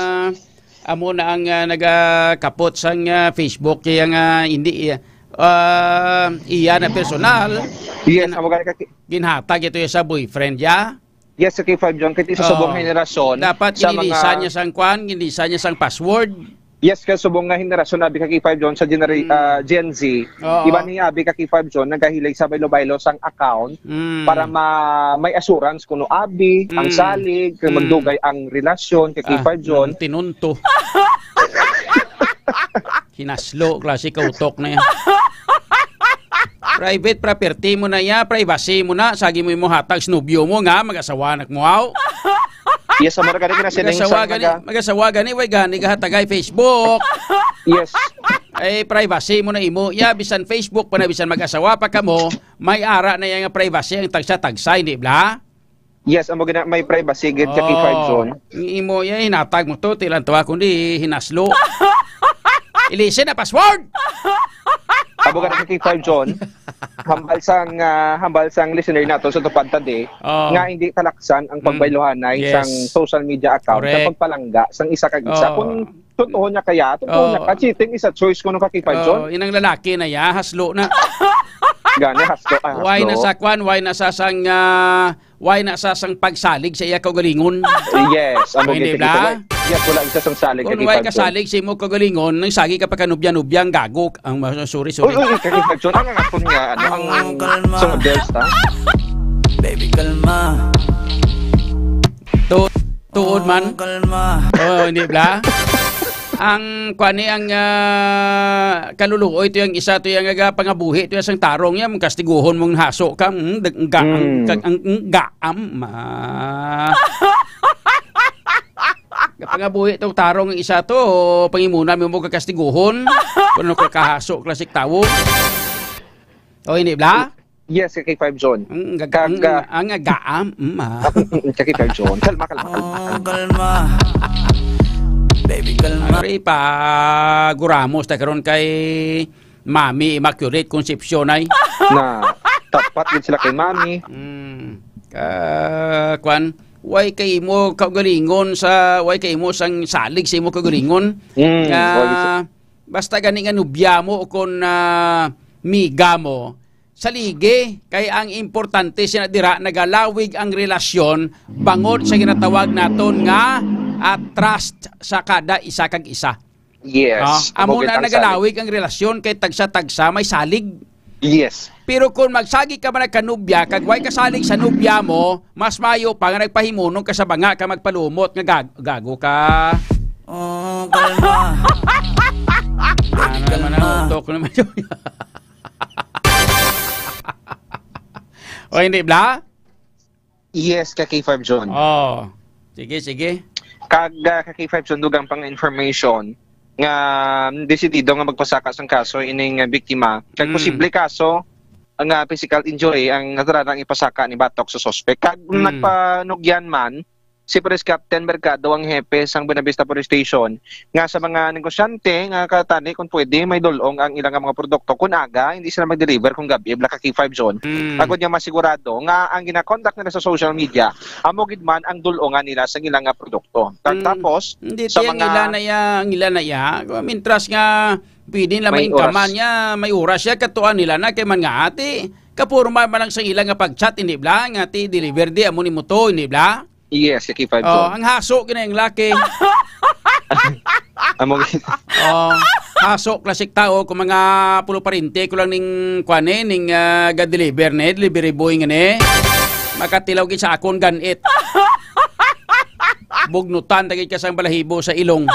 Amo na ang, ah, nagakapot sang, ah, Facebook, kaya nga hindi, ah, ah, iya na personal. Yes, Gin-, amo gani ka ki- ginhatag ito sa boyfriend ya. Yes, sa K five Zone, kay sa subong Oh. henerasyon, Dapat sa ginilisan mga niya sang kwan, ginilisan niya sang password. Yes, kay subong nga henerasyon, abi ka K five Zone sa genera-, Mm. ah, Gen Z. Oo. Iba ni abi ka K five Zone, nagahilig sa baylo-baylo sang account Mm. para ma-, may assurance kuno abi ang Mm. salig, kay Mm. magdugay ang relasyon kay Ah, K five Zone. Ang tinunto. Hinaslo, klase ka utok na yan. Private property mo na ya, privacy mo na, sagi mo imo hatag sa nobyo mo nga, mag-asawa anak mo, haw. Yes, amo ra gani kinasiling Mag-asawa sang gani, naga- mag-asawa gani, way gani gahatagay Facebook. Yes. Ay, privacy mo na imo. Ya, bisan Facebook pa na, bisan mag-asawa pa kamo, may ara na yang privacy ang tagsa-tagsa, hindi bla? Yes, amo gina, may privacy gid sa K five Oh, Zone. Ang imo ya, hinatag mo to, tilan to ako, hindi hinaslo. Ilisin na password! Amo gani sa K five Zone. Hambal sang, ah, hambal sang listener nato sa Tupad Tadi, Oh. nga hindi talaksan ang Mm. pagbayluhanay Yes. sang social media account sa Correct. pagpalangga sang isa kag isa. Oh. Kung totoo niya kaya, totoo niya Oh. ka, cheating is a choice kuno ka K five Zone. Oh, inang lalaki na ya, haslo na. Gani, haslo, ah, Why haslo. na sa kwan, why na sa sang, ah, why na sa sang pagsalig sa iya kaugalingon? Yes, amo Pwede gid, bla? Why? Yes, wala isa sang salig Kung kay why K five Zone. kasalig sa imo kaugalingon, nang sagi ka pa kanubya-nubya, ang gago. Ang, ah, sorry, sorry. Uy, uy, kay K five Zone, ang akon nga, ano, ang Oh, kalma. sunod girls, ha? Baby, kalma. Tu-, tuod man. Oh, kalma. Oh, hindi bla? Ang, kuan ni, ang, ah, kaluluoy to yang isa, to yang aga pangabuhi, to yang sang tarong yan, kastiguhon mong haso ka, mm, dag-, ang ga-, ang, Mm. kag-, ang, ang gaam, ah. Kapangabuhi tong tarong ang isa to, pangimuna mo mo kakastiguhon, kung ano ka kahaso, klasik tawo. O, hindi bla? Yes, sa K five Zone. Ang gaga-, Kag, ang, ah, ang agaam, mm, ah. Sa K five Zone. Kalma, kalma, kalma, Oh, kalma. kalma. Baby, kalma. Ari pa, guramos ta karon kay Mami Immaculate Concepcion ay. Na tapat gid sila kay Mami. Mm. Ka-, kwan, way kay imo kaugalingon sa, way kay imo sang salig sa imo kaugalingon. Mm, Nga, way sa- basta gani nga nobya mo o kon, ah, miga mo, saligi, kay ang importante sina dira nagalawig ang relasyon bangod sa ginatawag naton nga, ah, trust sa kada isa kag isa. Yes, Ah, amo amo gid na ang salig. nagalawig ang relasyon kay tagsa-tagsa may salig. Yes. Pero kung magsagi ka man nagkanubya, kag way kasalig sa nubya mo, mas mayo pa nga nagpahimunong ka sa banga ka magpalumot nga gag-, gago ka. Oh, kalma. Baby, Ano naman kalma. Ang utok naman yun? O, hindi, bla? Yes, ka K five John. Oh. Sige, sige. Kag, ah, ka K five John, dugang pang information nga desidido nga magpasaka sang kaso ining, ah, biktima. Kag Mm. posible kaso nga physical injury ang natarang ipasaka ni batok sa suspek. Kag Mm. nagpanugyan man si Police Captain Mercado, ang hepe sang Buenavista Police Station, nga sa mga negosyante nga katani kung pwede may dul-ong ang ilang mga produkto kung aga, hindi sila mag-deliver kung gabi, bla ka K five John. Mm. Agod nga masigurado nga ang ginakontak nila sa social media, amo gid man ang dul-ongan nila sa ilang nga produkto. Kag Mm. tapos, Hindi, sa ti, ang mga ila na iya, ang ila na iya. Mintras nga pwede nila May maingkaman oras. niya, may oras siya, katuan nila na kay man nga ati. Kapurma man lang sa ila nga pag-chat, hindi bla? Nga ti deliver di, amo ni mo to, hindi bla? Yes, si K five Oh, John. Ang haso gina yung laki. Amo gid. Oh, haso, classic tao, kung mga pulo parente ko lang ning, kuan eh, ning, ah, ga-deliver ni, delivery boy nga ni. Makatilaw gid sa akon ganit. Bugnutan ta gid ka sang balahibo sa ilong.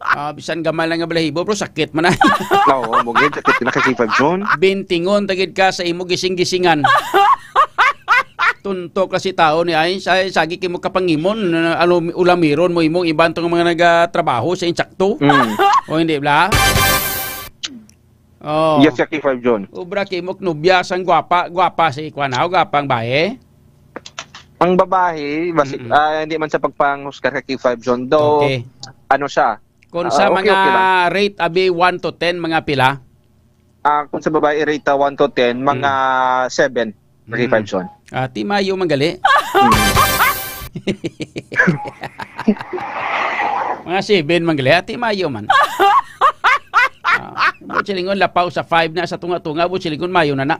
Ah, bisan gamal na nga balahibo, bro, sakit man na. Oo, mo gid, sakit na ka K five John. Bintingon ta gid ka sa imo gising-gisingan. Tuntok na si tao ni ay, sa, sagi kay mo kapangimon, na, ano, ulamiron mo imong iban tong mga nagatrabaho sa insakto. Mm. O hindi, bla? Oh. Yes, ka K five John. Ubra kay mo knubya sang gwapa, gwapa si kuan, ah, gwapang bae. Ang babae, basi, Mm-mm. ah, hindi man sa pagpanghusgar ka K five John, though, Okay. ano siya, Kung Ah, sa okay, mga okay lang. rate, abi, one to ten, mga pila? Ah, kung sa babae, rate, ah, one to ten, mga Mm. seven, Mm. K five John. Ah, ti mayo man gali. Mm. Mga seven man gali, ah, ti mayo man. Ah, buot silingon, lapaw sa five na sa tunga-tunga, buot silingon, mayo na na.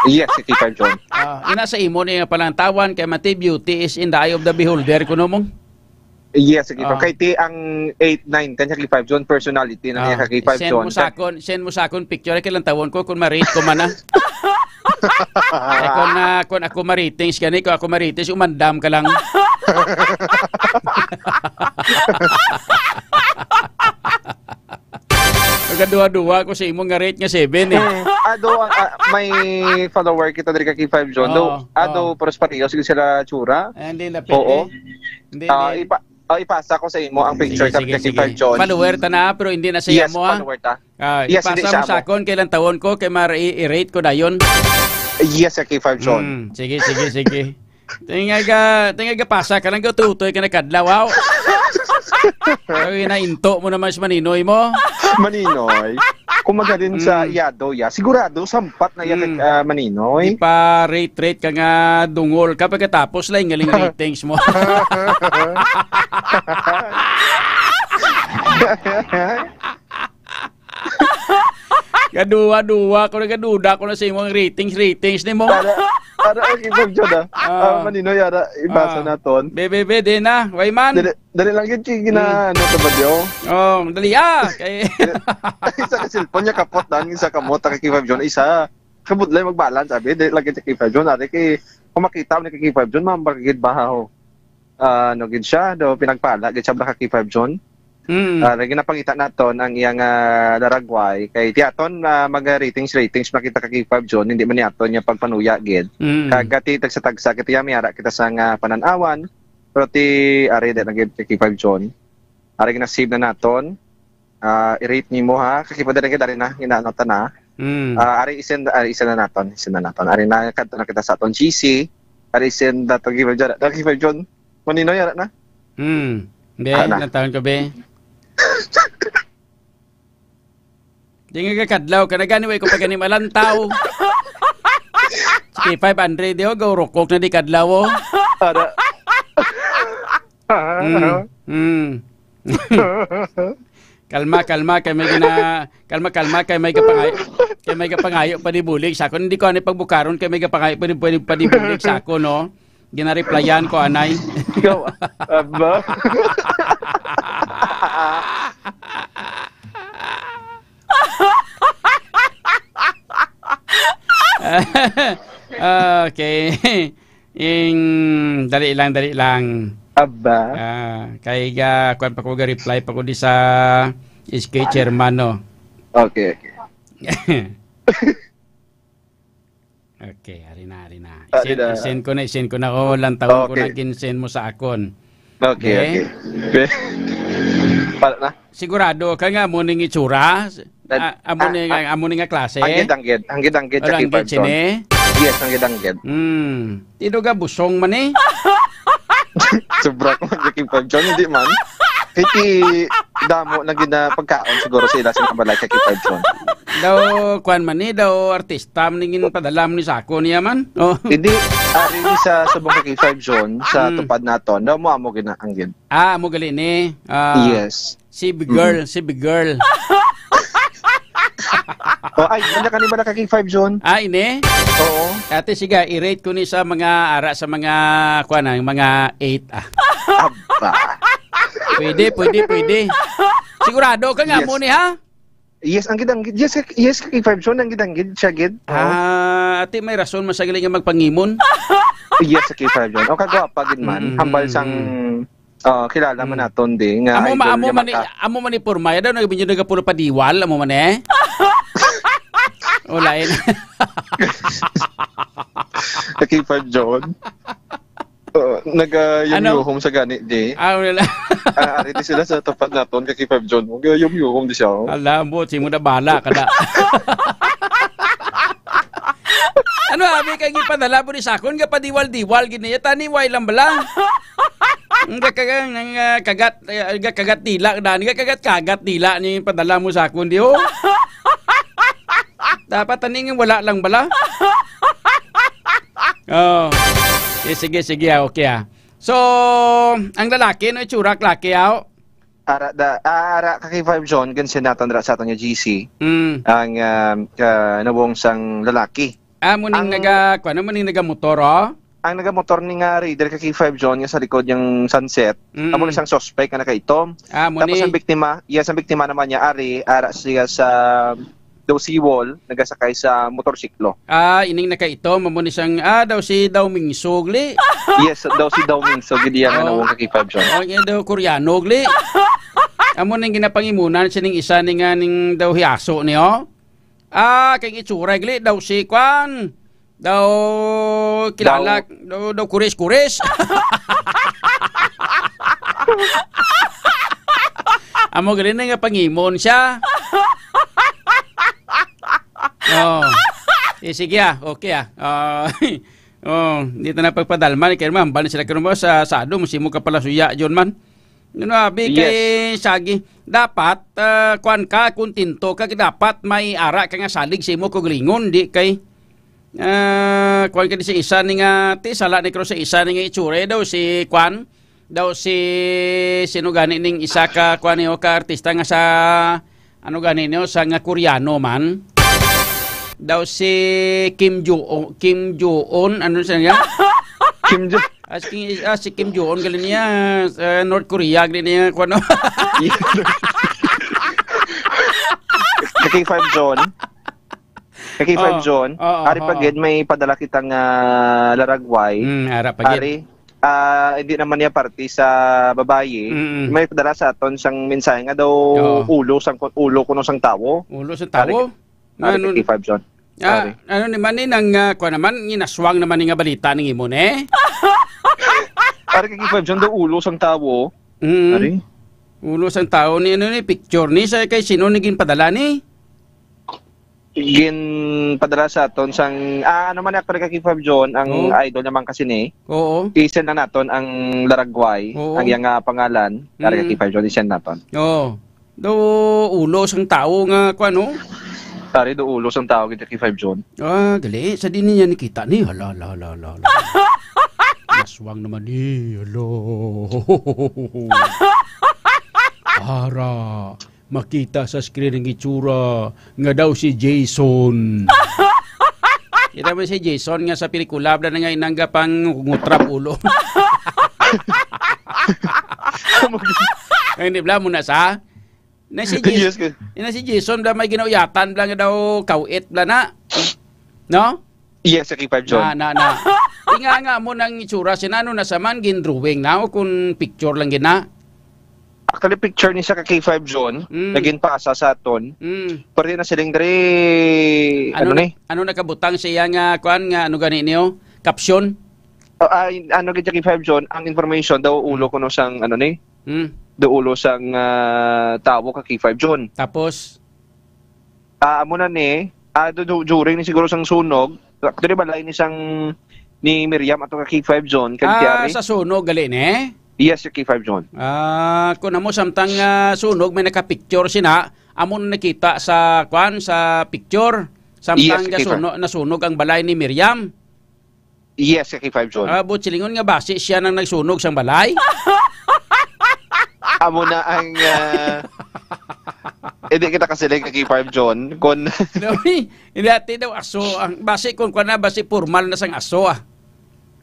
Yes, si K five John. Ah, ina sa imo ni palantawan, kay mati, beauty is in the eye of the beholder, kuno mo. Yes, sige. Ah. Kay ti ang eight, nine, ten, sa K five John, personality na niya Ah, sa K five send John. mo sa akon, send mo sa akon picture, kay lantawon ko kung ma-rate ko man na. Kay kung, ah, kung ako ma-ratings, gani ko ako ma-ratings, umandam ka lang. Nagaduha-duha ko sa imo nga rate nga seven eh. Mm. Ado, ang, ah, may follower kita diri ka K five John. Do, Oo, ado, oo. Pares-pareho, sige sila tsura. Ah, hindi na pwede. Oo. Hindi, Ah, hindi. ipa-, ah, ipasa ko sa imo ang Sige, picture ka sige, K five sige. John. Follower ta na, pero hindi na sa Yes, imo, ah. follower ta. Ah, Yes, ipasa hindi mo sa sa amo. akon, kay lantawon ko, kay mar-, i-, i-rate ko dayon. Yes, sa K five John. Mm, sige, sige, sige. Tingaga, tingaga pasa ka lang, gatutoy ka na kadlaw, wow. Ay, nainto mo naman si Maninoy mo. Maninoy, kung magaling sa Mm. iyado, ya, sigurado, sampat na yan, Mm. ah, Maninoy. Ipa-rate-rate ka nga dungol ka, pagkatapos lang galing ratings mo. Gaduha-duha ko, nagaduda ko na sa imong ratings, ratings ni mo. Para, para ang ibang dyan, ah. Ah. Ah, Maninoy, ara, ibasa Ah. naton. Be, be, be, di na. Way man. Dali, dali lang yun, kaya gina-, Hmm. ano, sa badyo. Oh, dali, ah. Kay Isa ka cellphone niya, kapot lang, isa ka mota, kay K five John, isa. Kabudlay magbalance, sabi, dali lang yun, kay K five John, ari kay, kung makita mo ni kay K five John, ma'am, bakit bahaw? Ah, ano gid siya, do, pinagpala, gid siya, baka K five John. Mm. Ah, lagi napangita naton ang iyang, ah, laragway. Kay ti aton, ah, mga ratings, ratings, makita ka K five John, hindi man ni aton niya pagpanuya gid. Mm. Kag ti tagsa-tagsa, kita ya, may ara kita sa nga panan-awan. Pero ti, ari, di na gid kay K five John. Ari, gina-save na naton. Ah, i-rate nimo, ha? Kay pwede na gid, ari na, inaano ta na. Mm. Ah, ari, isend, ari, isend na naton, isend na naton. Ari na, kadto na kita sa aton G C. Ari, isend naton, K five John. Kay K five John. Maninoy, ara na. Hmm. Be, Ana. Nataon ko, be. Di nga kakadlaw ka na gani, way ko pa gani malantaw. Sige, five hundred, di, oh, gaurukok na di kadlaw, oh. Ara. Hmm. Hmm. Kalma, kalma, kay may gina-, kalma, kalma, kay may gapangayo, kay may gapangayo pa ni bulig sa akon. Hindi ko ani pagbukaron, kay may gapangayo pa ni, pa ni, pa ni bulig sa akon, no? Ginareplyan ko, anay. Ikaw, aba. Okay. Ing, dali lang, dali lang. Aba. Ah, kay ga, kuwan pa ko, ga-reply pa ko di sa S K chairman, no? Okay, okay. Okay, ari na, ari na. Ari Isend, na. isend ko na, isend ko na. Oh, lantawon ko Okay. na ginsend mo sa akon. Okay, Okay. okay. Para na? Sigurado ka nga amo ning itsura? Nag- Ah, amo ah, ni nga, ah, amo ni nga klase? Anggid, anggid. Anggid, anggid, Or Jackie anggid Pabson. sini? Yes, anggid, anggid. Hmm. Tino ga busong man eh. Sobra ko, Jackie Pabson, hindi man. Kay ti damo na ginapagkaon siguro sila sa mga balay, Jackie Pabson. Daw, kuwan man ni, daw artista man ning padala mo ni sako niya man. Oh. Hindi, ari ni sa subong, Jackie Pabson, sa Mm. tupad naton. Daw mo amo gina-, anggid. Ah, amo gali ni. Ah, Yes. si big Mm. girl, si big girl. Oh, ay, hindi ka ni ba nakaki-five, John? Ah, ini? Oo. Ate, sige, i-rate ko ni sa mga ara sa mga, kuwan na, mga eight, ah. Aba. Pwede, pwede, pwede. Sigurado ka nga Yes. mo ni, ha? Yes, ang gid, ang gid. Yes, yes, kay five, John, ang gid, ang gid, siya gid. Oo. Ah, ate, may rason man sa galing nga magpangimon. Yes, kay five, John. O, kagwapa gid man. Mm, Hambal mm, sang, mm. ah, kilala man Mm. naton di nga Amo ma-, idol amo niya man ni, maka- amo man ni porma, ya daw, nag-, medyo nagapulo pa diwal, amo man eh. Wala eh. Kay five, John. Uh, naga-yumyuhom Ano? sa gani, di. Ah, wala. Ah, ari di sila sa tupad naton, kay five, John. Naga-yumyuhom di siya, oh. Ala, mo, si mo na bala ka na. Ano, abi kay gipadala mo ni sakon, nga padiwal-diwal gid niya. Tani, way lang bala. Nga kaga-, nga kagat, eh, nga kagat dila, dani, nga kagat-kagat dila ni padala mo sakon, di, oh. Dapat tani nga wala lang bala. Oh. Eh, sige, sige, ah, okay, ah. So, ang lalaki, no, itsura, lalaki, ah. Ara, da, ah, ara, kay five, John, gansi naton ra sa aton nga G C. Mm. Ang, um, ka-, nawong sang lalaki. Ah, mo ning Ang naga-, kuwan, mo ning nagamotor, oh? Ang nagamotor ni nga Raider kay five, John, nga sa likod yung sunset. Mm. Amo na siyang suspect nga nakaitom. Ah, mo Tapos ni ang biktima, yes, ang biktima naman niya, ari, ara siya sa daw seawall, nagasakay sa motorsiklo. Ah, ining nakaitom, amo ni siyang, ah, daw si Daw Mingsog, li. Yes, daw si Daw Mingsog, gid iya nga Oh. nawong kay five, John. Oh, iya daw Koreano, li. Amo ning ginapangimunan sining isa ni nga ning daw hiaso ni, oh. Ah, kay itsura, gali, daw si kwan. Daw kilala, Daw daw, daw kuris-kuris. Amo gali na nga pangimon siya. Oh. Eh, sige ah, okay ah. Ah, oh, di ta na pagpadalman, kay man, ban sila karon ba sa, sa ado, mo si mo ka pala suya, John man. Ano, abi, Yes. kay Sagi, dapat, ah, kuwan ka, kontento ka, dapat may ara ka nga salig sa imo kaugalingon, di kay, ah, kuwan ka di sa isa ni nga, ti, sala ni Cruz sa isa ni nga itsura, eh, daw si kuwan, daw si, sino gani ning isa ka, kuwan niyo, ka artista nga sa, ano gani niyo, sa nga Koreano man? Daw si Kim Jo-, Kim Jo-un, ano siya nga? Kim Jo- Ah, si Kim, ah, si Kim Jong-un, galing niya, sa North Korea, galing niya, kung ano. Kay five, John. Kay five, Oo, John. Oo, Ari pa oo. gid, may padala kitang, ah, laragway. Mm, ara pa gid. Ari, ah, hindi naman niya parte sa babayi. Mm-mm. May padala sa aton sang mensahe nga daw Oo. ulo sang, ulo kuno sang tawo. Ulo sang Ari, tawo? Ari Ano? kay five, John. Ah, Ari. ano ni man ni nang, ah, kuwan naman, ginaswang naman ni nga balita ning imo, ne? Ari kay five, John, daw ulo sang tawo. Mm. Ari? Ulo sang tawo ni, ano ni, picture ni, sa kay sino ni ginpadala ni? Ginpadala sa aton sang, ah, ano man ni, actually, kay five, John, ang Oo. idol naman kasi ni. Oo. I-send na naton ang laragway, Oo. ang iyang, ah, pangalan. Ari kay Mm. five, John, i-send naton. Oo. Do ulo sang tawo nga, kwan, no? Ari, do ulo sang tawo gid kay five, John. Ah, gali. Sa di niya nakita ni. Hala, hala, hala, hala, hala. Naswang naman ni. Hala. Ara, makita sa screen ang itsura nga daw si Jason. Kita mo si Jason nga sa pelikula, bla na nga inangga pang ngutrap ulo. Ay, hindi, bla, mo na sa? Na si Jas-, Yes, yes. na si Jason, bla, may ginauyatan, bla, nga daw kawit, bla, na. No? Yes, sa K five John. Na, na, na. Inga nga mo nang itsura, sinano na sa man, gin-drawing na, o kung picture lang gina? Actually, picture ni sa ka K five John, Mm. naging pasa sa aton. Mm. Pero yun na siling dre, Ano ano na, ni? ano nakabutang sa iya nga, kuan nga, ano gani niyo? Caption? O, ah, in-, ano gid sa K five John, ang information daw ulo Mm. kuno sang, ano ni? Mm. Daw ulo sang, ah, tawo ka K five John. Tapos? Ah, amo na ni, ah, du-, du-, during ni siguro sang sunog, actually, balay ni sang, ni Miriam ato ka K five John, kag Ah, Tiari. Sa sunog gali ni? Yes, sa K five John. Ah, kung amo samtang, ah, sunog, may nakapicture sina, amo na nakita sa, kwan, sa picture. Samtang Yes, sa K five. gasuno-, nasunog ang balay ni Miriam. Yes, sa K five John. Ah, buot silingon nga basi siya nang nagsunog sang balay? Amo na ang, ah, hindi kita kasiling ka K five John. Kun No, hindi ati daw aso ang basi kung kuwan na, basi formal na sang aso, ah.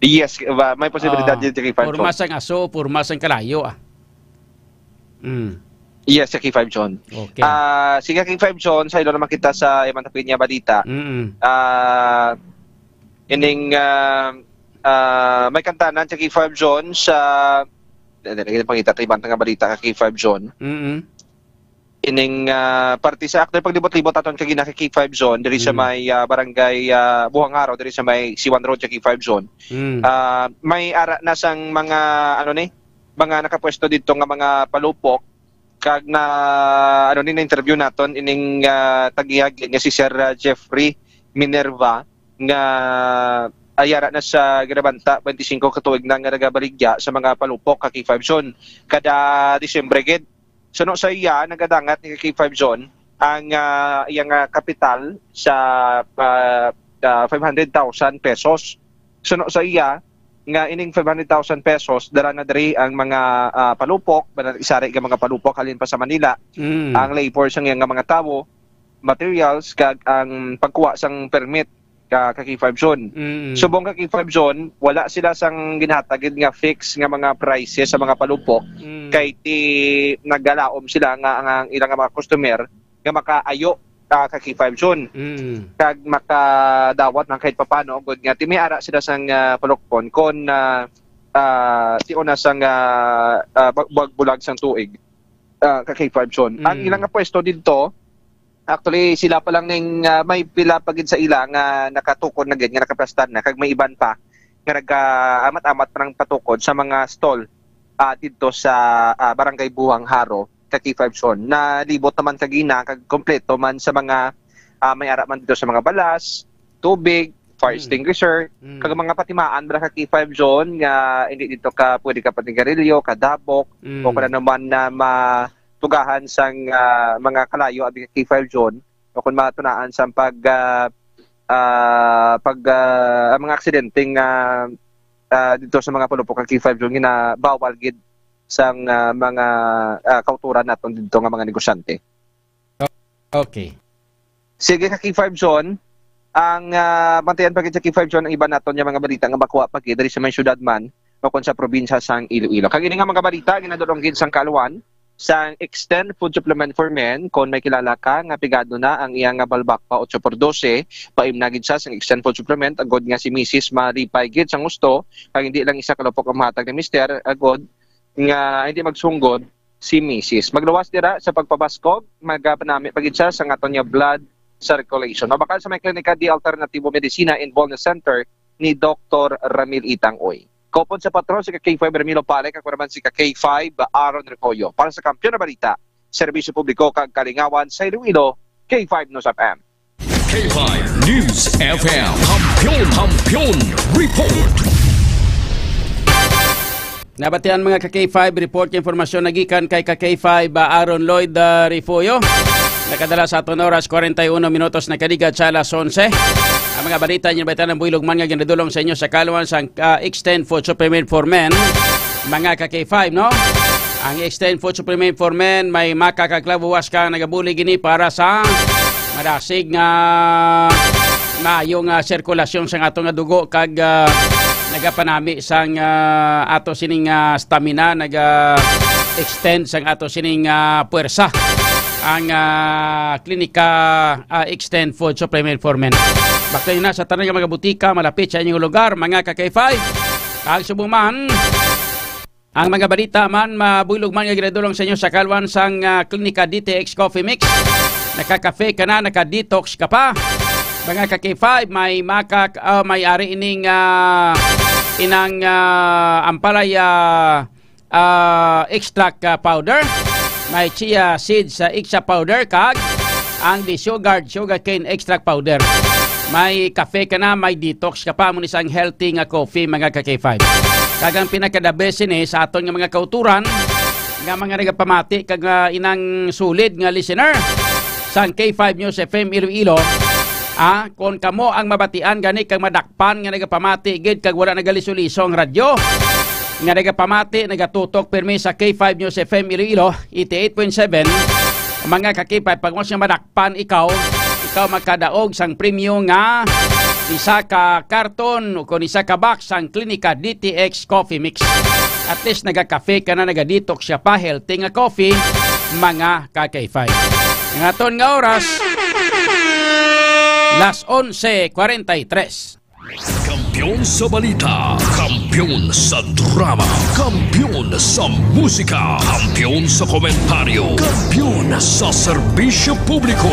Yes, ba, may posibilidad Ah, din sa K five John. Formal sang aso, formal sang kalayo, ah. Mm. Yes, sa K five John. Okay. Ah, sige, K five John, sa ilo naman kita sa imong tapit niya balita. Mm-mm. Ah, ining, ah, ah, may kantanan sa K five John sa, hindi, hindi, pangita, tayo banta nga balita ka K five John. Mm-mm. Ining, ah, parte sa akto paglibot-libot aton kagina kay K five John, diri sa Mm. may, ah, barangay, ah, Buhangaro, diri sa may Siwan Road sa K five John. Mm. Ah, may ara na sang mga, ano ni, mga nakapwesto dito nga mga palupok, kag na, ano ni, na-interview naton ining, ah, tag-iya gid nga si Sir, ah, Jeffrey Minerva, nga ayara na sa ginabanta, twenty-five ka tuig na nga nagabaligya sa mga palupok ka K five John. Kada Disyembre gid, suno sa iya, nagadangat ni K five John ang, ah, iyang, ah, kapital sa, ah, ah, five hundred thousand pesos. Suno sa iya, nga ining five hundred thousand pesos, dala na diri ang mga, ah, palupok, ba na isari nga mga palupok halin pa sa Manila, Mm. ang labor sang iyang mga tawo, materials, kag ang pagkuha sang permit ka, ka K five John. Mm. Subong ka K five John, wala sila sang ginhatag gid nga fix nga mga prices sa mga palupok, Mm. kay ti nagalaom sila nga ang, ang ilang mga customer nga makaayo, ah, ka K five John. Mm. Kag makadawat man kahit papano, gud nga ti may ara sila sang, ah, palukpon kon, ah, ah, tion na sang, ah, ah, bag-, bag-, bulag sang tuig, ah, ka K five John. Ang Mm. ilang nga pwesto didto, actually, sila pa lang ning, ah, may pila pa gid sa ila nga nakatukod na gid, nga nakaplastar na, kag may iban pa nga nag-, ah, amat-amat pa nang patukod sa mga stall, ah, didto sa, ah, Barangay Buhang Haro, ka K five John. Nalibot naman kagina, kag kompleto man sa mga, ah, may ara man didto sa mga balas, tubig, fire Mm. extinguisher, Mm. kag mga patimaan bala ka K five John nga hindi didto ka pwede ka patigarilyo, kadabok, Mm. o kung ano man na matugahan sang, ah, mga kalayo abi ka K five John, o kung matunaan sang pag, ah, ah, pag, ah, ang mga aksidente nga, ah, didto sa mga palupok ka K five John, ginabawal gid sang, ah, mga, ah, kauturan naton didto nga mga negosyante. Okay. Sige ka K five John, ang, ah, bantayan pa gid sa K five John ang iban naton nga mga balita nga makuha pa gid diri sa may syudad man o kon sa probinsya sang Iloilo. Kag ini nga mga balita ginadulong gid sang kaalam sang Extend Food Supplement for Men. Kon may kilala ka nga pigado na ang iya nga balbakpa otso por dose, paimna gid siya sang Extend Food Supplement, agod nga si Misis malipay gid sang husto, kag hindi lang isa ka lupok ang mahatag ni Mister, agod nga hindi magsunggod si Misis. Magluwas dira sa pagpabaskog, magapanami pa gid siya sa aton nga blood circulation. Mabakal sa may klinika di Alternativo Medicina and Wellness Center ni Doktor Ramil Itang Uy. Kaupod sa patron si ka K five Ramilo Pale, kag ako naman si ka K five Aaron Refollo. Para sa Kampiyon na Balita, Serbisyo Publiko kag Kalingawan sa Iloilo, K five News F M. K five News F M. Kampiyon, Kampiyon Report. Nabatian, mga ka K five, report nga impormasyon nagikan kay ka K five, ah, Aaron Lloyd, ah, Refollo. Nakadala sa aton oras, kwarenta y uno minutos nakaligad sa alas onse. Ang mga balita nga nabatian ang buylog man nga ginadulong sa inyo sa kaalam sang, ah, Extend Food Supplement for Men, mga ka K five, no? Ang Extend Food Supplement for Men, may maka kag labuwas ka nagabuli gini para sa madasig nga maayo nga sirkulasyon sang ato nga dugo kag, ah, nagapanami sang, ah, ato sining, ah, stamina, naga-extend sang ato sining, ah, puwersa. ang, ah, Klinika, ah, Extend Food Supplement for Men. Bakta na sa tanan nga mga butika malapit sa inyong lugar, mga ka-K five. Kag subong man, ang mga balita man, mabuylog man nga ginadulong sa inyo sa kalwan sang, ah, Klinika D T X Coffee Mix. Nakakafe ka na, naka-detox ka pa. Mga ka-K five, may makak-, ah, may ari ining, ah, inang, ah, ampalaya, ah, extract, ah, powder. May chia seeds, ah, extract powder, kag ang Disugared sugarcane extract powder. May kafe ka na, may detox ka pa, amo ni sang healthy nga coffee, mga ka-K five. Kag ang pinaka-the best sini sa aton nga mga kauturan, nga mga nagapamati kag, ah, inang solid nga listener sang K five News F M Iloilo, ah, kon kamo ang mabatian gani kag madakpan nga nagapamati gid kag wala nagaliso-liso ang radyo, nga nagapamati, nagatutok pirmi sa K five News F M Iloilo, eighty-eight point seven, mga ka-K five, pag mo siya madakpan ikaw, ikaw makadaog sang premyo nga isa ka karton o kon isa ka box sang Klinika D T X Coffee Mix. At least nagakafe ka na, nagadetox siya pa, healthy nga coffee, mga ka-K five. Ang aton nga oras, las onse cuarenta y tres. Kampiyon sa balita, kampiyon sa drama, kampiyon sa musika, kampiyon sa komentaryo, kampiyon sa serbisyo publiko.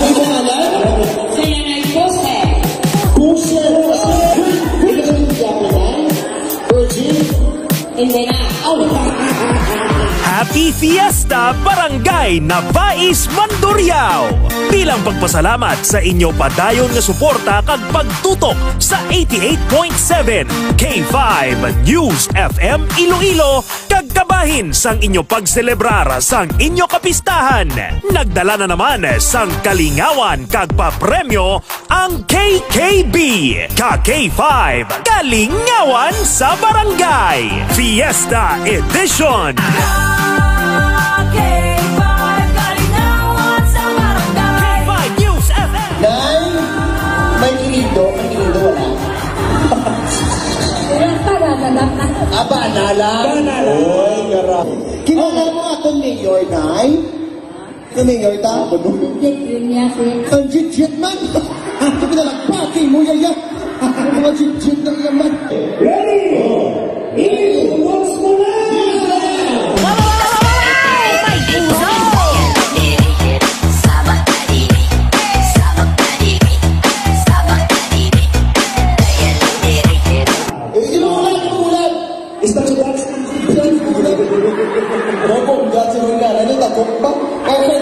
Ang pangalan? Sa nanay ko, sir. Jose. Virgin. Hindi na. Oh. Happy Fiesta, Barangay Nabais, Mandurriao! Bilang pagpasalamat sa inyo padayon nga suporta kag pagtutok sa eighty-eight point seven K five News F M Iloilo, kag kabahin sang inyo pagselebrar sang inyo kapistahan. Nagdala na naman sang kalingawan kag papremyo ang K K B, ka K five, Kalingawan sa Barangay. Fiesta Edition. Ka K five, Kalingawan sa Barangay. K five News F M. Nay, may kinindo, may kinindo, wala? Wala pa, naganap na. Ah, bana lang? Bana lang. Oy, gara-, kilala mo aton mayor, Nay? Ano mayor ta? Legit yun niya, sir. Ang legit man! Ito pinalakpati mo, yaya! Mga legit na naman! Ready? Ready? Once more! Eh, inuulan, inuulan. Isang sulat. Isang sulat. Opo, ang gato ng ulan. Ano, takot pa? Okay.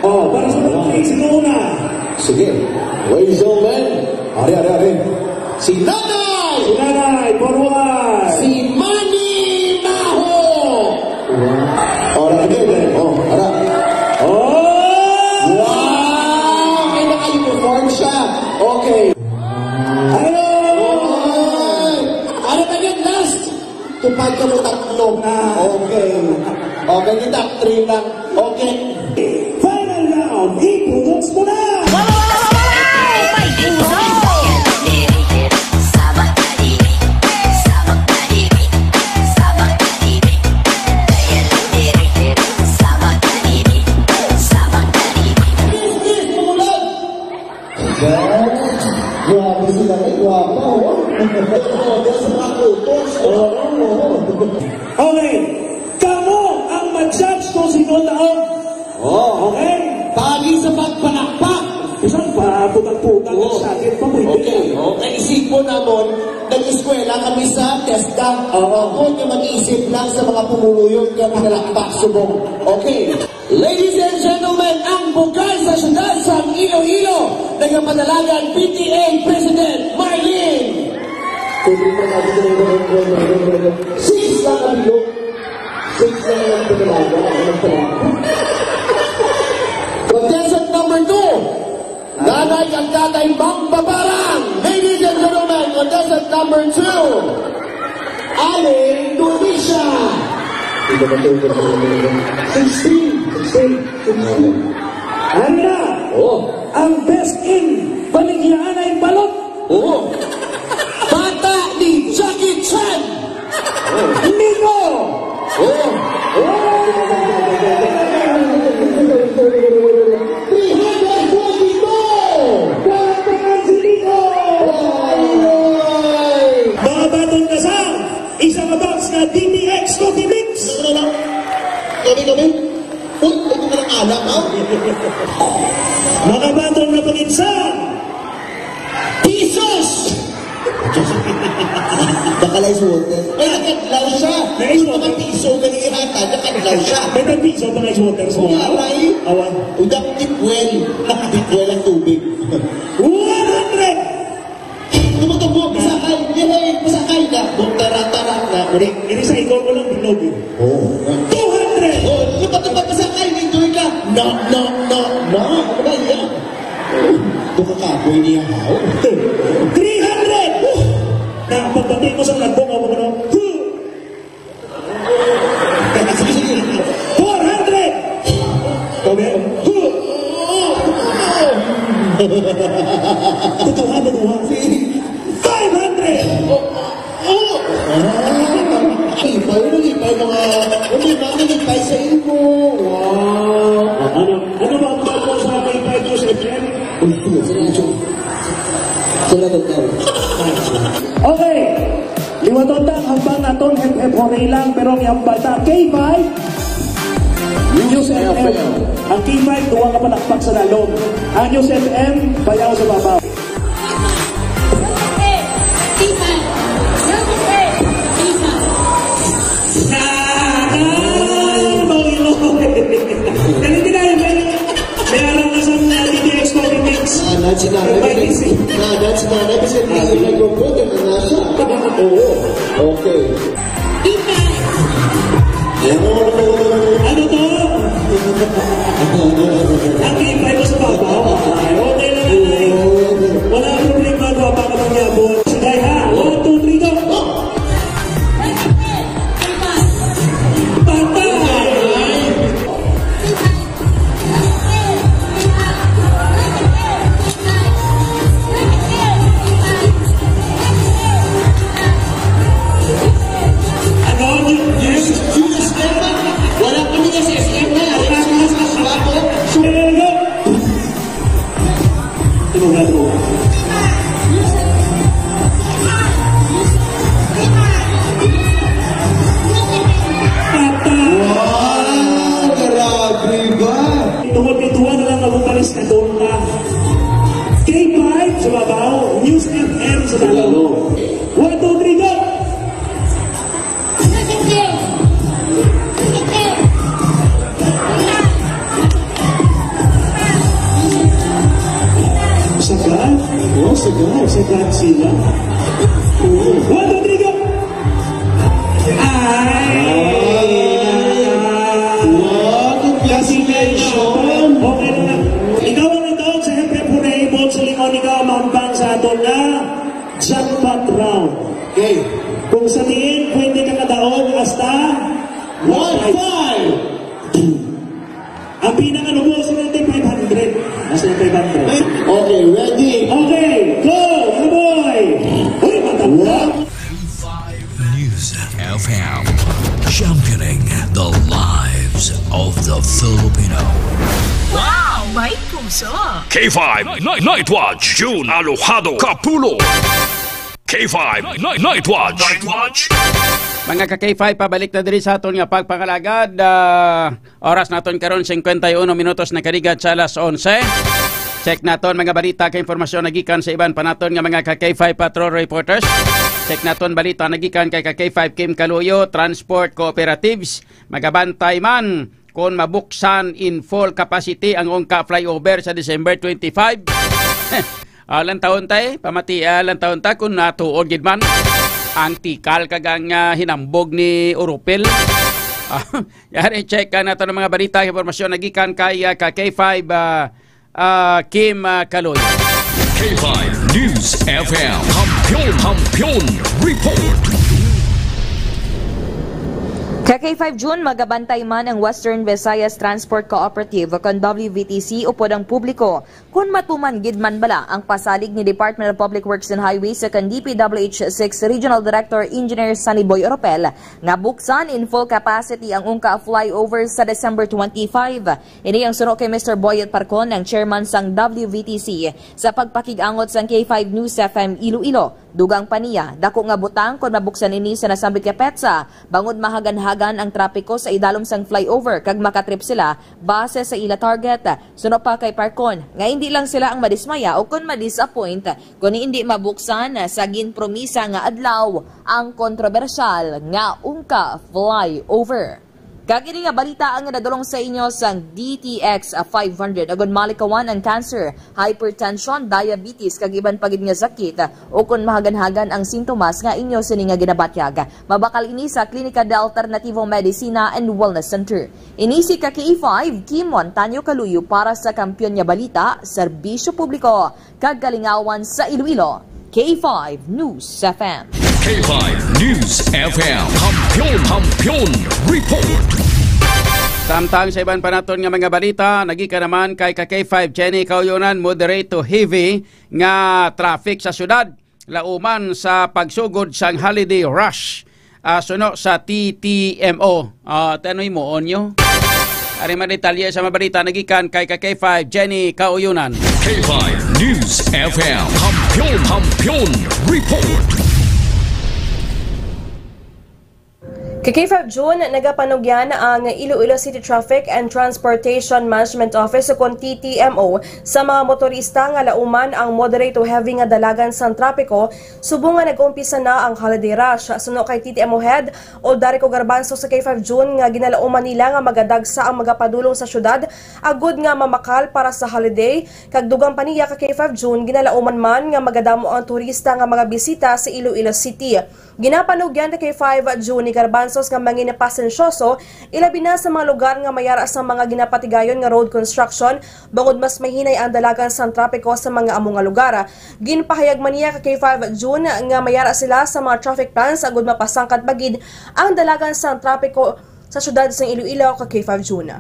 Oh, para sa mga kids, sino una? Sige. Ladies and gentlemen. Ari, ari, ari. Si Nanay! Si Nanay, forward! Si Manny Maho! Oh, ready, ready. Oh, ara. Oh! Wow! May naka-uniform siya. Okay. Hello! Oy! Ano tayo last? Tupad ka mo tatlo. Ah. Okay. Okay, kita three lang. Okay. Final round. Introduce mo na! Grabe sila, may gwapa, oh. Oo, sa mga kutos. Oo, oo. Okay. Kamo ang ma-judge kung sino taon. Oh. Okay? Pagi sa pagpalakpak. Isang pa, putang-putang. Oh. Sa akin pa, pwede. Okay. Oh, kay isipon namon, nag-eskwela kami sa TESDA. Oo. Ako yung mag-iisip lang sa mga pumuluyo nga pinalakpak subong. Okay. Ladies and gentlemen, ang bugay sa syudad sa Iloilo, nagapadalagan P T A President Marlene. Six lang ang bilog. Six lang ang padalagan. Contestant number two, Nanay kag Tatay Mang Babarang. Ladies and gentlemen, contestant number two, Aling Tunisia. Sixteen. Sixteen. Sixteen. Ano na? Oh. Ang best in Baligyaanay Balot. Oh. Bata ni Jackie Chan. Oh. Nico. Oh. Oh. Three hundred twenty-two. Bata si Nico. Ay. Mga baton ka sa isa ka box nga D T X Coffee Mix. Ano na? Kami, kami. Uy, ito na lang anak, ha? Mga baton na pangitsa. Pisos! Baka lang ice water. Ay, nakadlaw siya. May ice water. Mga piso, ganihan, nakadlaw siya. May tag-piso pa nga ice water sa Oo, mga aray. Awan. Udak tipwel. Tipwel ang tubig. One hundred! Tumatabo, pasakay. Yay! Pasakay na. Butara-tara na. Iri, iri sa ikaw mo lang, bilog, eh. Oh. Two hundred! Oh, tumatabo, pasakay. Enjoy ka. No, no, no, no. Ano ba yan? Ito ka kapoy niya, haw? Three hundred! Woo! Na, pagbati mo sa kalbong, ako, ano? Huh! Four hundred! Kami? Tutuha, tutuha. Five hundred! Ipay, nalipay mga, ano yung mga nalipay sa imo? Wow! Ano, ano ba ang bago sa aking five years again? Uy, tuloy, tuloy, tuloy. Sila daw daw. Okay. Liwaton ta ang hambal naton, hep, hep, hooray lang, pero ang hambal ta, K five, News F M. Ang K five, duwa ka palakpak sa lalom. Ang News F M, bayaw sa babaw. Ay, Panginoon. Dali, dali, dali. May alam na sa mga D T X Coffee Mix. Ah, that's not everything. Ah, that's not everything. Kasi may grupo, di ba na siya? Oo. Okay. Ano to? Ang K five mo sa babaw. Ay, okay lang, ay. Wala ang problema, gwapa ka pag-abot. Sige, ha? One, two, three, go! Patay! Ano? Yes, yes, yes. Wala kami sa S M na. Wala kami sa Subaco. Subaco. Tulungan mo. Patay! Wow! Grabe ba? Tungod kay duha na lang nabukalis ka doon ka. K five sa babaw, News F M sa lalo. One, two, three, go! Sagad? Oh, sagad. Sagad sila. Oo. One, two, three, go! Ay! Wow, congratulations! Okay na. Ikaw ang nagdaog sa Hep Hep Hooray, buot silingon, ikaw ang mahambal sa aton nga jackpot round. Okay. Kung sa diin, pwede ka kadaog hasta one five. Ang pinakanubo sa natin, five hundred. Mas yung five hundred. Okay, ready? Okay, go, mga boy! Uy, matanda! News F M, championing the lives of the Filipino. Wow! May puso! K five Night, Night Watch, June Alojado Kapulo. K five Night, Night Watch. Night Watch. Mga ka K five, pabalik na diri sa aton nga pagpangalagad. Ah, oras naton karon, cincuenta y uno minutos na kaligat sa alas onse. Check naton mga balita kag impormasyon nagikan sa iban pa naton nga mga ka K five patrol reporters. Check naton balita nagikan kay ka K five Kim Kaluyo, Transport Cooperatives, magabantay man kon mabuksan in full capacity ang Ungka flyover sa December twenty-five. Ah, lantawon ta, eh. Pamati, ah, lantawon ta kung natuod gid man ang tikal kag ang, ah, hinambog ni Oropel. Ah, yari, check ka nato ng mga balita, impormasyon nagikan kay, ah, ka K five, ah, ah, Kim, ah, Kaloy. K five News F M. Kampiyon, Kampiyon Report. Ka K five June, magabantay man ang Western Visayas Transport Cooperative o kon W V T C upod ang publiko kon matuman gid man bala ang pasalig ni Department of Public Works and Highways o kon D P W H six Regional Director Engineer Sunny Boy Oropel nga buksan in full capacity ang Ungka flyover sa December twenty-five. Ini ang suno kay Mister Boyet Parcon, ang chairman sang W V T C, sa pagpakig-angot sang K five News F M Iloilo. Dugang pa niya, dako nga butang kon mabuksan ini sa nasambit nga petsa, bangod mahagan-hagan ang trapiko sa idalom sang flyover kag makatrip sila base sa ila target. Suno pa kay Parcon nga hindi lang sila ang madismaya o kon ma-disappoint kon hindi mabuksan sa ginpromisa nga adlaw ang kontrobersyal nga Ungka flyover. Kag ini nga balita ang nadulong sa inyo sang D T X five hundred, agud malikawan ang cancer, hypertension, diabetes, kag iban pa gid nga sakit, o kon mahagan-hagan ang sintomas nga inyo sini nga ginabatyag. Mabakal ini sa Klinika de Alternativo Medicina and Wellness Center. Ini si ka K five, Kim Montaño Kaluyo para sa Kampiyon nga Balita, Serbisyo Publiko, kag Kalingawan sa Iloilo, K five News F M. K five News F M. Kampiyon, Kampiyon Report. Samtang sa iban pa naton nga mga balita, nagikan naman kay ka K five Jenny Kauyonan, moderate to heavy nga traffic sa syudad, lauman sa pagsugod sang holiday rush. Ah, suno sa T T M O. Ah, ate, ano himuon nyo? Ari man detalye sa mga balita nagikan kay ka K five Jenny Kauyonan. K five News F M. Kampiyon, Kampiyon Report. Kay K five June, nagapanugyan ang Iloilo City Traffic and Transportation Management Office o kon T T M O sa mga motorista nga lauman ang moderate to heavy nga dalagan sang trapiko subong nga nag-umpisa na ang holiday rush. Suno kay T T M O Head Oldarico Garbanzo sa K five June nga ginalauman nila nga magadagsa ang magapadulong sa syudad agud nga mamakal para sa holiday, kag dugang pa niya ka K five June ginalauman man nga magadamo ang turista nga magabisita sa Iloilo City. Ginapanugyan ka K five June ni Garbanzos nga mangin pasensyoso, ilabi na sa mga lugar nga may ara sa mga ginapatigayon nga road construction, bangod mas mahinay ang dalagan sang trapiko sa mga amo nga lugar. Ginpahayag man niya ka K five June nga may ara sila sa mga traffic plans agud mapasangkad pa gid ang dalagan sang trapiko sa syudad sang Iloilo ka K five June.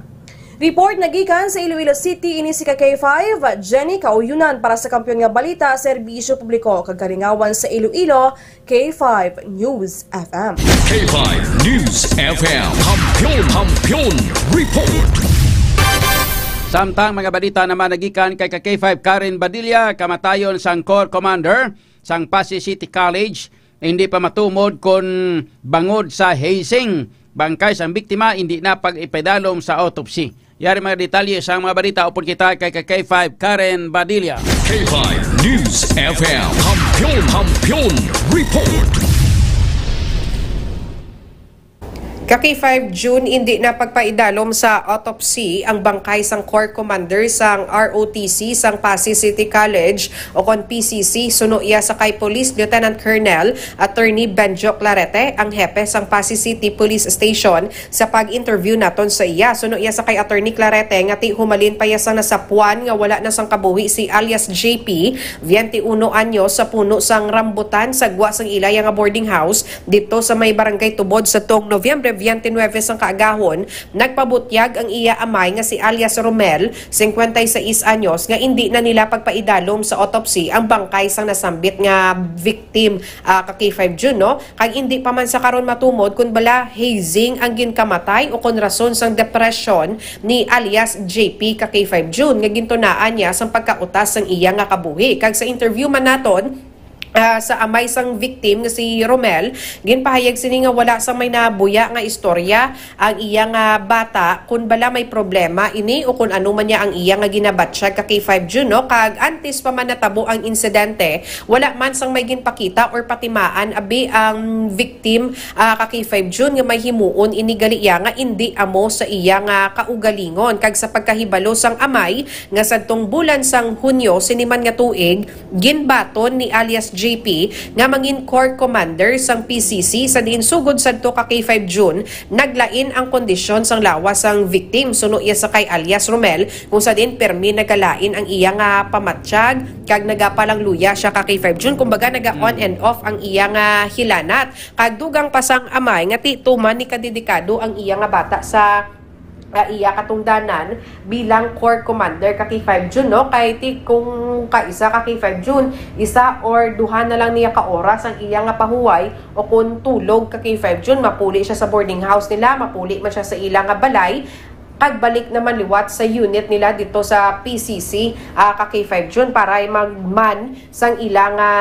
Report nagikan sa Iloilo City, ini si ka K five, Jenny Kauyunan para sa Kampiyon nga Balita, Serbisyo Publiko kag Kalingawan sa Iloilo, K five News F M. K five News F M. Kampiyon, Kampiyon Report. Samtang mga balita naman nagikan kay ka K five Karen Badilla, kamatayon sang Corps Commander sang Passi City College, hindi pa matumod kon bangod sa hazing. Bangkay sang biktima hindi na pag-ipadalom sa autopsy. Yari mga detalye sa mga balita upod kita kay ka K five Karen Badilla. K five News F M. Kampiyon, Kampiyon Report. Ka K five June, indi na pagpaidalom sa autopsy ang bangkay sang Corps Commander sang R O T C sang Passi City College o kon P C C, suno iya sa kay Police Lieutenant Colonel Attorney Benjo Clarete, ang hepe sang Passi City Police Station, sa pag-interview naton sa iya. Suno iya sa kay Attorney Clarete nga ti humalin pa iya sang nasapuan nga wala na sang kabuhi si alias J P, twenty-uno anyos, sa puno sang rambutan sa gwa sang ilaya nga boarding house didto sa may Barangay Tubod sa tuong Nobyembre twenty-nine sang kaagahon. Nagpabutyag ang iya amay nga si alias Romel, cincuenta y seis anyos, nga indi na nila pagpaidalom sa autopsy ang bangkay sang nasambit nga victim, ah, ka K five June, no? Kag indi pa man sa karon matumod kon bala hazing ang ginkamatay o kon rason sang depresyon ni alias J P ka K five June nga gintunaan niya sang pagkautas sang iya nga kabuhi. Kag sa interview man naton, ah, sa amay sang victim nga si Romel, ginpahayag sini nga wala sang may nabuya nga istorya ang iya nga bata, kun bala may problema ini o kun ano man niya ang iya nga ginabatyag ka K five June, no? Kag antes pa man natabo ang insidente, wala man sang may ginpakita or patimaan abi ang victim, ah, ka K five June, nga may himuon ini gali iya nga indi amo sa iya nga kaugalingon. Kag sa pagkahibalo sang amay nga sadtong bulan sang Hunyo sini man nga tuig, ginbaton ni alias J P nga mangin corps commander sang P C C, sa diin sugod sadto ka K five June, naglain ang kondisyon sang lawas sang victim, suno iya sa kay alias Romel, kung sa diin permi nagalain ang iya nga pamatyag kag nagapalangluya siya ka K five June. Kumbaga, naga on Mm. and off ang iya nga hilanat. Kag dugang pa sang amay nga ti tuman ni kadedikado ang iya nga bata sa, ah, iya katungdanan bilang corps commander ka K five June, no? Kay ti kung kaisa ka K five June, isa or duha na lang niya ka oras ang iya nga pahuway o kun tulog ka K five June, mapuli siya sa boarding house nila, mapuli man siya sa ila nga balay, kag balik naman liwat sa unit nila dito sa P C C, ah, ka K five June para magman sang ila nga,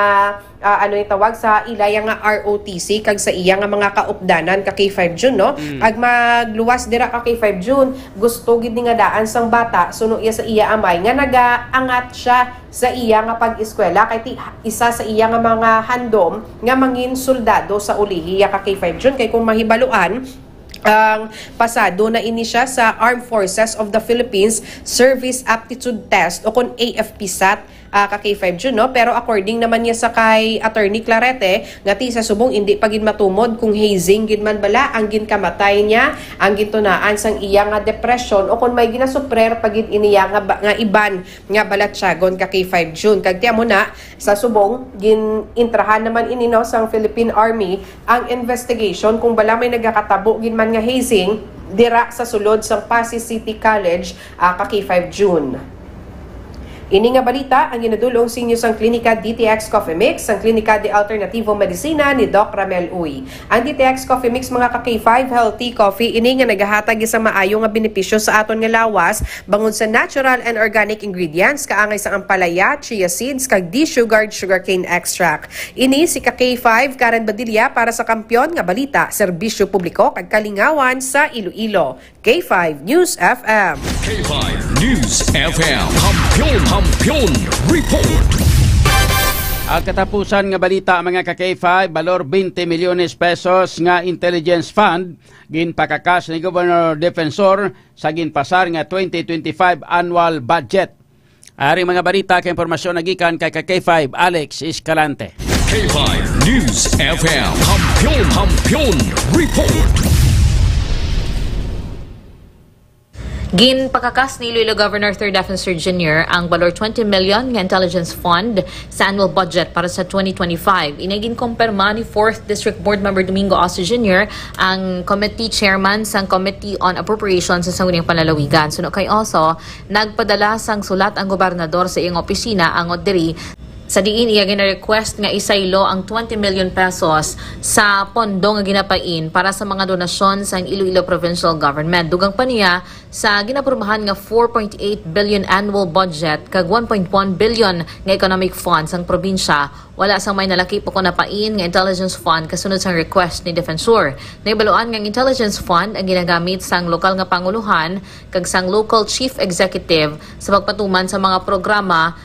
ah, ano yung tawag sa ila nga R O T C kag sa iya nga mga kaupdanan ka K five June, no? Mm. Ag magluwas dira ka K five June, gusto gid ni nga daan sang bata, suno iya sa iya amay, nga nagaangat siya sa iya nga pag-eskwela, kay ti-, isa sa iya nga mga handom nga mangin soldado sa ulihi ya ka K five June, kay kung mahibaluan, ang pasado na ini siya sa Armed Forces of the Philippines Service Aptitude Test o kon A F P sat, ah, ka K five June, no? Pero according naman niya sa kay Attorney Clarete, nga ti sa subong indi pa gid matumod kung hazing gid man bala ang ginkamatay niya, ang gintunaan sang iya nga depresyon o kon may ginasuprer pa gid iniya nga ba-, nga iban nga balatyagon ka K five June. Kag ti amo na, sa subong, gin-intrahan naman ini, no, sang Philippine Army ang investigation kung bala may nagakatabo gid man nga hazing dira sa sulod sang Passi City College, ah, ka K five June. Ini nga balita ang ginadulong sa inyo sang Klinika D T X Coffee Mix, sang Klinika de Alternativo Medicina ni Doc Ramel Uy. Ang D T X Coffee Mix, mga ka K five, healthy coffee ini nga nagahatag sa maayo nga benepisyo sa aton nga lawas, bangod sa natural and organic ingredients, kaangay sa ampalaya, chia seeds, kag desugared sugarcane extract. Ini si ka K five, Karen Badilla para sa Kampiyon nga Balita, Serbisyo Publiko kag Kalingawan sa Iloilo. K five News F M. K five News F M. Kampiyon, Kampiyon Report. Ang katapusan nga balita, mga ka K five, balor twenty milyones pesos nga intelligence fund ginpakakas ni Governor Defensor sa ginpasar nga twenty twenty-five annual budget. Ari mga balita kag impormasyon nagikan kay ka K five, Alex Escalante. K five News F M. Kampiyon, Kampiyon Report. Ginpakakas ni Iloilo Governor Third Defensor Junior ang balor twenty million nga intelligence fund sa annual budget para sa twenty twenty-five. Ini ginkumpirma ni Fourth District Board Member Domingo Oso Junior, ang committee chairman sang Committee on Appropriations sa Sangguniang Panlalawigan. Suno kay Oso, nagpadala sang sulat ang gobernador sa iyang opisina angot diri, sa diin iya gina-request nga isaylo ang twenty million pesos sa pondo nga ginapain para sa mga donasyon sang Iloilo Provincial Government. Dugang pa niya, sa ginaprubahan nga four point eight billion annual budget kag one point one billion nga economic fund sang probinsya, wala sang may nalakip o kon napain nga intelligence fund kasunod sang request ni Defensor. Nahibaluan nga ang intelligence fund ang ginagamit sang lokal nga pangulohan kag sang local chief executive sa pagpatuman sa mga programa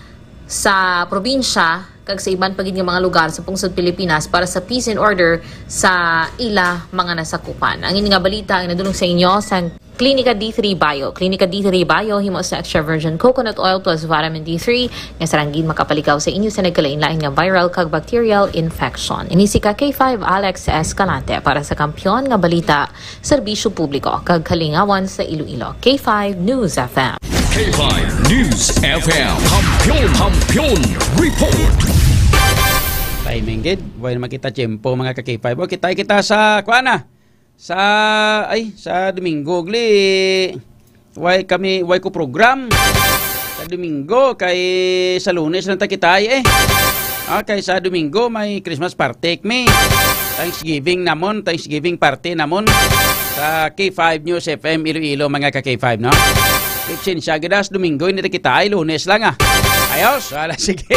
sa probinsya kag sa iban pa gid nga mga lugar sa pungsod Pilipinas para sa peace and order sa ila mga nasakupan. Ang ini nga balita ang nadulong sa inyo sang Klinika D three Bio. Klinika D three Bio himo sa extra virgin coconut oil plus vitamin D three nga sarang gid makapaligaw sa inyo sa nagkalain-lain nga viral kag bacterial infection. Ini si ka K five, Alex Escalante para sa Kampiyon nga Balita, Serbisyo Publiko kag Kalingawan sa Iloilo. K five News F M. K five News F M. Kampiyon, Kampiyon Report. Timing gid. Way na makita tiyempo, mga ka K five. O, kita, kita sa, kuan na. Sa, ay, sa Domingo, gli. Way kami, way ko program. Sa Domingo, kay sa Lunes lang ta kita, eh. Ah, kay sa Domingo, may Christmas party kami. Thanksgiving namon, Thanksgiving party namon. Sa K five News F M Iloilo, mga ka K five, no? Lipsin siya, gadas Domingo, hindi kita, ay, Lunes lang, ah. Ayos, wala, sige.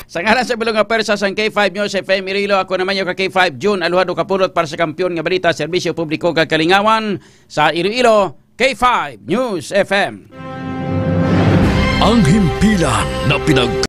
Sa ngalan sa bilog nga pwersa sang K five News F M Iloilo, ako naman yung ka K five June Aluhado Kapulot para sa Kampiyon nga Balita, Serbisyo Publiko kag Kalingawan sa Iloilo, K five News F M. Ang himpilan na pinag